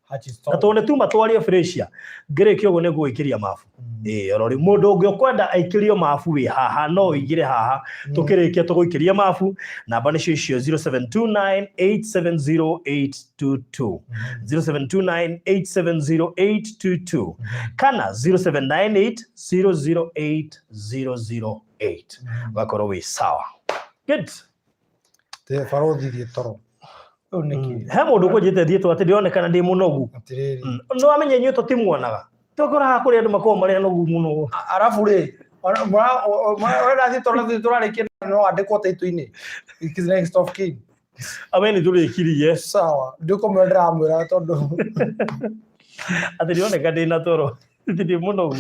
S2: Hutchinson.
S1: Na tondũ nĩ tuma twarie Felicia, ngĩrĩkia ũguo nĩ ngũgũikĩria mabu. Oro rĩu mũndũ ũngĩ ũkwenda aikĩrio mabu wĩ haha no ũigĩre haha, tũkĩrĩkia tũgũikĩria mabu. Namba nĩcio icio 0729870822, 0729870822 kana 0798008008, ũgakorwo wĩ sawa. Good.
S2: Te barothi thiĩ toro. Ũyũ nĩ kĩ?
S1: He mũndũ ũkũnjĩte thiĩ atĩ ndĩronekana ndĩ mũnogu.
S2: Atĩrĩrĩ.
S1: No amenye inyuĩ tũtimuonaga. Tũkoraga kũrĩ andũ makoragwo marĩ anogu mũno.
S2: Arabu rĩ, ũrenda thiĩ toro thiĩ tũrarĩkia no andĩkwo taitũ-inĩ. It is next of kin.
S1: Ame nĩ tũrĩkirie.
S2: Sawa. Ndĩkũmwĩra ndĩramwĩra tondũ
S1: Atĩ ndĩroneka ndĩ na toro. Atĩ ndĩ mũnogu.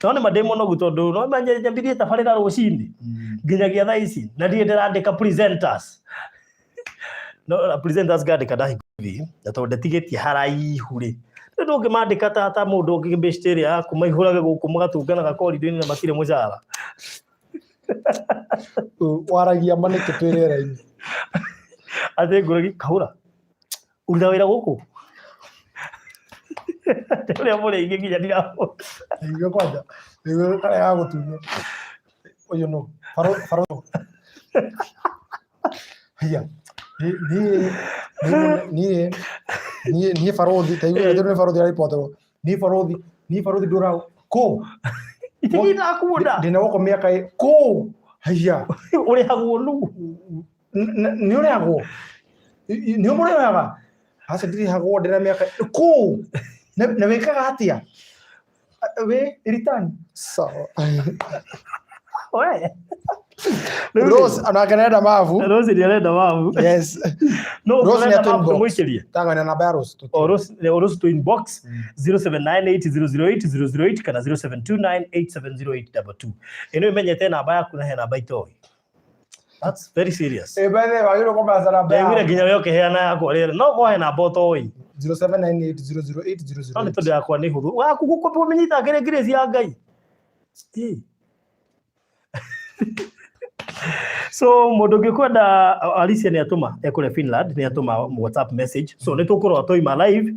S1: No nĩ ma ndĩ mũnogu tondũ no ma nyambirie tabarĩra rũcinĩ nginyagia thaa ici na ndirĩ ndĩrandĩka presenters. No presenters ngandĩka ndahingũra TV na tondũ ndatigĩtie haraihu rĩ, rĩu ndũngĩmandĩka ta mũndũ ũngĩ bĩcĩtĩ ĩrĩa yaku maihũrage gũkũ magatunganaga korido-inĩ na matirĩ mũcara.
S2: Waragia ma nĩkĩ twĩ rĩera-inĩ?
S1: Atĩ ngũragi kahũra ũruta wĩra gũkũ ũrĩa mũrĩ aingĩ nginya ndirahũra.
S2: Nĩguo kwanja, nĩguo karĩa gagũtunywo. Ũyũ nũ? Baro baro. Haiya. Niĩ niĩ niĩ niĩ barothi, ta igua nĩ barothi araripoterwo. Niĩ barothi, niĩ barothi ndũra kũ?
S1: Itigita kuona.
S2: Ndĩna gũkũ mĩaka kũ? Haiya.
S1: Ũrĩhagwo nũ?
S2: Nĩ ũrĩhagwo? Nĩ ũmũrĩhaga? Aca ndirĩhagwo ndĩna mĩaka kũ? Na wĩkaga atĩa? Wĩ return? Sawa.
S1: We.
S2: Rose onake nĩarenda mabu.
S1: Rose nĩ arenda mabu.
S2: Yes.
S1: No
S2: Rose nĩ
S1: ũrenda
S2: atũ
S1: mabu
S2: inbox.
S1: tũmũikĩrie.
S2: Tangania namba ya Rose.
S1: O Rose, o Rose to inbox 0798008008 kana 0729870822. Ĩno ĩmenyete namba yaku na he namba itoĩ. That's very serious.
S2: Eh, by the way, wagĩrĩirwo kũmenya namba
S1: Ndaiguire
S2: ya
S1: nginya we ũkĩheana yakwa rĩrĩ. No kwa he namba ũtoĩ.
S2: 0798008008.
S1: No nĩ tondũ yakwa nĩ hũthũ. Waku gũkũ ũmenyita kĩrĩ grace ya Ngai. So mũndũ ũngĩ kwenda Alicia nĩ atũma ekũrĩa Finland nĩ atũma WhatsApp message, so nĩ tũkũrora twaima live.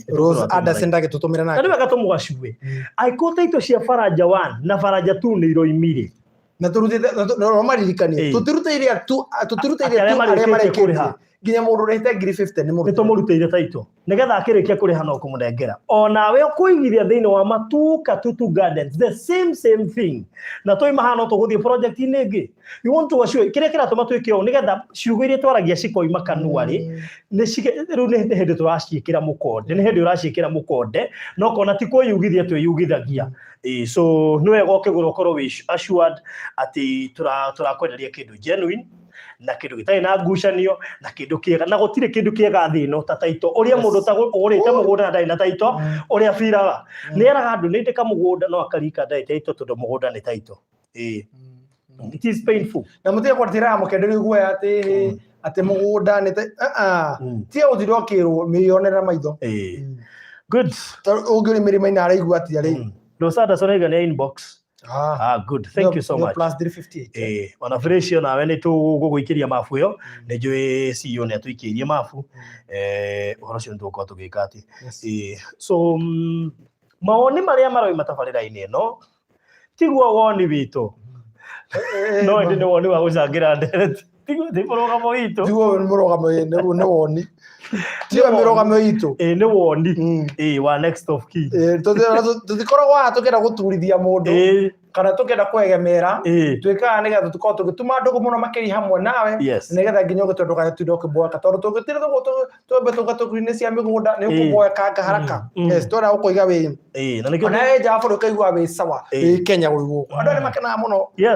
S2: Rose Anderson ndagĩtũtũmĩra
S1: Na nĩ
S2: nake.
S1: wega tũmũgacue angĩkorwo taito cia Faraja 1 na Faraja 2 nĩ iroimire.
S2: Na tũrutĩte no maririkanie. Tũtirutĩire tu tũtirutĩire
S1: Arĩa
S2: tu arĩa
S1: marĩkĩtie
S2: marĩkĩtie.
S1: kũrĩha.
S2: Nginya mũndũ ũrĩhĩte ngiri 50 nĩ
S1: Nĩ
S2: mũrutĩre.
S1: tũmũrutĩire taito nĩgetha akĩrĩkia kũrĩha no kũmũnengera onawe ũkũigithia thĩinĩ wa Matuka Tutu Gardens the same same thing, na twaima haha no tũgũthiĩ project-inĩ ĩngĩ. You want to assure kĩrĩa kĩratũma twĩke ũũ nĩgetha ciugo iria twaragia cikoima kanua rĩ, rĩu nĩ hĩndĩ tũraciĩkĩra mũkonde, nĩ hĩndĩ ũraciĩkĩra mũkonde no kona ti kwĩyugithia twĩyugithagia. So nĩ wega ũkĩgũra ũkorwo wĩ assured atĩ tũrakwenderia kĩndũ genuine na kĩndũ gĩtarĩ na ngucanio na kĩndũ kĩega, na gũtirĩ kĩndũ kĩega thĩ ĩno ta taito. Ũrĩa mũndũ ũgũrĩte mũgũnda na ndarĩ na taito, ũrĩa biraga nĩ eraga andũ nĩ ndĩka mũgũnda no akarika ndarĩ taito tondũ mũgũnda nĩ taito. It is painful.
S2: Na mũtige kwatĩra mũkenderio guoya atĩ atĩ mũgũnda nĩ tiga gũtinda ũkĩrwo mĩyonere maitho.
S1: Good.
S2: Ũngĩ ũrĩ mĩrĩma-inĩ araigua atĩa rĩ?
S1: Rose Anderson aiga nĩ inbox. Good. Thank you so much.
S2: Plus 358.
S1: Ona fresh nawe nĩ tũgũgũikĩria mabu ĩyo. Nĩ njũĩ CEO nĩ atũikĩirie mabu. Ũhoro ũcio nĩ tũgũkorwo tũgĩka atĩ. So mawoni marĩa maroima tabarĩra-inĩ ĩno tiguo woni witũ. No ĩndĩ nĩ woni wa gũcangĩra ndereti. Tiguo ti mũrũgamo witũ.
S2: Tiguo mũrũgamo nĩ woni. Tiyo mĩrũgamo itũ.
S1: Ĩĩ, nĩ woni. Ĩĩ, wa next of kin.
S2: Tũtikoragwo haha tũkĩenda gũturithia mũndũ kana tũkĩenda kwegemera. Twĩkaga nĩgetha tũkorwo tũgĩtuma ndũgũ mũno makĩria hamwe nawe, nĩgetha nginya ũgĩtua ndũgagĩtinde ũkĩboeka, tondũ tũngĩtinda twambe tũka tũkuru-inĩ cia mĩgũnda nĩ ũkũboekanga haraka. Yes, twenda gũkũiga wĩ
S1: Ĩĩ, na nĩkĩo
S2: ona wĩ nja wa bũrũri ũkaigua wĩ sawa, wĩ Kenya ũrĩ gũkũ andũ nĩ makenaga mũno. We,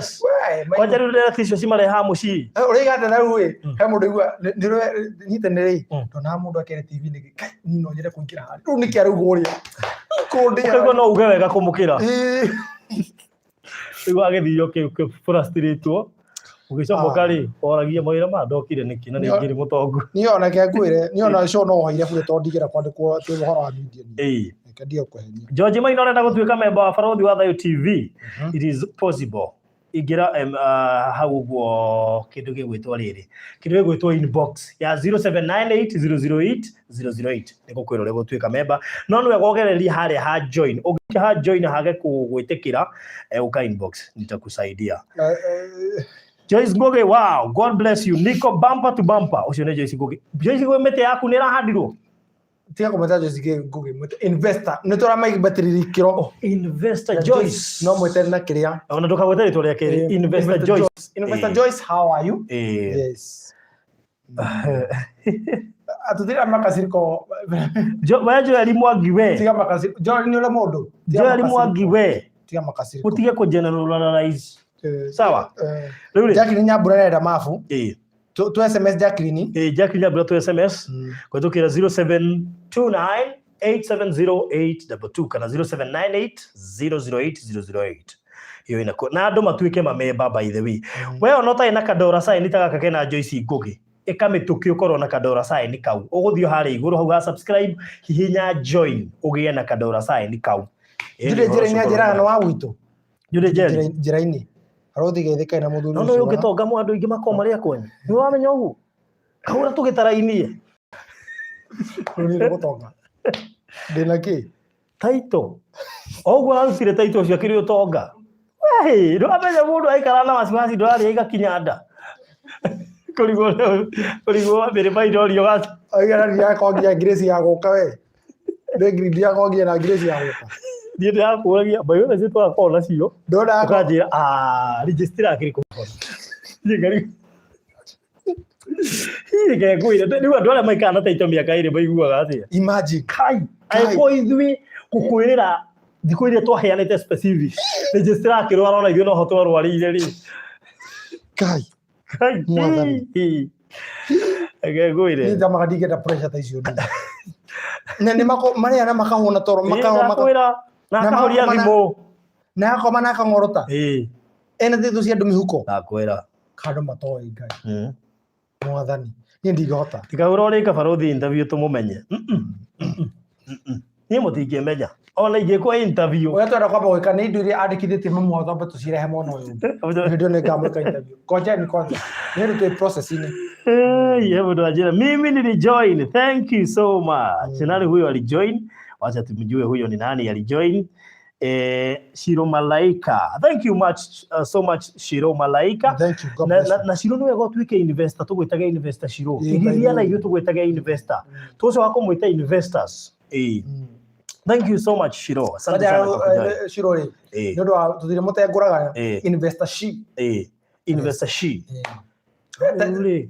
S1: Kwanja rĩu ndereti icio cimarehaga mũciĩ.
S2: Ũrĩa iganda na rĩu ĩ, he mũndũ igua nyite nĩ rĩ, ndonaga mũndũ akĩrĩ TV-inĩ, kai niĩ no nyende kũingĩra harĩa rĩu, nĩkĩ arauga ũrĩa kũndĩa.
S1: Ũkaigua no uge wega kũmũkĩra. Rĩu wagĩthiĩ ũkĩburastiritwo, ũgĩcomoka rĩ, woragia mawĩra maya ndokire nĩkĩ na nĩ ngĩrĩ mũtongu.
S2: Niĩ ona ke ngwĩre, niĩ ona show no hoire bure tondũ ndigĩra kwandĩkwo atĩ ũhoro wa media niĩ. Reke ndige kũhenia.
S1: George Maina ũrenda gũtuĩka memba wa Barũthi wa Thayũ TV. It is possible. Ingĩra hau ũguo kĩndũ gĩgwĩtwo rĩrĩ, kĩndũ gĩgwĩtwo inbox ya 0798008008 nĩ gũkwĩra ũrĩa gũtuĩka memba, no nĩ wega ũgererie harĩa ha join. Ũngĩkia ha join hage gũgwĩtĩkĩra, ũka inbox, nitakusaidia. Joyce Ngugi, wow, God bless you. Nico bumper to bumper. Ũcio nĩ Joyce Ngugi. Joyce Ngugi, mĩtĩ yaku nĩ ĩrahandirwo?
S2: Tiga kũmwĩta Joyce Ngugi, mwĩte investor, nĩ tũramaigĩbatĩrĩria ikĩro.
S1: Investor Joyce.
S2: No mwĩte na kĩrĩa.
S1: Ona ndũkagwete rĩtwa rĩake. Investor Joyce.
S2: Investor Joyce, how are you? Yes. Atutira makasiriko.
S1: We Joel Mwangi we.
S2: Tiga makasiriko. Joel nĩ ũrĩa mũndũ.
S1: Joel Mwangi we.
S2: Tiga makasiriko.
S1: Ũtige kũ generalize. Sawa. Rĩu rĩ.
S2: Jacqueline Nyambura arenda mabu. Tu SMS Jacqueline.
S1: Jacqueline Nyambura tu SMS kũhetũkĩra 0729870822 kana 0798008008. Iyo ina na andũ matuĩke mamemba, by the way. We ona ũtarĩ na kadora sign ta gaka kena Joyce Ngugi, ĩka mĩtũkĩ ũkorwo na kadora sign kau. Ũgũthiĩ harĩa igũrũ hau ha subscribe, hihinya join, ũgĩe na kadora sign kau.
S2: Ndirĩ njĩra-inĩ anjĩraga nĩ wa gwitũ.
S1: Njũrĩ njeri.
S2: Njĩra-inĩ arũthi geithĩkaĩ na mũthuri
S1: No no
S2: ũcio.
S1: Ũngĩtonga mo andũ aingĩ makorwo marĩ a kwanyu. Nĩ wamenya ũguo? Kahũra tũgĩtarainie.
S2: Rĩu nĩ gũtonga ndĩna kĩ?
S1: Taito. O ũguo ararutire taito ũcio akĩrĩ ũtonga. Wee, ndũramenya mũndũ aikara na wasiwasi ndũrarĩa igakinya nda. Kũrigwo kũrigwo mĩrĩma irorio gaci.
S2: Aigana ndiakongia Grace ya gũka, we nĩ ndiakongia na Grace ya gũka.
S1: Niĩ ndĩrakũragia mbayo nacio twakorwo nacio.
S2: Ndona
S1: Ũkanjĩra, ah, register akĩrĩ kũ. Niĩ ngari. Hihi reke ngwĩre, rĩu andũ arĩa maikaraga na taito mĩaka 2 maiguaga atĩa?
S2: Imagine.
S1: Kai,
S2: Kai.
S1: angĩkorwo ithuĩ gũkwĩrĩra thikũ iria twaheanĩte specific register akĩrwara ona ithuĩ noho twarwarĩire rĩ.
S2: Kai.
S1: Kai.
S2: Mwathani.
S1: Reke ngwĩre.
S2: Niĩ njamaga ndingĩenda pressure ta icio niĩ. Na nĩ mako marĩa na makahũna toro makahoma
S1: Ndakwĩra na
S2: Na
S1: akahoria
S2: makoma
S1: thimũ.
S2: Na akoma na akang'orota. Ena thitũ cia andũ mĩhuko.
S1: Ndakwĩra.
S2: Kandũ matoĩ Ngai. Mwathani, niĩ ndingĩhota.
S1: Tikahũra ũrĩka barũthi interview tũmũmenye. Niĩ mũtingĩmenya. Ona ingĩkwo interview.
S2: Ũrĩa twenda kwamba gwĩka nĩ indo iria andĩkithĩtie mamu wao twambe tũcirehe mwena ũyũ. Hĩndĩ ĩyo nĩ ngamwĩka interview. Ngojeni kwanza. Nĩ hĩndĩ twĩ process-inĩ.
S1: Hey, hebu tuachie. Mimi nilijoin. Thank you so much. Nani huyo alijoin? Wacha tumjue huyo ni nani alijoin. Shiro Malaika. Thank you much, so much, Shiro Malaika.
S2: Thank you. God
S1: Na,
S2: bless
S1: na,
S2: you.
S1: na Shiro nĩwe gũtuĩke investor, tũgwĩtage investor Shiro.
S2: Ĩĩ,
S1: Igithia na
S2: by the
S1: ithuĩ tũgwĩtage investor. Tũcoka kũmwĩta investors. Ĩĩ. Thank you so much, Shiro. Asante
S2: Kwanja,
S1: sana kwa kujoin.
S2: Shiro rĩ, nĩ ũndũ wa tũtirĩ mũtengũraga investor she.
S1: Investor she. Rĩu rĩ,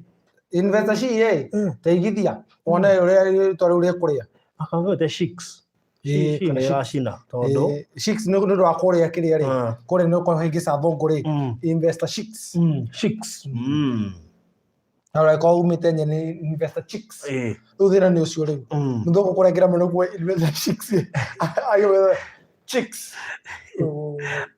S2: Investor she ĩ, teigithia wone ũrĩa rĩtwa rĩu rĩkũrĩa.
S1: Akagwĩte Sheiks.
S2: Ĩĩ,
S1: She
S2: kana
S1: nĩ
S2: Sheiks.
S1: ya Shina tondũ
S2: Sheiks nĩ ũndũ wa kũrĩa kĩrĩa rĩ, kũrĩa nĩ ũkũhĩngĩca thũngũ rĩ, investor Sheiks.
S1: Sheiks.
S2: Na ũrĩa umĩte nyene investor chicks. Rĩu thĩna nĩ ũcio rĩu. Mũthũngũ kũrengera mũno kuo investor chicks. Agĩwetha chicks.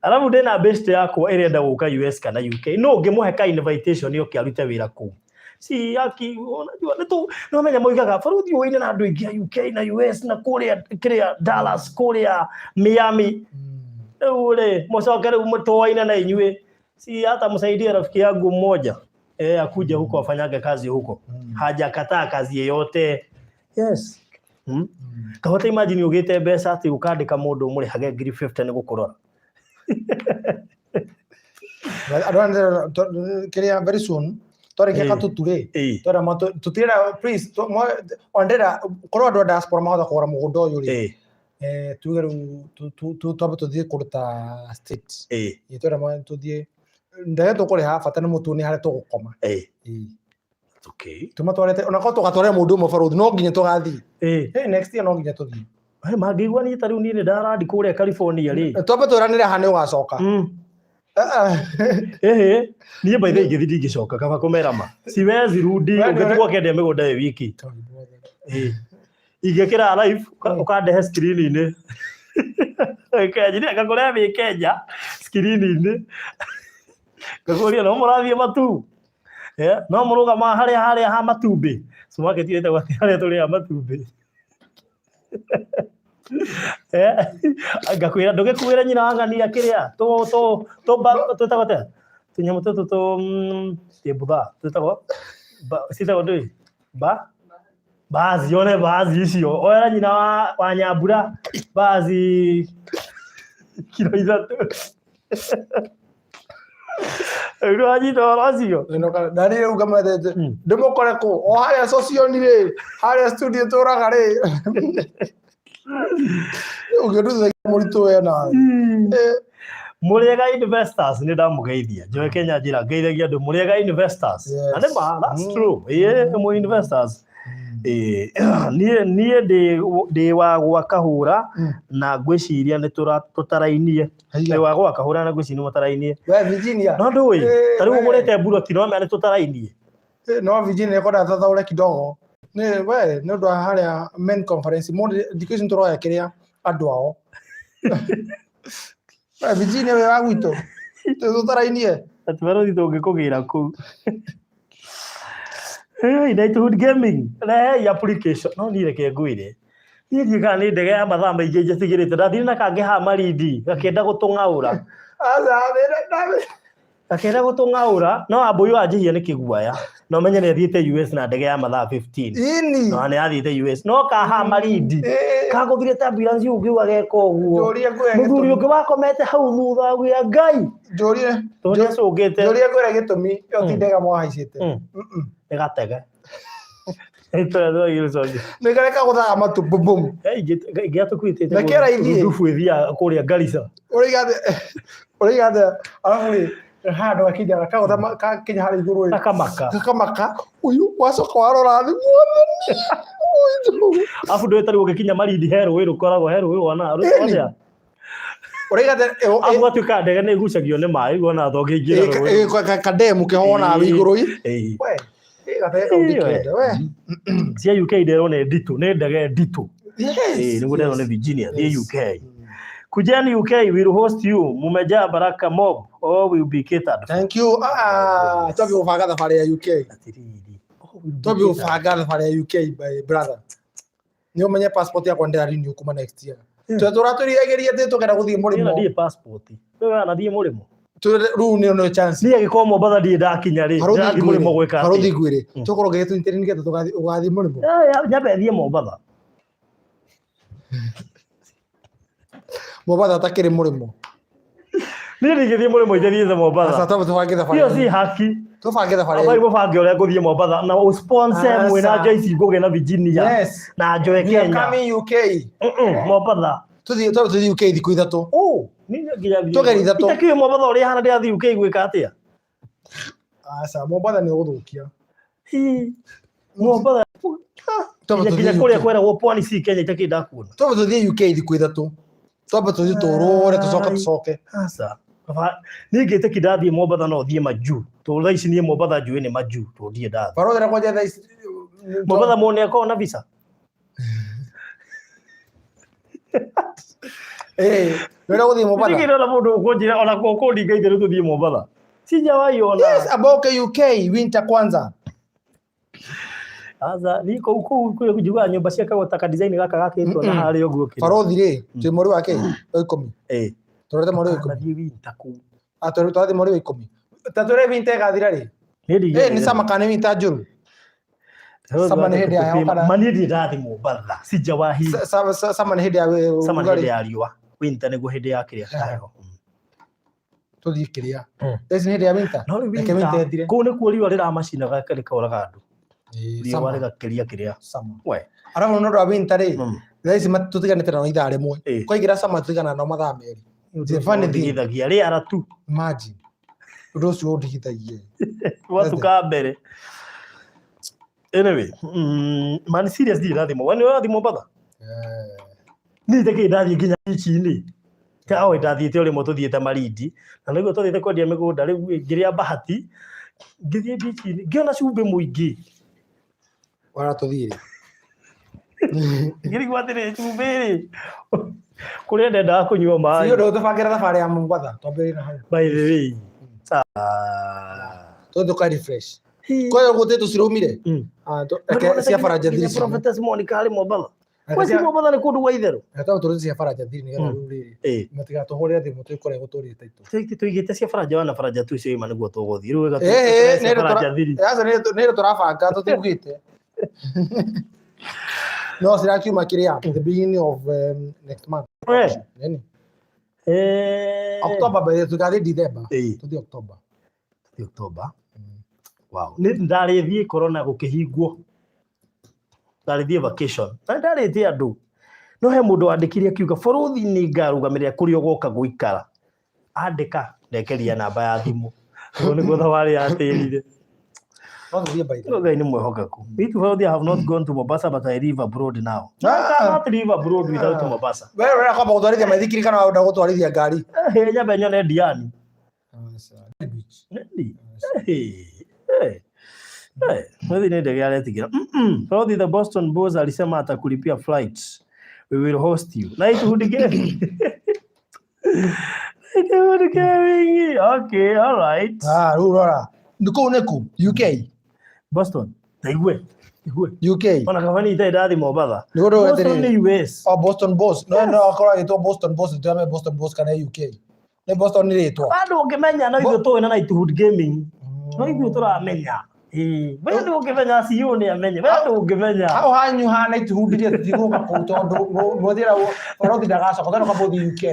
S1: Alafu ndĩna best yakwa ĩrenda gũka US kana UK, no ũngĩmũhe ka invitation oke arute wĩra kũu, si aki unajua nĩ tu nĩ wamenya moigaga baruthi ũine na andũ aingĩ a UK na US na kũrĩa kĩrĩa Dallas, kũrĩa Miami. Rĩu rĩ, mũcoke rĩu mũtũaine na inyuĩ, si hata msaidie rafiki yangu mmoja akuje huko afanyage kazi huko. Hajakataa kazi yeyote. Yes. Kahota imagine ũgĩte mbeca atĩ ũkandĩka mũndũ ũmũrĩhage ngiri 50 nĩ gũkũrora.
S2: Andũ aya kĩrĩa very soon. Twarĩkia
S1: Ĩĩ.
S2: Katutu rĩ,
S1: Ĩĩ.
S2: twenda tũtirenda, please, ondera korwo andũ a diaspora mahota kũgũra mũgũnda ũyũ rĩ,
S1: Ĩĩ.
S2: tuge rĩu twambe tũthiĩ kũndũ ta state.
S1: Ĩĩ.
S2: Ĩĩ, twenda tũthiĩ ndege tũkũrĩha, bata nĩ mũtuonie harĩa tũgũkoma.
S1: Ĩĩ.
S2: Ĩĩ.
S1: Okay.
S2: Tũmatwarĩte onakorwo tũgatwarĩra mũndũ ũmwe barũthi, no nginya tũgathiĩ.
S1: Ĩĩ.
S2: Hey, next year no nginya tũthiĩ.
S1: Hey, mangĩigua niĩ ta rĩu niĩ nĩ ndarandi kũrĩa California rĩ.
S2: Twambe twĩranĩre haha nĩ ũgacoka.
S1: Ĩhĩ, niĩ by the way ingĩthiĩ ndingĩcoka, kaba kũmera ma. Siwezi rudi,
S2: We nĩ
S1: ũngĩtigwo ũkĩendia mĩgũnda ĩ wiki. Ĩĩ. Ingĩkĩra live, ũkandehe screen-inĩ. Kenya, niĩ ngakũrehe wĩ Kenya screen-inĩ. Ngakũria no mũrathiĩ matu. No mũrũgamaga harĩa harĩa ha matumbĩ. Supermarket ĩtagwo atĩa harĩa tũrĩaga matumbĩ? Ngakwĩra ndũgĩkuĩre nyina wa ng'ania kĩrĩa tũ tũ tũ twĩtagwo atĩa tũnyamũ tũtũ tũ ti mbutha twĩtagwo ciĩtagwo ndũĩ ba bazi one bazi icio oera nyina wa nyambura bazi kiro 3. Rĩu wanyita ũhoro ũcio?
S2: Na rĩu ngamwethete ndĩmũkore kũ o harĩa socioni rĩ, harĩa studio tũraga rĩ, ũngĩnduthagia mũritũ we nawe.
S1: Mũrĩega investors, nĩ ndamũgeithia. Njoe Kenya njĩra ngeithagia andũ mũrĩega investors. Na nĩ ma, that's true. Ĩĩ, nĩ mũ investors. Ĩĩ, niĩ ndĩ wa gwa Kahũra na ngwĩciria nĩ tũtarainie.
S2: Haiya.
S1: Ndĩ wa gwa Kahũra na ngwĩciria nĩ mũtarainie.
S2: We Virginia.
S1: No ndũĩ, ta rĩu
S2: we.
S1: ũgũrĩte mburoti no mea nĩ tũtarainie.
S2: No Virginia ĩkwenda thathaũre kidogo. Nĩ we nĩ ũndũ wa harĩa main conference mũndũ thikũ ici nĩtũroya kĩrĩa andũ ao. We Virginia wĩ wa gwitũ. Tũtarainie.
S1: Atĩ barũthi tũngĩkũgĩra kũu. Hey, Knighthood Gaming, rehei application. No niĩ reke ngwĩre. Niĩ ndiũĩ kana nĩ ndege ya mathaa maingĩ njĩtigĩrĩte. Ndathire na kangĩ haha Malindi, gakĩenda gũtũng'aũra.
S2: Aca,
S1: Gakĩenda gũtũng'aũra, no Wambũi wanjĩhia nĩ kĩguaya. Na ũmenye nĩ athiĩte US na ndege ya mathaa 15.
S2: Ini.
S1: No nĩ athiĩte US. No kaha Malindi. Kagũthire ta ambulance ũngiuga geka ũguo.
S2: Njũrie ngwĩre
S1: Mũthuri
S2: gĩtũmi.
S1: ũngĩ wakomete hau thutha augire Ngai.
S2: Njũrie.
S1: Tondũ nĩ acũngĩte.
S2: Njũrie ngwĩre gĩtũmi. Ĩyo ti ndege mwahaicĩte.
S1: Nĩ gatege.
S2: Nĩ karĩa kagũthaga matu bum bum.
S1: Ingĩatũkuĩte
S2: Na kĩra ithiĩ.
S1: ndubu ĩthiaga kũrĩa Garissa.
S2: Ũraiga atĩ ũraiga atĩ arabu rĩ handũ gakinya kagũtha gakinya harĩa igũrũ rĩ.
S1: Gakamaka.
S2: Gakamaka. Ũyũ wacoka warora thĩ mwathani.
S1: Arabu ndũĩ ta rĩu ũgĩkinya Malindi he rũĩ rũkoragwo he rũĩ wona rũĩ
S2: Ĩni. Ũraiga atĩ
S1: Arabu gwatuĩka ndege nĩ ĩgucagio nĩ maĩ ũguo ona tũngĩingĩra rũĩ.
S2: kademu keho nawe igũrũ i.
S1: Ĩĩ.
S2: We, gatege kau ndikenda we.
S1: Cia UK nderwo nĩ nditũ, nĩ ndege nditũ.
S2: Yes.
S1: Ĩĩ, nĩguo nderwo nĩ Virginia, thiĩ
S2: Yes.
S1: UK. Kujeni UK, we will host you. Mumejaa baraka mob, all will be catered.
S2: Thank you. Twambie gũbanga thabarĩ ya UK.
S1: Atĩrĩrĩ, all will be
S2: Twambie
S1: catered.
S2: gũbanga thabarĩ ya UK my brother. Nĩ ũmenye passport yakwa ndĩra renew kuma next year. Tũratũra tũrigagĩria atĩ tũkenda gũthiĩ
S1: Niĩ
S2: mũrĩmo.
S1: na ndirĩ passport. Wewe wanathiĩ mũrĩmo.
S2: Rĩu nĩ no chance.
S1: Niĩ angĩkorwo Mombatha ndirĩ ndakinya rĩ,
S2: Barũthi
S1: ndĩrathiĩ mũrĩmo
S2: ngwĩre.
S1: gwĩka
S2: Barũthi
S1: atĩa?
S2: ngwĩre. Tũkorwo ngĩgĩtũnyitĩrĩra nĩgetha tũgathiĩ ũgathiĩ mũrĩmo.
S1: Nyambe thiĩ Mombatha.
S2: Mombatha atakĩrĩ mũrĩmo.
S1: Niĩ ndingĩthiĩ mũrĩmo itathiĩte Mombatha.
S2: Aca twambe tũbange thabarĩ.
S1: Hiyo si haki.
S2: Tũbange thabarĩ.
S1: Ambai mũbange ũrĩa ngũthiĩ Mombatha na ũsponsor
S2: Aca.
S1: mwĩna Joyce Ngũgĩ na Virginia
S2: Yes.
S1: na Njoe
S2: We are
S1: Kenya.
S2: coming UK.
S1: Mombatha.
S2: Tũthiĩ twambe tũthiĩ UK thikũ 3.
S1: Oh, niĩ nginya thiĩ.
S2: Tũgeri ithatũ.
S1: Itakĩũĩ Mombatha ũrĩa hana ndĩrathiĩ UK gwĩka atĩa?
S2: Aca Mombatha nĩ ũgũthũkia.
S1: Hi. Mombatha.
S2: Twambe
S1: Nginya
S2: tũthiĩ
S1: kũrĩa
S2: UK.
S1: kweragwo pwani si Kenya itakĩrĩ ndakuona.
S2: Twambe tũthiĩ UK thikũ 3. Twambe tũthiĩ tũrũre tũcoke tũcoke.
S1: Aca. Niĩ ngĩtĩki ndathiĩ Mombatha no thiĩ majuu. Tondũ thaa ici niĩ Mombatha njũĩ nĩ majuu tondũ ndirĩ ndathiĩ.
S2: Barũthi na kwanja thaa ici.
S1: Mombatha mũndũ nĩ akoragwo na visa.
S2: Nĩ gũthiĩ Mombatha.
S1: Ndirĩ ndona mũndũ ũkũnjĩra ona kũndinga itherũ tũthiĩ Mombatha. Sijawahi ona.
S2: Yes, aboke UK winter kwanza.
S1: Aca, niĩ kũu kũu kũrĩa njiguaga nyũmba ciakagwo ta ka design gaka gakĩtwo na harĩa ũguo kĩrĩa.
S2: Barũthi rĩ, twĩ mweri wa kĩ? Wa 10.
S1: Ĩĩ.
S2: Tũrorete mweri wa 10.
S1: Ndathiĩ winter kũu.
S2: Ah, tũrathiĩ mweri wa 10. Ta twĩre winter ĩgathira rĩ?
S1: Niĩ ndingĩenda.
S2: Nĩ summer kana nĩ winter njũru? Summer nĩ hĩndĩ ya heho kana?
S1: Ma niĩ ndirĩ ndathiĩ Mombatha. Sijawahi.
S2: Summer nĩ hĩndĩ ya
S1: Summer nĩ hĩndĩ
S2: ũrugarĩ.
S1: ya riũa. Winter nĩguo hĩndĩ ya kĩrĩa ya heho.
S2: Tũthiĩ kĩrĩa. Thaa ici nĩ hĩndĩ ya winter.
S1: No rĩu
S2: Reke winter
S1: winter,
S2: ĩthire.
S1: kũu nĩkuo riũa rĩramacinaga rĩkoraga andũ.
S2: Ĩĩ,
S1: Riũa
S2: summer.
S1: rĩgakĩria kĩrĩa.
S2: Summer.
S1: We.
S2: Arabu nĩ ũndũ wa winter rĩ, thaa ici tũtiganĩte nao ithaa rĩmwe. Kwaingĩra summer tũtigana nao mathaa merĩ. The funny thing.
S1: Ndigithagia rĩara tu.
S2: Imagine. Ũndũ ũcio ũndigithagia.
S1: Gwatuka mbere. Anyway, man serious ndirĩ ndathiĩ Mombasa. Nĩ ũrathiĩ Mombasa?
S2: Eh.
S1: Niĩ njakĩ ndathiĩ nginya beach-inĩ. Ta o ndathiĩte o rĩmwe tũthiĩte Malindi. Na nĩguo twathiĩte kwendia mĩgũnda rĩu ĩ, ngĩrĩa bahati. Ngĩthiĩ beach-inĩ ngĩona cumbĩ mũingĩ.
S2: Wara tũthiĩ rĩ?
S1: Ngĩrigwo atĩrĩ cumbĩ rĩ. Kũrĩa ndendaga kũnyua maĩ.
S2: Sio ndio tũbangĩre thabarĩ ya Mombatha twambĩrĩrie na hau.
S1: By the way. Ah.
S2: Tũthiĩ tũka refresh. Kwa hiyo gũtĩ tũcirũmire. Ah, reke cia Faraja
S1: Nginya
S2: thiri ciume.
S1: Prophetess Monica arĩ Mombatha.
S2: Reke
S1: Kweci Mombatha nĩ kũndũ gwa itherũ.
S2: Reke tũrute cia Faraja thiri nĩgetha rĩu rĩrĩ matigatũhũrĩre thimũ twĩkore gũtũrĩte itũ.
S1: Tũigĩte cia Faraja wana Faraja tu icio ima nĩguo tũgũthiĩ. Rĩu wega
S2: Ĩĩ,
S1: cia Faraja thiri.
S2: Aca nĩ rĩ tũrabanga tũtiugĩte. No cirakiuma kĩrĩa the beginning of next month. Nini? October by the tũgathiĩ December. Tũthiĩ October.
S1: Tũthiĩ October. Wow. Nĩ ndarĩthiĩ corona gũkĩhingwo. Ndarĩthiĩ vacation. Na ndarĩtie andũ. No he mũndũ wandĩkire akiuga bũrũthi nĩ ngarũgamĩrĩra kũrĩa ũgoka gũikara. Andĩka ndekeria namba ya thimũ. Ũguo nĩguo thabarĩ yatĩrire.
S2: No tũthiĩ by the
S1: No Ngai nĩ mwĩhokeku. Me too, Bũrũthi, I have not gone to Mombasa but I live abroad now. I cannot live abroad without Mombasa.
S2: We ũrenda kwamba gũtwarithia maithikiri kana ũrenda gũtwarithia ngari?
S1: Nyambe nyone Diani. Nĩ. Bũrũthi nĩ ndege aretigĩra. Bũrũthi the Boston Bulls alisema atakulipia flight. We will host you. Na ituhundi gaming. Ituhundi gaming. Okay, all right.
S2: Ah, rĩu rora. Nĩ kũu nĩ kũ? UK.
S1: Boston. Taigue. Igue.
S2: UK.
S1: Ona kaba nĩ itarĩ ndathiĩ Mombatha.
S2: Nĩ ũndũ
S1: Boston
S2: atĩrĩrĩ.
S1: nĩ US.
S2: Oh, Boston Boss. No no akorwo agĩtwo Boston Boss, nĩtũramenya Boston Boss kana UK. Nĩ Boston nĩ rĩtwa.
S1: Bado ũngĩmenya no ithuĩ tũĩ na Nighthood Gaming. No ithuĩ tũramenya. Ĩĩ, we ndũngĩmenya CEO nĩ amenye. We ndũngĩmenya.
S2: Hau hanyu ha Nighthood rĩ tũtigũka kũu tondũ mũthĩra bũrũri ndagacoka tondũ kwamba ũthiĩ UK.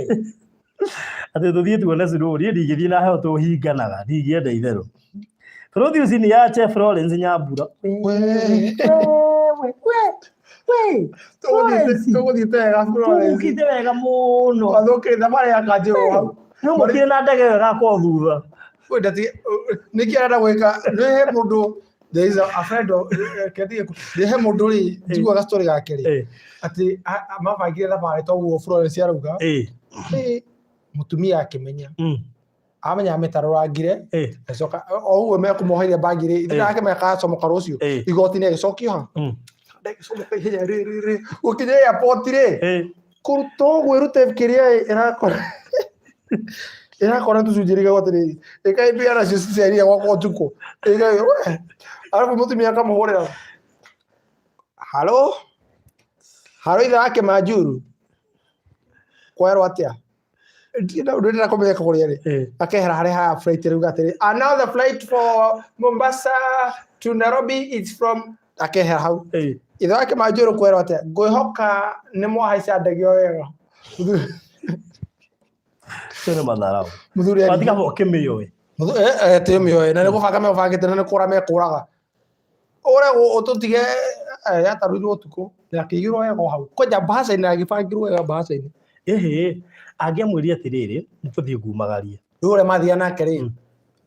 S1: Atĩ tũthiĩ tuone snow, niĩ ndingĩthiĩ na heho tũhinganaga, ndingĩenda itherũ. Bũrũri ũcio nĩ yache Florence Nyambura.
S2: We.
S1: We, we, Florence.
S2: Tũgũthiĩte wega Florence.
S1: Tũgũkĩte wega mũno.
S2: Wathũkĩte thabarĩ ya kanjĩrwo hau.
S1: No mũkire na ndege ĩyo ĩgakorwo thutha.
S2: We ndati nĩkĩ arenda gwĩka nĩ he mũndũ there is a friend of ketige nĩ he mũndũ rĩ njiguaga story gake rĩ atĩ mabangire thabarĩ toguo Florence arauga mũtumia akĩmenya amenya amĩtarũrangire agĩcoka o ũguo mekũmoheire bagi rĩ ithe nake mekacomoka rũciũ igoti nĩ agĩcokio ha ndagĩcomoka ihenya rĩ rĩ rĩ gũkinya airport rĩ kũruta ũguo ĩrute kĩrĩa ĩrakora ĩrakora tũcunjĩ rĩgagwo atĩrĩrĩ ĩkaimbiga nacio cicerire gwakwa ũtukũ ĩka we arabu mũtumia akamũhũrĩra halo halo ithe wake Manjuru kwerwo atĩa ndĩrenda kũmenyeka kũrĩa rĩ akehera harĩa ha flight rĩu atĩrĩ and now the flight for Mombasa to Nairobi is from akehera hau ithe wake Manjuru kwerwo atĩa ngwĩhoka nĩ mwahaica ndege o wega
S1: Cio nĩ matharau.
S2: Mũthuri
S1: Watiga kaba ũkĩmĩũĩ.
S2: Ti mĩoĩ na nĩ gũbanga mebangĩte na nĩ kũra mekũraga ũre ũtũtige yatarũirwo ũtukũ na akĩigĩrwo wega o hau kwanja mbahaca-inĩ agĩbangĩrwo wega mbahaca-inĩ
S1: Ĩhĩ, angĩamwĩrire atĩrĩrĩ, nĩ tũthiĩ ngumagarie.
S2: Rĩu ũrĩa mathiaga nake rĩ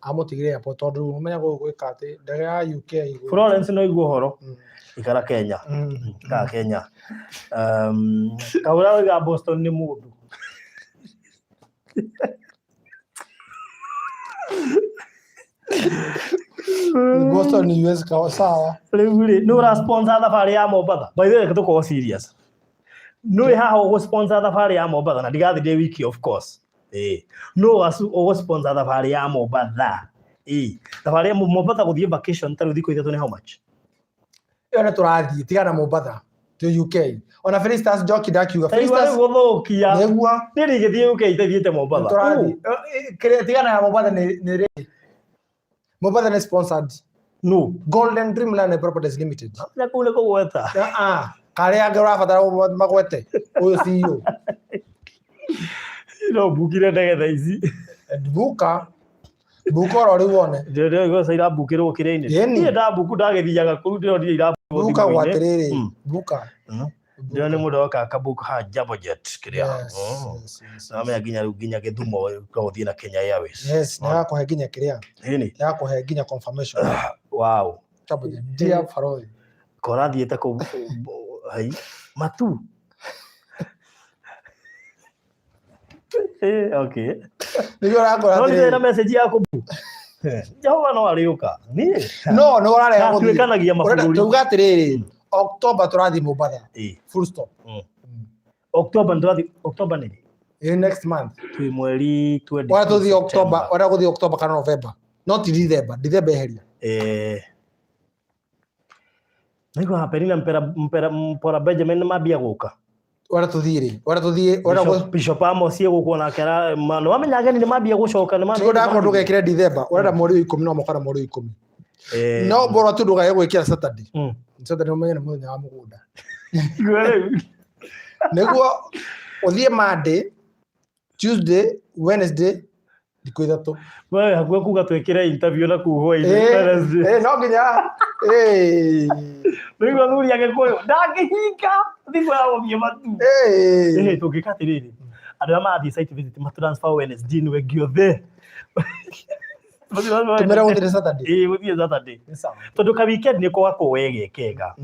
S2: amũtigire airport tondũ ũmenya gwĩka atĩ ndege ya UK igũrũ.
S1: Florence no igua ũhoro. Ikara Kenya. Ikara Kenya. Kahũra waiga Boston nĩ mũndũ.
S2: Boston US kawa sawa.
S1: Rĩu rĩ, nĩ ũra sponsor thabarĩ ya Mombatha. By the way, reke tũkorwo serious. Nũ wĩ haha ũgũ sponsor thabarĩ ya Mombatha na ndigathiĩ ndĩ wiki of course. Ĩĩ. Nũ ũgũ sponsor thabarĩ ya Mombatha? Ĩĩ. Thabarĩ ya Mombatha gũthiĩ vacation ta rĩu thikũ ithatũ nĩ how much?
S2: Ĩyo nĩ tũrathiĩ tiga na Mombatha tũ UK. Ona Felicitas Njoki ndakiuga
S1: Taigua
S2: Felicitas
S1: rĩu gũthũkia.
S2: Nĩguo.
S1: Niĩ ndingĩthiĩ UK itathiĩte Mombatha.
S2: Tũrathiĩ. Kĩrĩa tigana ya Mombatha nĩ rĩ. Mombatha nĩ sponsored.
S1: No.
S2: Golden Dreamland Properties Limited.
S1: Na kũu nĩ kũgweta.
S2: Ah, karĩa angĩ ũrabatara magwete ũyũ CEO.
S1: No mbukire ndege thaa ici.
S2: Buka. Buka oro rĩu wone.
S1: Ndĩroigua irambukĩrwo kĩrĩa-inĩ.
S2: Ĩni.
S1: Niĩ ndambuku ndagĩthiaga kũu ndĩronire irambukwo
S2: Buka
S1: thimũ-inĩ.
S2: gwatirĩrĩ. Buka.
S1: Ndĩrona nĩ mũndũ oka akabook ha Jambo Jet kĩrĩa.
S2: Yes, yes, yes,
S1: Namenya nginya rĩu nginya Gĩthumo no ũthiĩ na Kenya Airways.
S2: Yes, nĩ yakũhe nginya kĩrĩa.
S1: Ĩni.
S2: Yakũhe nginya confirmation.
S1: Wow.
S2: Jambo Jet. Dear Faroe.
S1: Korathiĩte kũu hai matu. Okay.
S2: Nĩguo ũrakora
S1: No nĩ na
S2: atĩrĩrĩ.
S1: message ya kũbu. Jehova no arĩũka. Niĩ.
S2: No, nĩ ũrarega gũthiĩ.
S1: Natuĩkanagia
S2: Ũrenda
S1: mabũrũri.
S2: tuga atĩrĩrĩ, October tũrathiĩ Mombatha.
S1: Ĩĩ.
S2: Full stop.
S1: October nĩ October nĩ rĩ?
S2: Ĩ next month.
S1: Twĩ mweri 22
S2: Ũrenda tũthiĩ October,
S1: September.
S2: ũrenda gũthiĩ October kana November. No ti December, December eheria.
S1: Naigua Penina mpera mpera mpora Benjamin nĩ mambia gũka.
S2: Ũrenda tũthiĩ rĩ? Ũrenda tũthiĩ, ũrenda
S1: Bishop, Bishop Amos egũkwo nake nĩ wamenya ageni nĩ mambia gũcoka nĩ mambia.
S2: Tiguo ndakorwo ndũgekĩre December, ũrenda mweri wa ikũmi na ũmwe kana mweri wa ikũmi. No bora tu ndũkae gwĩkĩra Saturday. Saturday ũmenye nĩ mũthenya wa mũgũnda.
S1: Igua rĩu.
S2: Nĩguo ũthiĩ Monday, Tuesday, Wednesday, thikũ ithatũ.
S1: Wewe hakuhĩ kuga twĩkĩre interview na kuu hwainĩ.
S2: No nginya.
S1: Rĩu athuri a Gĩkũyũ ndangĩhinga thikũ ya gũthiĩ matu. Tũngĩka atĩrĩrĩ, andũ arĩa marathiĩ site visit ma transfer Wednesday nĩwe ngĩothe.
S2: Tũmere gũthiĩ Saturday.
S1: Ĩĩ gũthiĩ Saturday.
S2: Nĩ sawa.
S1: Tondũ ka weekend nĩ kwakorwo wegekega.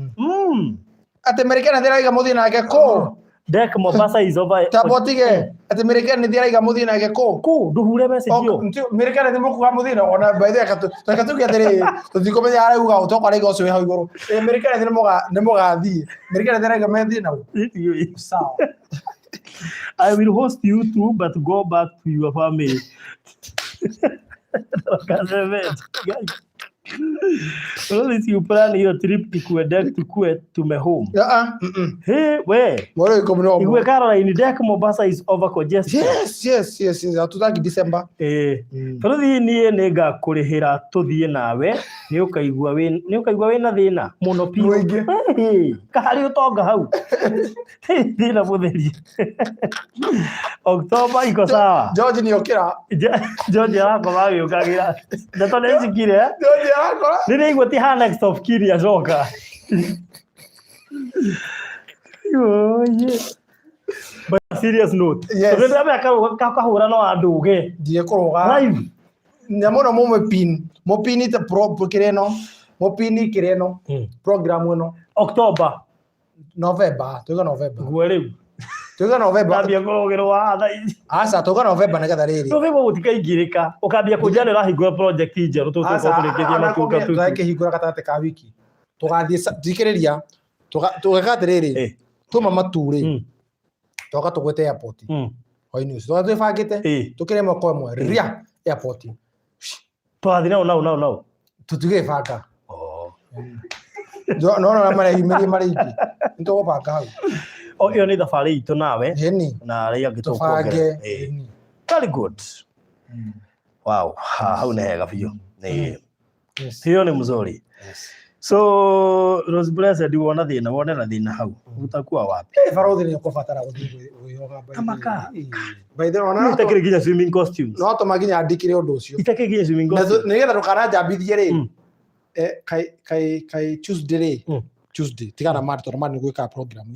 S2: Atĩ Mĩrĩkena nĩ mũthiĩ nake kũ?
S1: Dek Mombasa is over.
S2: Tamba ũtige. Atĩ Mĩrĩkena nĩ araiga mũthiĩ nake kũ?
S1: Kũ ndũhure message ĩyo.
S2: Mĩrĩkena nĩ mũkuga mũthiĩ na ona by the way reke tuge atĩrĩrĩ tũtikũmenya arauga ũ tokorwo arauga ũcio wĩ hau igũrũ. Mĩrĩkena nĩ mũgathiĩ. Mĩrĩkena nĩ arauga methiĩ nau. Sawa.
S1: I will host you too, but go back to your family. Well, you plan your trip ikue Dek tukue tume home. Hey, we.
S2: Mweri wa ikũmi na ũmwe.
S1: Igue Caroline, Dek Mombasa is over congested.
S2: Yes. Hatutaki December.
S1: Tũthiĩ niĩ nĩngakũrĩhĩra tũthiĩ nawe nĩ ũkaigua wĩna thĩna mũno biũ.
S2: Mũingĩ.
S1: Kaharĩ ũtonga hau. Thĩna mũtheri. October iko sawa.
S2: George nĩ okĩra.
S1: George arakoma agĩũkagĩra. Ndeto nĩ cikire.
S2: George arakora.
S1: Nĩ ndaigua ti ha next of kin acoka. But serious note.
S2: Yes.
S1: Tondũ ndĩramenya kahũra no andũge.
S2: Ndiĩ kũrũga.
S1: Live.
S2: Nyamũ ĩno mũmĩpin. Mũpinite pro kĩrĩa ĩno. Mũpini kĩrĩa ĩno. Program ĩno.
S1: October.
S2: November. Tuiga November.
S1: Guo rĩu.
S2: Tuiga November.
S1: Ndambia kũrũgĩrwo haha thaa ici.
S2: Aca tuiga November nĩgetha rĩrĩ.
S1: November gũtikaingĩrĩka. Ũkambia kũnjĩra nĩ ũrahingũra project njerũ tũgũkorwo tũrĩkĩtie matuka tutu.
S2: Tũgakĩhingũra gatagatĩ ka wiki. Tũgathiĩ thikĩrĩria. Tũgeka atĩrĩrĩ. Tuma matu rĩ. Tũgoka tũgwĩte airport. Hwainĩ ũcio. Tũgathiĩ twĩbangĩte. Tũkĩre ĩmwe kwa ĩmwe. Ria airport.
S1: Tũrathiĩ nao nao nao nao.
S2: Tũtigĩbanga. No no mareyumĩrie marĩ aingĩ. Nĩ tũgũbanga hau.
S1: Ĩyo nĩ thabarĩ itũ nawe.
S2: Ĩni.
S1: Na arĩa angĩ
S2: Tũbange.
S1: tũkuongerera. Very good. Wow, hau nĩ hega biũ. Hiyo nĩ mzuri. So Rose Blessed wona thĩna, wone na thĩna hau. Utakuwa wapi?
S2: Barothi nĩ ũkũbatara gũthiĩ kwĩyoga.
S1: Tamaka.
S2: By the way, ona
S1: Itakĩrĩ nginya swimming costumes.
S2: No tũma nginya ndikire ũndũ ũcio.
S1: Itakĩrĩ nginya swimming costumes.
S2: Nĩgetha ndũkananjambithie rĩ. Kai Tuesday rĩ. Tuesday tigana Monday tondũ Monday nĩ gwĩkaga program.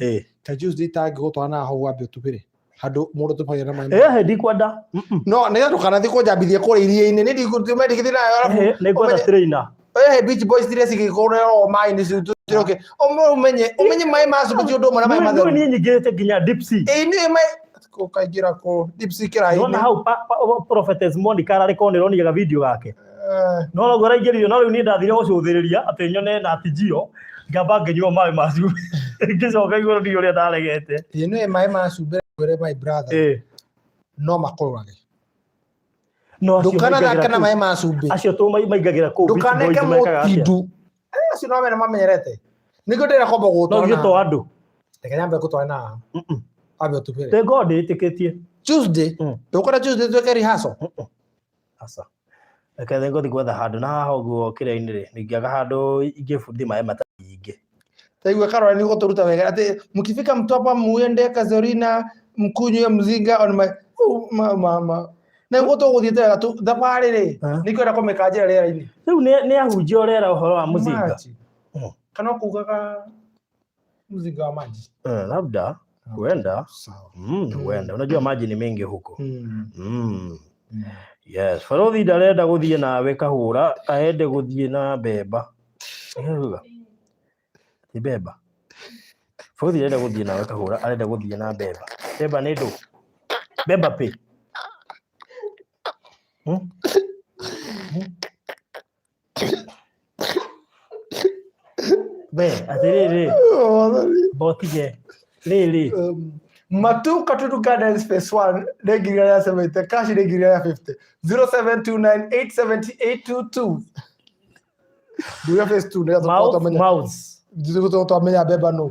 S2: Kai Tuesday itangĩgũtwara na hau wambe ũtubĩre. Handũ mũndũ tũbagĩra na maĩ.
S1: Ndikwenda.
S2: No nĩgetha ndũkanathiĩ kũnjambithia kũrĩa iria-inĩ nĩ ndigũthiĩ nayo arabu.
S1: Nĩngwetha trainer.
S2: Beach Boys iria cigĩkorwo o maĩ-inĩ cituĩke. Ũmenye maĩ ma cumbĩ ti ũndũ ũmwe na maĩ matheru.
S1: Niĩ nyingĩrĩte nginya deep sea.
S2: Nĩ maĩ ũkaingĩra kũ deep sea kĩraĩ-inĩ.
S1: Nona hau Prophetess Monica ararĩ korwo nĩroniaga video gake. No noguo araingĩririo no rĩu niĩ ndathire gũcũthĩrĩria atĩ nyone na tijio ngamba ngĩnyua maĩ ma cumbĩ. Ngĩcoka igũrũ ndiũĩ ũrĩa ndaregete.
S2: Nĩ maĩ ma cumbĩ ngwĩre my brother. No makũrage.
S1: No acio
S2: Ndũkanathake na maĩ ma cumbĩ.
S1: Acio tu maingagĩra kũu Beach
S2: Ndũkaneke
S1: Boys mekaga atĩa?
S2: mũtindu. Acio no mene mamenyerete. Nĩkĩo ndĩrenda kwamba
S1: No
S2: gũgũtwara.
S1: githĩ to andũ.
S2: Reke nyambe ngũtware na wambe ũtubĩre.
S1: Thank God ĩtĩkĩtie.
S2: Tuesday. Ndũkwenda Tuesday twĩke rehearsal?
S1: Aca. Reke ngũthiĩ gwetha handũ na haha ũguo kĩrĩa-inĩ rĩ, ingĩaga handũ ingĩbundi maĩ matarĩ.
S2: Taigua Caroline gũtũruta wega atĩ mkifika Mtwapa muende Kazorina mkunywe mzinga on my oh, mama. Nĩguo tũgũthiĩte wega thabarĩ rĩ nĩ kwenda kũmĩkanjĩra rĩera-inĩ.
S1: Rĩu nĩ ahunjia ũrera ũhoro wa mũcinga.
S2: Kana ũkugaga mzinga wa maji.
S1: Labda huenda. Huenda. Unajua maji ni mengi huko. Yes, Barothi ndarenda gũthiĩ nawe kahũra, aende gũthiĩ na mbemba. Ti mbemba. Barothi ndarenda gũthiĩ nawe kahũra, arenda gũthiĩ na mbemba. Mbemba nĩ ndũ? Mbemba pĩ? We, atĩrĩrĩ, mbotige. Rĩrĩ.
S2: Matu Katutu Gardens Phase 1 nĩ ngiri igana rĩa 70, cash nĩ ngiri igana rĩa 50. 0729870822. Nduga phase 2 nĩgetha tũkorwo
S1: Mouth,
S2: twamenya.
S1: mouths.
S2: Tũkorwo twamenya mbemba nũ.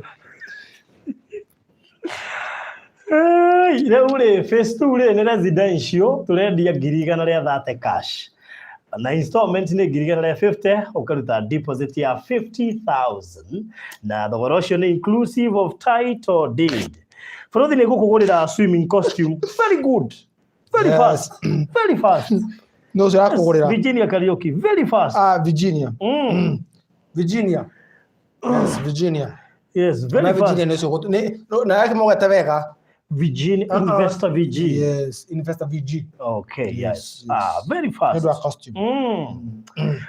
S1: Ei, rĩu rĩ phase 2 rĩ nĩ residential tũrendia ngiri igana rĩa 30 cash na installment nĩ ngiri igana rĩa 50 ũkaruta deposit ya 50,000 na thogora ũcio nĩ inclusive of title deed. Bũrũthi nĩ gũkũgũrĩra swimming costume very good very
S2: Yes.
S1: fast very fast.
S2: No ũcio arakũgũrĩra.
S1: Virginia Kariuki very fast.
S2: Virginia. Virginia. Yes, Virginia.
S1: Yes, very
S2: Na
S1: fast.
S2: Virginia nĩ ũcio na yake mogete wega.
S1: Virginia, Investor VG.
S2: Yes, Investor VG.
S1: Okay, yes.
S2: Yes, yes.
S1: Very fast.
S2: Nĩ ũndũ wa costume.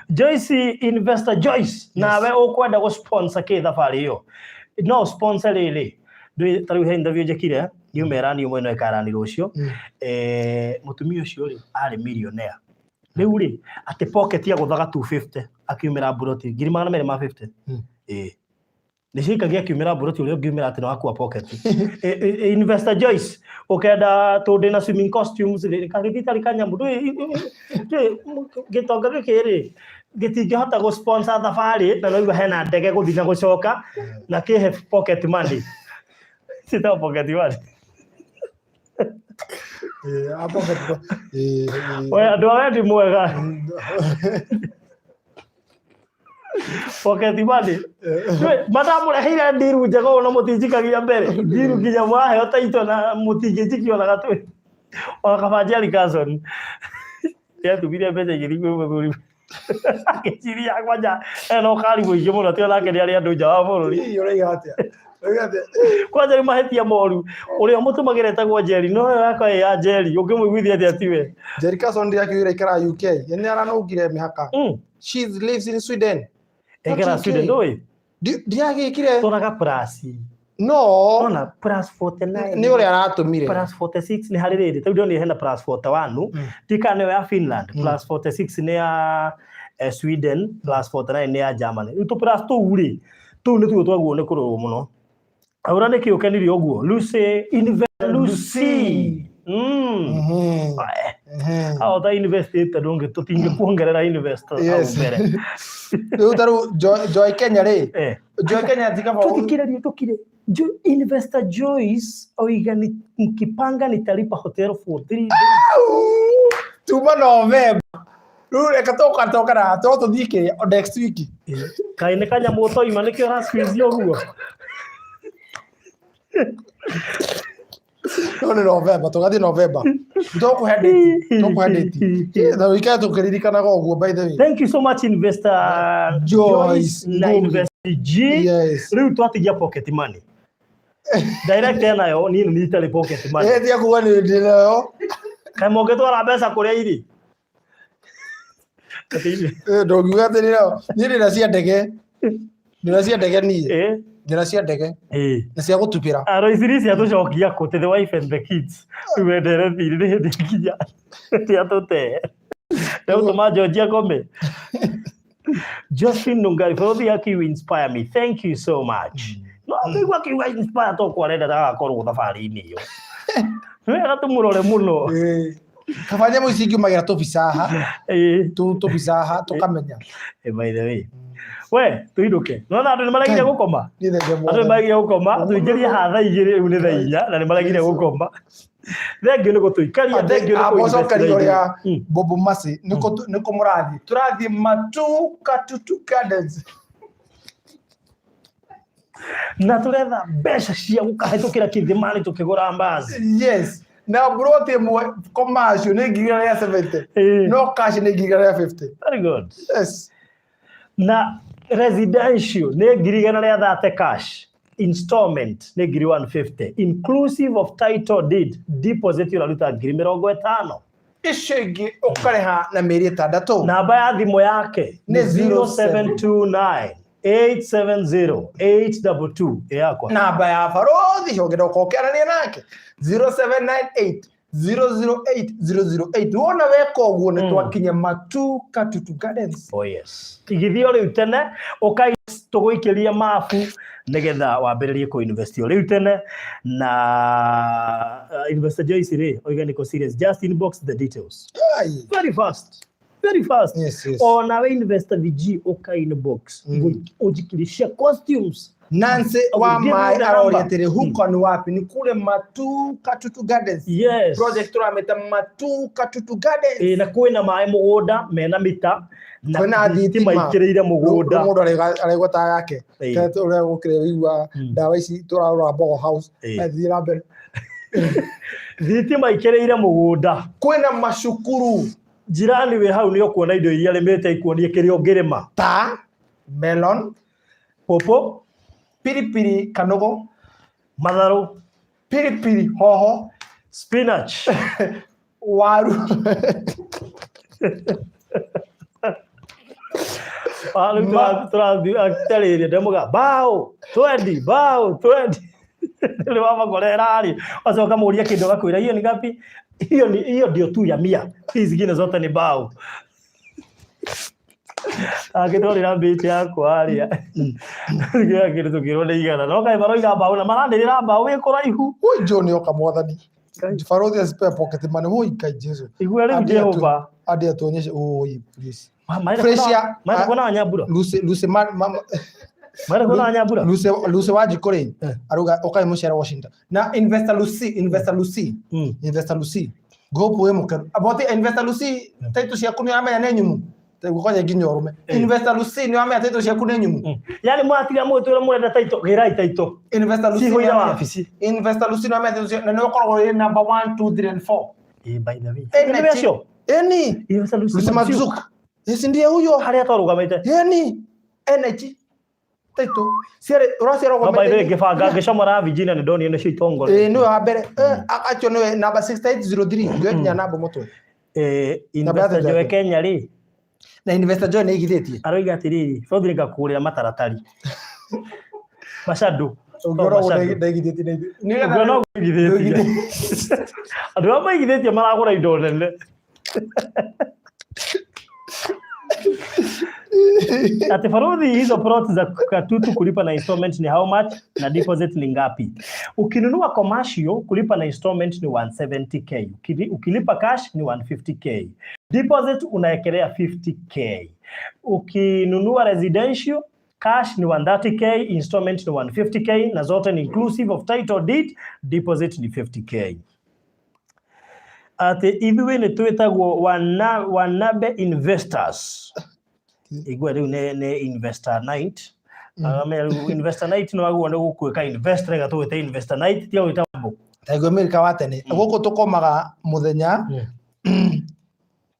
S1: Joyce, Investor Joyce, nawe ũkwenda gũ sponsor kĩ thabarĩ ĩyo? No sponsor rĩrĩ. Ndũĩ ta rĩu he interview njĩkire, ngiuma ĩranio mwena ĩkarani rũciũ. Mũtumia ũcio rĩ, arĩ millionaire. Rĩu rĩ, atĩ pocket agũthaga 250 akiumĩra mburoti, ngiri magana merĩ ma 50. Nĩ ciikagia akiumĩra mburoti ũrĩa ũngiumĩra atĩ nĩ wakua pocket. Investor Joyce, ũkenda tũndĩ na swimming costumes rĩ, kagĩthiĩ tarĩ kanyamũ, ndũĩ gĩtonga gĩkĩ rĩ, gĩtingĩhota gũ sponsor thabarĩ, na noigua hena ndege gũthiĩ na gũcoka, na kĩhe pocket money. Citagwo pocket money.
S2: A pocket
S1: We, andũ a wendi mwega. Pocket money. Matamũreheire ndiru njega ũũ na mũtinjikagia mbere. Ndiru nginya mwaheo taito na mũtingĩnjikia ona gatwe. Ona kaba Jerry Carson. Nĩatumire mbeca igĩrĩ kwĩ mũthuri. Agĩciria kwanja ena ũkari mũingĩ mũno atĩ onake nĩ arĩ andũ nja wa bũrũri.
S2: Ii, ũraiga atĩa? Ũraiga atĩa?
S1: Kwanja nĩ mahĩtia moru. Ũrĩa ũmũtũmagĩra etagwo Jerry, no ĩyo yakwa ĩ ya Jerry, ũngĩmũiguithia atĩa tiwe?
S2: Jerry Carson ndiakiugire aikaraga UK. Ye nĩ aranũngire mĩhaka. She lives in Sweden.
S1: Ekera
S2: Not UK.
S1: Sweden, ndũĩ?
S2: Ndiagĩkire.
S1: Tũraga plus.
S2: No.
S1: Ona plus 49.
S2: Nĩ ũrĩa aratũmire.
S1: Plus 46 nĩ harĩ rĩrĩ. Tarĩu ndĩronire hena plus 41. Tika nĩyo ya Finland. Plus 46 nĩ ya Sweden. Plus 49 nĩ ya Germany. Rĩu tũ plus tũu rĩ, tũu nĩtuo twagwo nĩ kũrorwo mũno. Aura nĩkĩ ũkenirie ũguo? Lucy, Invest Lucy. Ahota investĩte ndũngĩ tũtingĩkuongerera invest hau
S2: Yes.
S1: mbere.
S2: Rĩu ta rĩu Joy Kenya rĩ. Joy Kenya ti kaba
S1: Tũthikĩrĩrie tũkire. Investor Joyce oiga ni mkipanga nitalipa hotel for 3 days.
S2: Tuma November. Rĩu reke tũka tũka na to tũthiĩ kĩ next week.
S1: Kaĩ nĩ kanyamũ ũtoima nĩkĩo ũra squeeze ũguo.
S2: No nĩ November, tũgathiĩ November. Tũkũhe date, tũkũhe date. Na wĩikare tũkĩririkanaga ũguo by the way.
S1: Thank you so much Investor
S2: Joyce
S1: Joyce na
S2: Ngugi.
S1: Investor G.
S2: Yes.
S1: Rĩu twatigia pocket money. Direct enayo niĩ nĩ itarĩ pocket money.
S2: Tia kuga nĩ ndĩ nayo.
S1: Kaĩ mũngĩtwara mbeca kũrĩa irĩ?
S2: Ndũngiuga atĩ nĩ nayo. Niĩ ndĩna cia ndege. Ndĩna cia ndege niĩ. Ndĩna cia ndege. Na cia gũtubĩra.
S1: Aroiciri cia tũcokia kũ the wife and the kids. Rĩu wendere thirĩ nĩ hĩndĩ nginya tia tũte. Rĩu tũma Georgia Gome. Josephine Nungari, for the you inspire me. Thank you so much. No, ngĩigua akiuga inspire to kwarenda ndagakorwo thabarĩ-inĩ ĩyo. Nĩ wega tũmũrore mũno.
S2: Kaba nyamũ ici ingiumagĩra tũbica haha. Tũbica haha tũkamenya.
S1: By the way. We, tũinũke. Nĩwona andũ nĩmaregire gũkoma?
S2: Niĩ thengia
S1: Andũ nĩmaregire gũkoma, tũingĩrie haha thaa igĩrĩ rĩu nĩ thaa inya na nĩmaregire gũkoma. Thengiũ nĩ gũtũikaria, thengiũ nĩ
S2: Amba
S1: kũ-invest
S2: ũcokerie
S1: na
S2: ũrĩa
S1: ithuĩ.
S2: Bob Marley, nĩkũ mũrathiĩ? Tũrathiĩ Matu Katutu Gardens.
S1: Na tũretha mbeca cia gũkahĩtũkĩra kĩthimani tũkĩgũra mbazi.
S2: Yes. Na mburoti ĩmwe commercial nĩ 170,000. No cash nĩ 150,000.
S1: Very good.
S2: Yes.
S1: Na residential nĩ 130,000 cash, installment nĩ 150,000 inclusive of title deed, deposit ũraruta 50,000.
S2: Icio ingĩ ũkarĩha na mĩeri 6.
S1: Namba ya thimũ yake nĩ
S2: Nĩ
S1: 0729 870 822 yakwa.
S2: Namba ya barothi ũngĩenda gũkorwo ũkĩaranĩria nake, 0798 008 008. Wona weka ũguo nĩ twakinya Matu Katutu Gardens.
S1: Oh yes. Igithio rĩu tene ũkai tũgũikĩrie mabu nĩgetha wambĩrĩrie kũ invest o rĩu tene. Na Investor Joyce rĩ oiga nĩko serious, just inbox the details.
S2: Ai.
S1: Very fast. Very fast.
S2: Yes.
S1: Ona we Investor VG ũka inbox ũnjikirishia costumes.
S2: Nancy
S1: I will
S2: wa
S1: give you
S2: Mai
S1: the
S2: aroria
S1: number.
S2: atĩrĩ, huko ni wapi? Ni kule Matu Katutu Gardens.
S1: Yes.
S2: Project tũramĩta Matu Katutu Gardens.
S1: Ĩ, na kwĩna maĩ mũgũnda mena mita na
S2: Kwĩna
S1: thitima
S2: thitima.
S1: ikĩrĩire mũgũnda.
S2: Mũndũ araigua ta yake.
S1: Ĩ.
S2: Ta ũrĩa gũkĩrĩ ũigua ndawa ici tũrarora Mbogo House.
S1: Ĩ.
S2: Thiĩ na mbere.
S1: Thitima ikĩrĩire mũgũnda.
S2: Kwĩna macukuru.
S1: Jirani wĩ hau nĩ ũkuona indo iria arĩmĩte ikuonie kĩrĩa ũngĩrĩma.
S2: Ta melon,
S1: popo,
S2: piripiri kanogo,
S1: matharũ,
S2: piripiri hoho,
S1: spinach,
S2: waru.
S1: Rĩu tũrathiĩ akĩarĩria ndemũga bao twendi bao twendi rĩu wamakorera rĩ wacoka mũria kĩndũ agakwĩra hiyo ni ngapi, hiyo ni hiyo ndio tu ya mia, hizi zingine zote ni bao. Angĩtwarĩra mbĩti yakwa rĩ gĩa kĩndũ tũkĩrwo nĩ 100 no kaĩ maroiga bao na maranĩrĩra bao wĩ kũraihu.
S2: Ui John yoka mwathani. Barothi asipea pocket money. Ui kai Jesu.
S1: Igua rĩu
S2: Adi atu-
S1: Jehova.
S2: Adi atuonyeshe. Ui please.
S1: Maenda
S2: Fresh ya-
S1: kuona- kuona Wanyambura.
S2: Lucy Lucy ma, ma,
S1: Maenda kuona Wanyambura.
S2: Lucy Lucy Wanjikũ rĩ aruga ukai mũcere Washington. Na Investor Lucy, Investor Lucy. Investor Lucy. Gopu wĩ mũkeru. Aboti Investor Lucy title ciaku nĩ ũramenya nĩ nyumu. Gukonya nginya ũrũme. Investor Lucy nĩ ũramenya title ciaku nĩ nyumu.
S1: Yani mwatiga mwĩtwĩra mũrenda title, gĩrai title.
S2: Investor Lucy.
S1: Cihũire
S2: nĩ ũramenya-
S1: wabici.
S2: Investor Lucy nĩ ũramenya title ciaku na nĩ ũkoragwo wĩ number 1 2 3 and 4.
S1: Eh, by the way.
S2: Eh,
S1: Nĩ
S2: na
S1: acio?
S2: Eni.
S1: Investor Lucy
S2: Lucy
S1: Marzuk.
S2: Marzuk. Esi ndiye huyo.
S1: Harĩa twarũgamĩte.
S2: Yani energy title. Ciarĩ ũraciarwo
S1: No, by the way, ngĩbanga ngĩcomora Virginia nĩ ndonire nĩcio itongoretie.
S2: Eh, niwe wa mbere. Acio niwe namba 6803 ndio nginya namba mũtwe. Namba ya
S1: Investor
S2: thĩinĩ
S1: Joy
S2: yake.
S1: Kenya rĩ
S2: Na Investor Joy nĩ aigithĩtie.
S1: aroiga atĩrĩrĩ, Bothy ngakũgũrĩra mataratari. Macandũ.
S2: Ũngĩona ũguo
S1: Macandũ.
S2: ndaigithĩtie nĩ
S1: Ũngĩona ũguo aigithĩtie. Andũ arĩa maigithĩtie maragũra indo nene. Ati Farodhi, hizo plot za Katutu kulipa na installment ni how much na deposit ni ngapi? Ukinunua commercial kulipa na installment ni 170k. Ukilipa cash ni 150k. Deposit unaekelea 50k. Ukinunua residential cash ni 130k, installment ni 150k na zote ni inclusive of title deed, deposit ni 50k. Ati ithuĩ nĩ twĩtagwo wanabe investors. Igua rĩu nĩ investor night. Aramenya rĩu investor night nĩ wagĩrĩirwo nĩ gũkwĩka invest rega tũgwĩte investor night tiga gwĩta mbũ.
S2: Taigua Amerika wa tene. Gũkũ tũkomaga mũthenya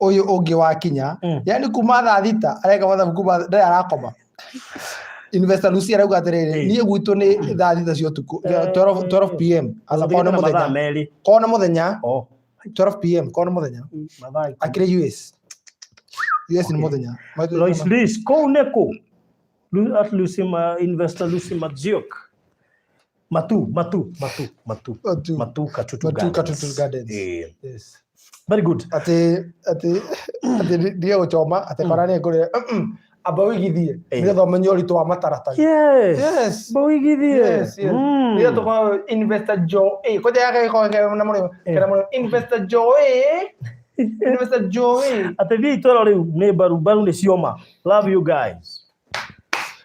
S2: ũyũ ũngĩ wakinya. Yani kuma thaa 6 areka mathabu kuma ndarĩ arakoma. Investor Lucy arauga atĩrĩrĩ, niĩ gwitũ nĩ thaa 6 cia ũtukũ, 12 PM. Aca korwo nĩ
S1: Mathaa
S2: mũthenya.
S1: merĩ.
S2: Korwo nĩ mũthenya,
S1: Oh.
S2: 12 PM, korwo nĩ mũthenya.
S1: Mathaa ikũmi.
S2: Akĩrĩ US. US nĩ mũthenya.
S1: Lois Lis, kũu nĩ kũ? At Lucy ma, Investor Lucy Madziok. Matu, Matu, Matu, Matu.
S2: Matu.
S1: Matu Katutu
S2: Matu
S1: Gardens.
S2: Katutu Gardens. Yes.
S1: Very good.
S2: Atĩ, atĩ, atĩ ndige gũchoma, atĩ kora nĩ ngũrĩre, amba ũigithie, nĩgetha ũmenye ũritũ wa mataratara.
S1: Yes.
S2: Yes.
S1: Amba ũigithie.
S2: Yes, yes. Nĩgetha tũkorwo Investor Joe. Kwanja yake ĩkorwo na mũrĩmo, kana mũrĩmo, Investor Joe. Investor Joe.
S1: Atĩ thiĩ itwĩro rĩu nĩ mbaru, mbaru nĩ cioma. Love you guys.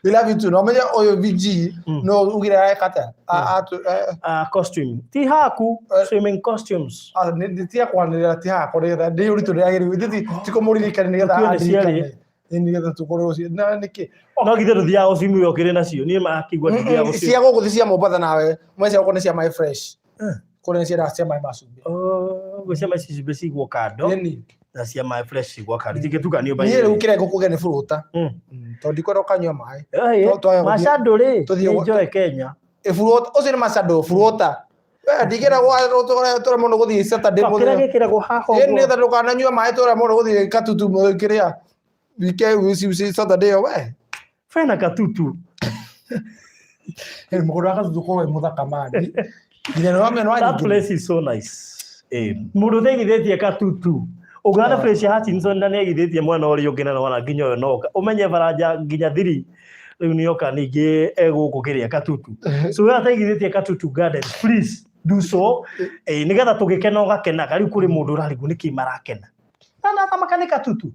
S2: We love you too. No menye ũyũ VG, no ugire areka atĩa?
S1: Costume. Ti haku, swimming costumes.
S2: Nĩ ti akwanĩrĩra, ti hakwa, nĩgetha ndĩ ũritũ ndĩragĩrĩirwo. Ithuĩ ti kũmũririkania nĩgetha
S1: Tũtione
S2: andirikane.
S1: ciarĩ.
S2: Ĩ, nĩgetha tũkorwo na nĩkĩ?
S1: No githĩ ndũthiaga gũcimu ĩyo ũkĩrĩ nacio? Niĩ makĩigua ndithiaga gũcimu.
S2: Cia gũkũ ti cia Mombatha nawe. Mwe cia gũkũ nĩ cia my fresh. Kũrĩa nĩ ciendaga cia maĩ ma cumbĩ.
S1: Oh, ũguo cia maĩ cumbĩ cigwo kando
S2: Ĩni.
S1: na cia maĩ fresh cigwo kando itingĩtukanio by
S2: Niĩ
S1: the
S2: rĩu
S1: way.
S2: kĩrĩa ngũkũgĩa nĩ buruta. Tondũ ndikwenda ũkanyua maĩ. Twage gũthiĩ-
S1: Macandũ rĩ
S2: tũthiĩ
S1: nĩ njoe Kenya.
S2: Ĩburuta ũcio nĩ macandũ buruta. We ndigĩra gwa tũra mũndũ gũthiĩ Saturday
S1: Kĩrĩa
S2: mũthenya.
S1: gĩkĩragwo haha
S2: Ĩĩ
S1: ũguo.
S2: nĩ ndũkananyue maĩ tũra mũndũ gũthiĩ katutu kĩrĩa. Wike Saturday ĩyo we.
S1: Bena katutu.
S2: Ĩ mũgũnda wa katutu korwo wĩ mũthaka mani. Nginya nĩ wamenya nĩ
S1: That
S2: wanyingĩria.
S1: place is so nice. Eh, mũndũ ũtaigithĩtie katutu ũngĩona
S2: Ah.
S1: Fresh Hutchinson na nĩaigithĩtie mwena ũrĩa ũngĩ na nĩwona nginya ũyũ noka ũmenye baranja nginya thiri rĩu nĩoka ningĩ egũkũ kĩrĩa katutu so we ataigithĩtie katutu gardens please do so eh, nĩgetha tũgĩkena ũgakenaga rĩu kũrĩ mũndũ ũrarigwo nĩkĩ marakena na na thamaka nĩ katutu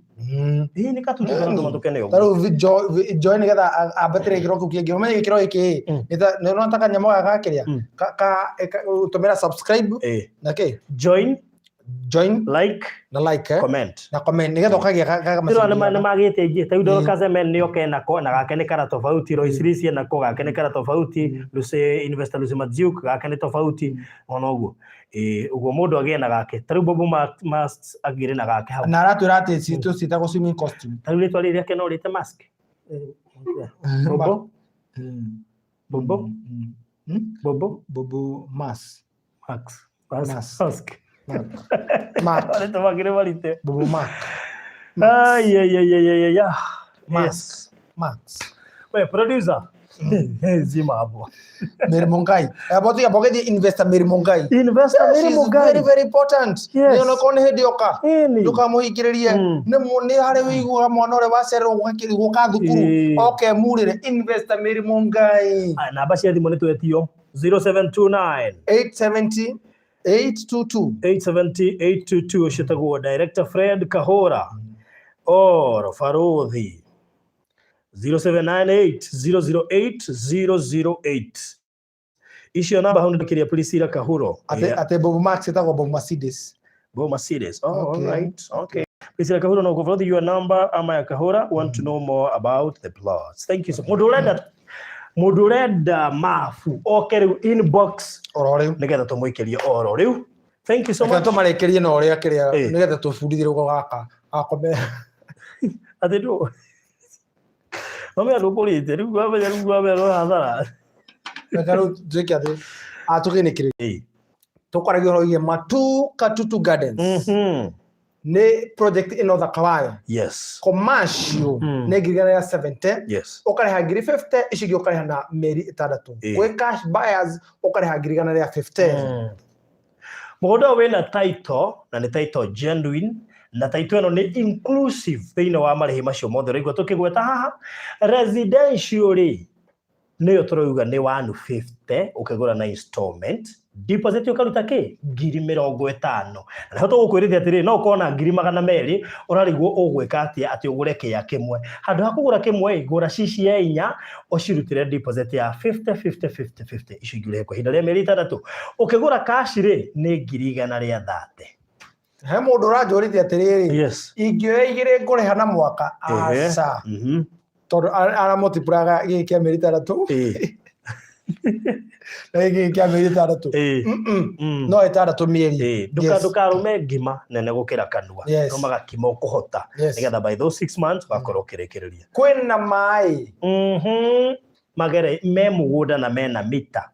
S1: ĩĩ nĩ katutu karatũma tũkene
S2: Ta
S1: ũguo
S2: rĩu Joy nĩgetha ambatĩre gĩkĩro kĩu kĩngĩ ũmenye gĩkĩro gĩkĩ nĩ no ta kanyamũ gaka gakĩrĩa ka ũtũmĩra subscribe
S1: Eh,
S2: na kĩ
S1: join
S2: join
S1: like
S2: na like
S1: comment
S2: na comment nĩgetha ũkagĩa ka
S1: Ndĩrona nĩ
S2: message
S1: magĩte ingĩ ta rĩu Kazemen nĩ oke nako na gake nĩ kara tofauti Royce Risi nako gake nĩ kara tofauti Lucy Investor Lucy Madziuk gake nĩ tofauti ona ũguo ĩĩ ũguo mũndũ agĩe na gake ta rĩu Bobo Mast agĩre na gake hau
S2: na aratwĩra atĩ citũ ciĩtagwo swimming costume
S1: ta rĩu rĩtwa rĩrĩ rĩake no rĩte mask Bobo Bobo Bobo
S2: Bobo Mas
S1: Max
S2: Mas.
S1: Mask
S2: Mark
S1: Marĩtwa mangĩ nĩ marite
S2: Bobo Mark
S1: Ai ai ai ai ai ai
S2: Max
S1: Yes.
S2: Max
S1: We producer zima hapo
S2: Mary Mungai abo tu abo gĩthiĩ investor Mary Mungai
S1: Investor Mary
S2: She's
S1: Mungai
S2: very very important
S1: Yes.
S2: nĩ onakorwo nĩ hĩndĩ oka
S1: Ĩni.
S2: ndũkamũhingĩrĩrie nĩ nĩ harĩ wĩiguaga mwana ũrĩa wacererwo gũka thukuru
S1: Ĩĩ.
S2: oke emurĩre investor Mary Mungai
S1: Aya, namba cia thimũ nĩ twetio 0729
S2: 870 822
S1: 870 822 ũcio tagwo director Fred Kahora or Farodhi 0798 008 008 icio namba hau nĩndĩkĩria Priscilla Kahuro
S2: ate ate Bobo Max etagwo Bobo Mercedes
S1: Bo Mercedes. Oh,
S2: Okay.
S1: all right. Okay. Priscilla Kahura no kufaradhi your number ama ya Kahura want to know more about the plots. Thank you so much. Mũndũ ũrenda mũndũ ũrenda mabu oke rĩu inbox
S2: oro rĩu
S1: nĩgetha tũmũikĩrie oro rĩu. Thank you so
S2: reke
S1: much.
S2: tũmarĩkĩrie na ũrĩa kĩrĩa
S1: Ĩĩ.
S2: nĩgetha tũbundithie rũgo gaka gakome
S1: Atĩ ndũ Mami andũ kũrĩte rĩu wamenya rĩu wamenya no hathara.
S2: reke rĩu tuĩke atĩ atũgĩnĩkĩrĩria
S1: Ĩĩ.
S2: tũkwaragia ũhoro wĩgiĩ Matu Katutu Gardens nĩ project ĩno thaka wayo
S1: Yes.
S2: commercial nĩ ngiri igana rĩa 70
S1: Yes.
S2: ũkarĩha ngiri 50 icio ingĩ ũkarĩha na mĩeri ĩtandatũ
S1: Ĩĩ.
S2: gwĩ cash buyers ũkarĩha ngiri igana rĩa 50
S1: Mũgũnda ũyũ wĩna title na nĩ title genuine na title ĩno nĩ inclusive thĩinĩ wa marĩhi macio mothe ũraigua tũkĩgweta haha residential rĩ nĩyo tũrauga nĩ 150 ũkĩgũra na installment deposit ũkaruta kĩ ngiri mĩrongo ĩtano na nĩho tũgũkwĩrĩte atĩrĩ no ũkorwo na ngiri magana merĩ ũrarigwo ũgwĩka atĩa atĩ ũgũre kĩea kĩmwe handũ ha kũgũra kĩmwe ĩ, gũra cicia inya ũcirutĩre deposit ya 50 50 50 50 icio ingĩ ũrĩhe kwa ihinda rĩa mĩeri ĩtandatũ ũkĩgũra cash rĩ nĩ ngiri igana rĩa 30
S2: he mũndũ ũranjũrĩtie atĩrĩrĩ
S1: yes
S2: ingĩoya igĩrĩ ngũrĩha na mwaka
S1: Ehe.
S2: aca tondũ aramũtipuraga gĩkĩ kĩa mĩeri ĩtandatũ
S1: Ĩĩ.
S2: na gĩkĩ kĩa mĩeri ĩtandatũ
S1: Ĩĩ.
S2: Mm-mm.
S1: Mm.
S2: no ĩtandatũ mĩeri
S1: Ĩĩ, ndũka
S2: Yes.
S1: ndũkarume ngima nene gũkĩra kanua
S2: Yes.
S1: rũmaga kima ũkũhota
S2: Yes.
S1: nĩgetha by those 6 months ũgakorwo ũkĩrĩkĩrĩria
S2: kwĩna maĩ
S1: Magere me mũgũnda na mena mita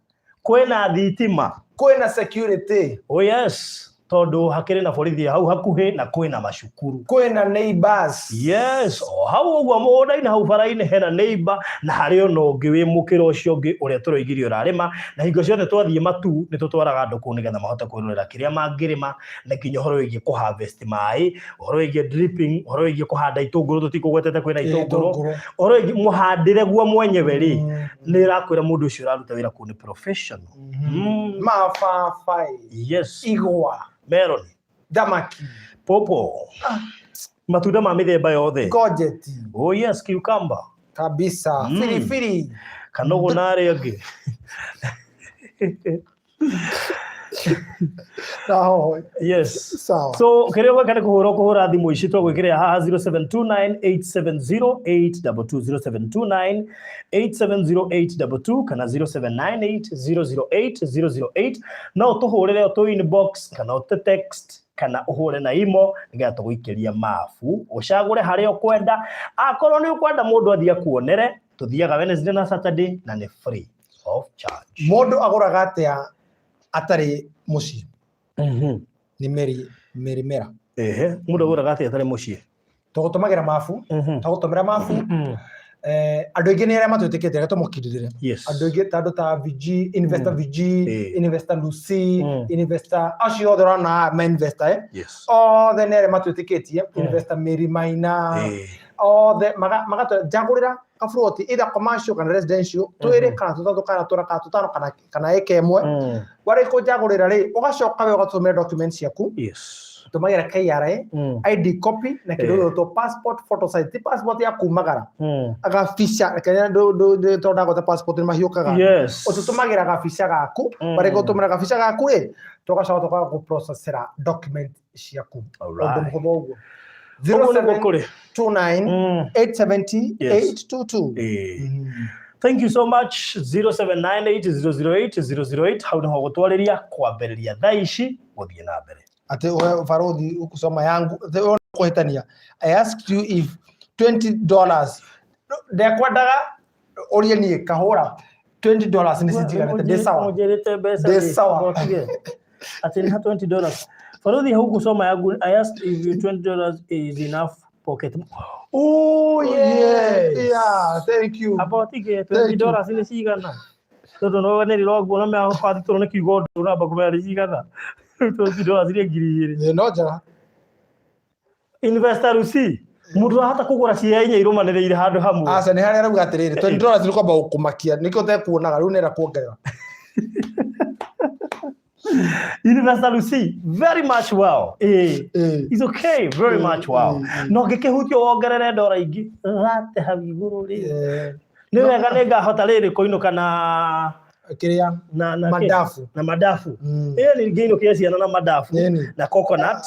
S1: kwĩna thitima
S2: kwĩna security
S1: oh yes tondũ hakĩrĩ na borithi hau hakuhĩ na kwĩna macukuru
S2: kwĩna neighbors
S1: yes o hau ũguo mũgũnda-inĩ hau bara-inĩ hena neighbor na harĩ ona ũngĩ wĩ mũkĩra ũcio ũngĩ ũrĩa tũroigirie ũrarĩma na hingo ciothe twathiĩ matu nĩ tũtwaraga andũ kũu nĩgetha mahote kwĩrorera kĩrĩa mangĩrĩma na nginya ũhoro wĩgiĩ kũ harvest maĩ ũhoro wĩgiĩ dripping ũhoro wĩgiĩ kũhanda itũngũrũ tũtikũgwetete kwĩna itũngũrũ
S2: Itũngũrũ.
S1: ũhoro wĩgiĩ mũhandĩre guo mwenyewe rĩ nĩ ĩrakwĩra mũndũ ũcio ũraruta wĩra kũu nĩ professional
S2: Mababaĩ
S1: yes
S2: igwa
S1: melon
S2: thamaki
S1: popo matunda ma mĩthemba yothe
S2: gojeti
S1: oh yes cucumber
S2: kabisa firifiri
S1: kanũgũ na arĩa angĩ
S2: Na hoho.
S1: Yes.
S2: Sawa.
S1: So kĩrĩa ũgwĩka nĩ kũhũra ũkũhũra thimũ ici twagwĩkĩrĩra haha 0729870822, 0729870822 kana 0798008008. No ũtũhũrĩre, ũtũ inbox kana ũtũ text kana ũhũre na imo nĩgetha tũgũikĩrie mabu ũcagũre harĩa ũkwenda. Akorwo nĩ ũkwenda mũndũ athiĩ akuonere, tũthiaga Wednesday na Saturday na nĩ free of charge.
S2: Mũndũ agũraga atĩa atarĩ mũciĩ? Nĩ Mary Mary Mera.
S1: Ehe, mũndũ agũraga atĩa atarĩ mũciĩ?
S2: Tũgũtũmagĩra mabu, tũgũtũmĩra mabu. Andũ aingĩ nĩ arĩa matwĩtĩkĩtie, reke tũmũkindĩrĩre. Andũ aingĩ ta andũ ta VG Investor, VG Investor Lucy, Investor acio othe ũrona haha ma investor, othe nĩ arĩa matwĩtĩkĩtie. Investor Mary Maina, othe magatwĩra njagũrĩra kaburoti, either commercial kana residential, twĩrĩ kana tũtatũ kana tũna kana tũtano kana ĩka ĩmwe. Warĩ kũnjagũrĩra rĩ, ũgacoka we ũgatũmĩra documents ciaku. Tũmagĩra KRA, ID copy na kĩndũ gĩgwĩtwo passport photo size. Ti passport ya kumagara, gabica. Reke tondũ ndagweta passport nĩ mahiũkaga. Ũtũtũmagĩra gabica gaku. Warĩ gũtũmĩra gabica gaku rĩ, tũgacoka tũgagũprocessera document ciaku. Ũndũ mũhũthũ ũguo.
S1: Ũguo nĩguo kũrĩ.
S2: 29 870 822.
S1: Thank you so much. 0798008008, hau niho gũtwarĩria kwambĩrĩria thaa ici gũthiĩ na mbere.
S2: Ati we barothi ukusoma yangu kuhitania. I asked you if $20, ndekwendaga urie nie kahura $20 nĩ cinjiganĩte, ndĩ sawa.
S1: Mũnjĩrĩte mbeca.
S2: Ndĩ
S1: Rĩ,
S2: sawa.
S1: ngotige. Atĩ nĩ ha $20. Barothi hau gũcoma yangu, I asked if you $20 is enough pocket. Oh yes.
S2: Yeah, thank you.
S1: Amba ũtige.
S2: Thank you.
S1: $20 nĩ cigana? Tondũ no nĩ rĩrogwo na mea nĩ kiugo ũndũ ũramba kũmenya nĩ cigana. $20 nĩ 2,000.
S2: Ĩ, no njega.
S1: Investor Lucy, mũndũ arahota kũgũra cia inya irũmanĩrĩire handũ hamwe.
S2: Aca, nĩ harĩa arauga atĩrĩrĩ, $20 nĩ kwamba gũkũmakia, nĩkĩo ũtekuonaga rĩu nĩra kuongerera.
S1: Investor Lucy, very much well. It's okay, very much well. No ngĩkĩhutio wongerere ndora ingĩ rate hau igũrũ rĩ. Nĩ wega, nĩ ngahota rĩrĩ kũinũka na
S2: Kĩrĩa
S1: na kĩ?
S2: Madafu.
S1: Na madafu. Ĩyo nĩ ngĩinũkia ciana na madafu na coconut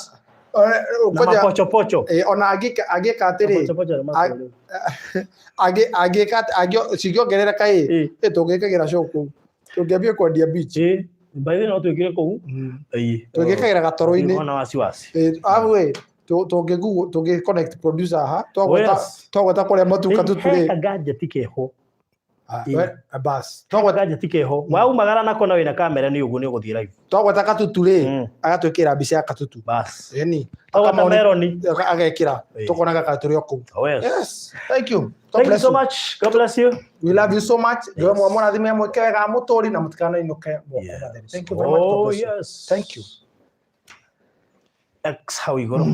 S1: na mapochopocho.
S2: Ona angĩka atĩrĩ,
S1: Mapochopocho nĩ makũrũ.
S2: Angĩka cingĩongerereka ĩ, tũngĩkagĩra show kũu, tũngĩambia kwendia beach.
S1: By the way, no twĩkĩre kũu.
S2: Tũngĩkagĩra gatoro-inĩ.
S1: Ona wasiwasi.
S2: Abu ĩ, tũngĩ google, tũngĩ connect producer haha, twagweta twagweta kũrĩa matuka tutu
S1: He
S2: rĩ.
S1: kagadget keho.
S2: Bas, twagweta.
S1: Gadget keho waumagara nako na wĩna kamera nĩ ũguo nĩ ũgũthiĩ live.
S2: Twagweta katutu rĩ, agatwĩkĩra mbica ya katutu.
S1: Bas.
S2: Ĩni.
S1: Twagweta meroni.
S2: Agekĩra, tũkonaga tũrĩ o kũu.
S1: Oh, yes.
S2: Yes, thank you. God
S1: Thank you
S2: bless
S1: so
S2: you.
S1: much. God bless you.
S2: We love you so much. Ngai mwamũrathime, mwĩke wega mũtũri na mũtikanainũke moko matheri. Thank you very much. God
S1: Oh
S2: bless you.
S1: yes.
S2: Thank you.
S1: X hau igũrũ.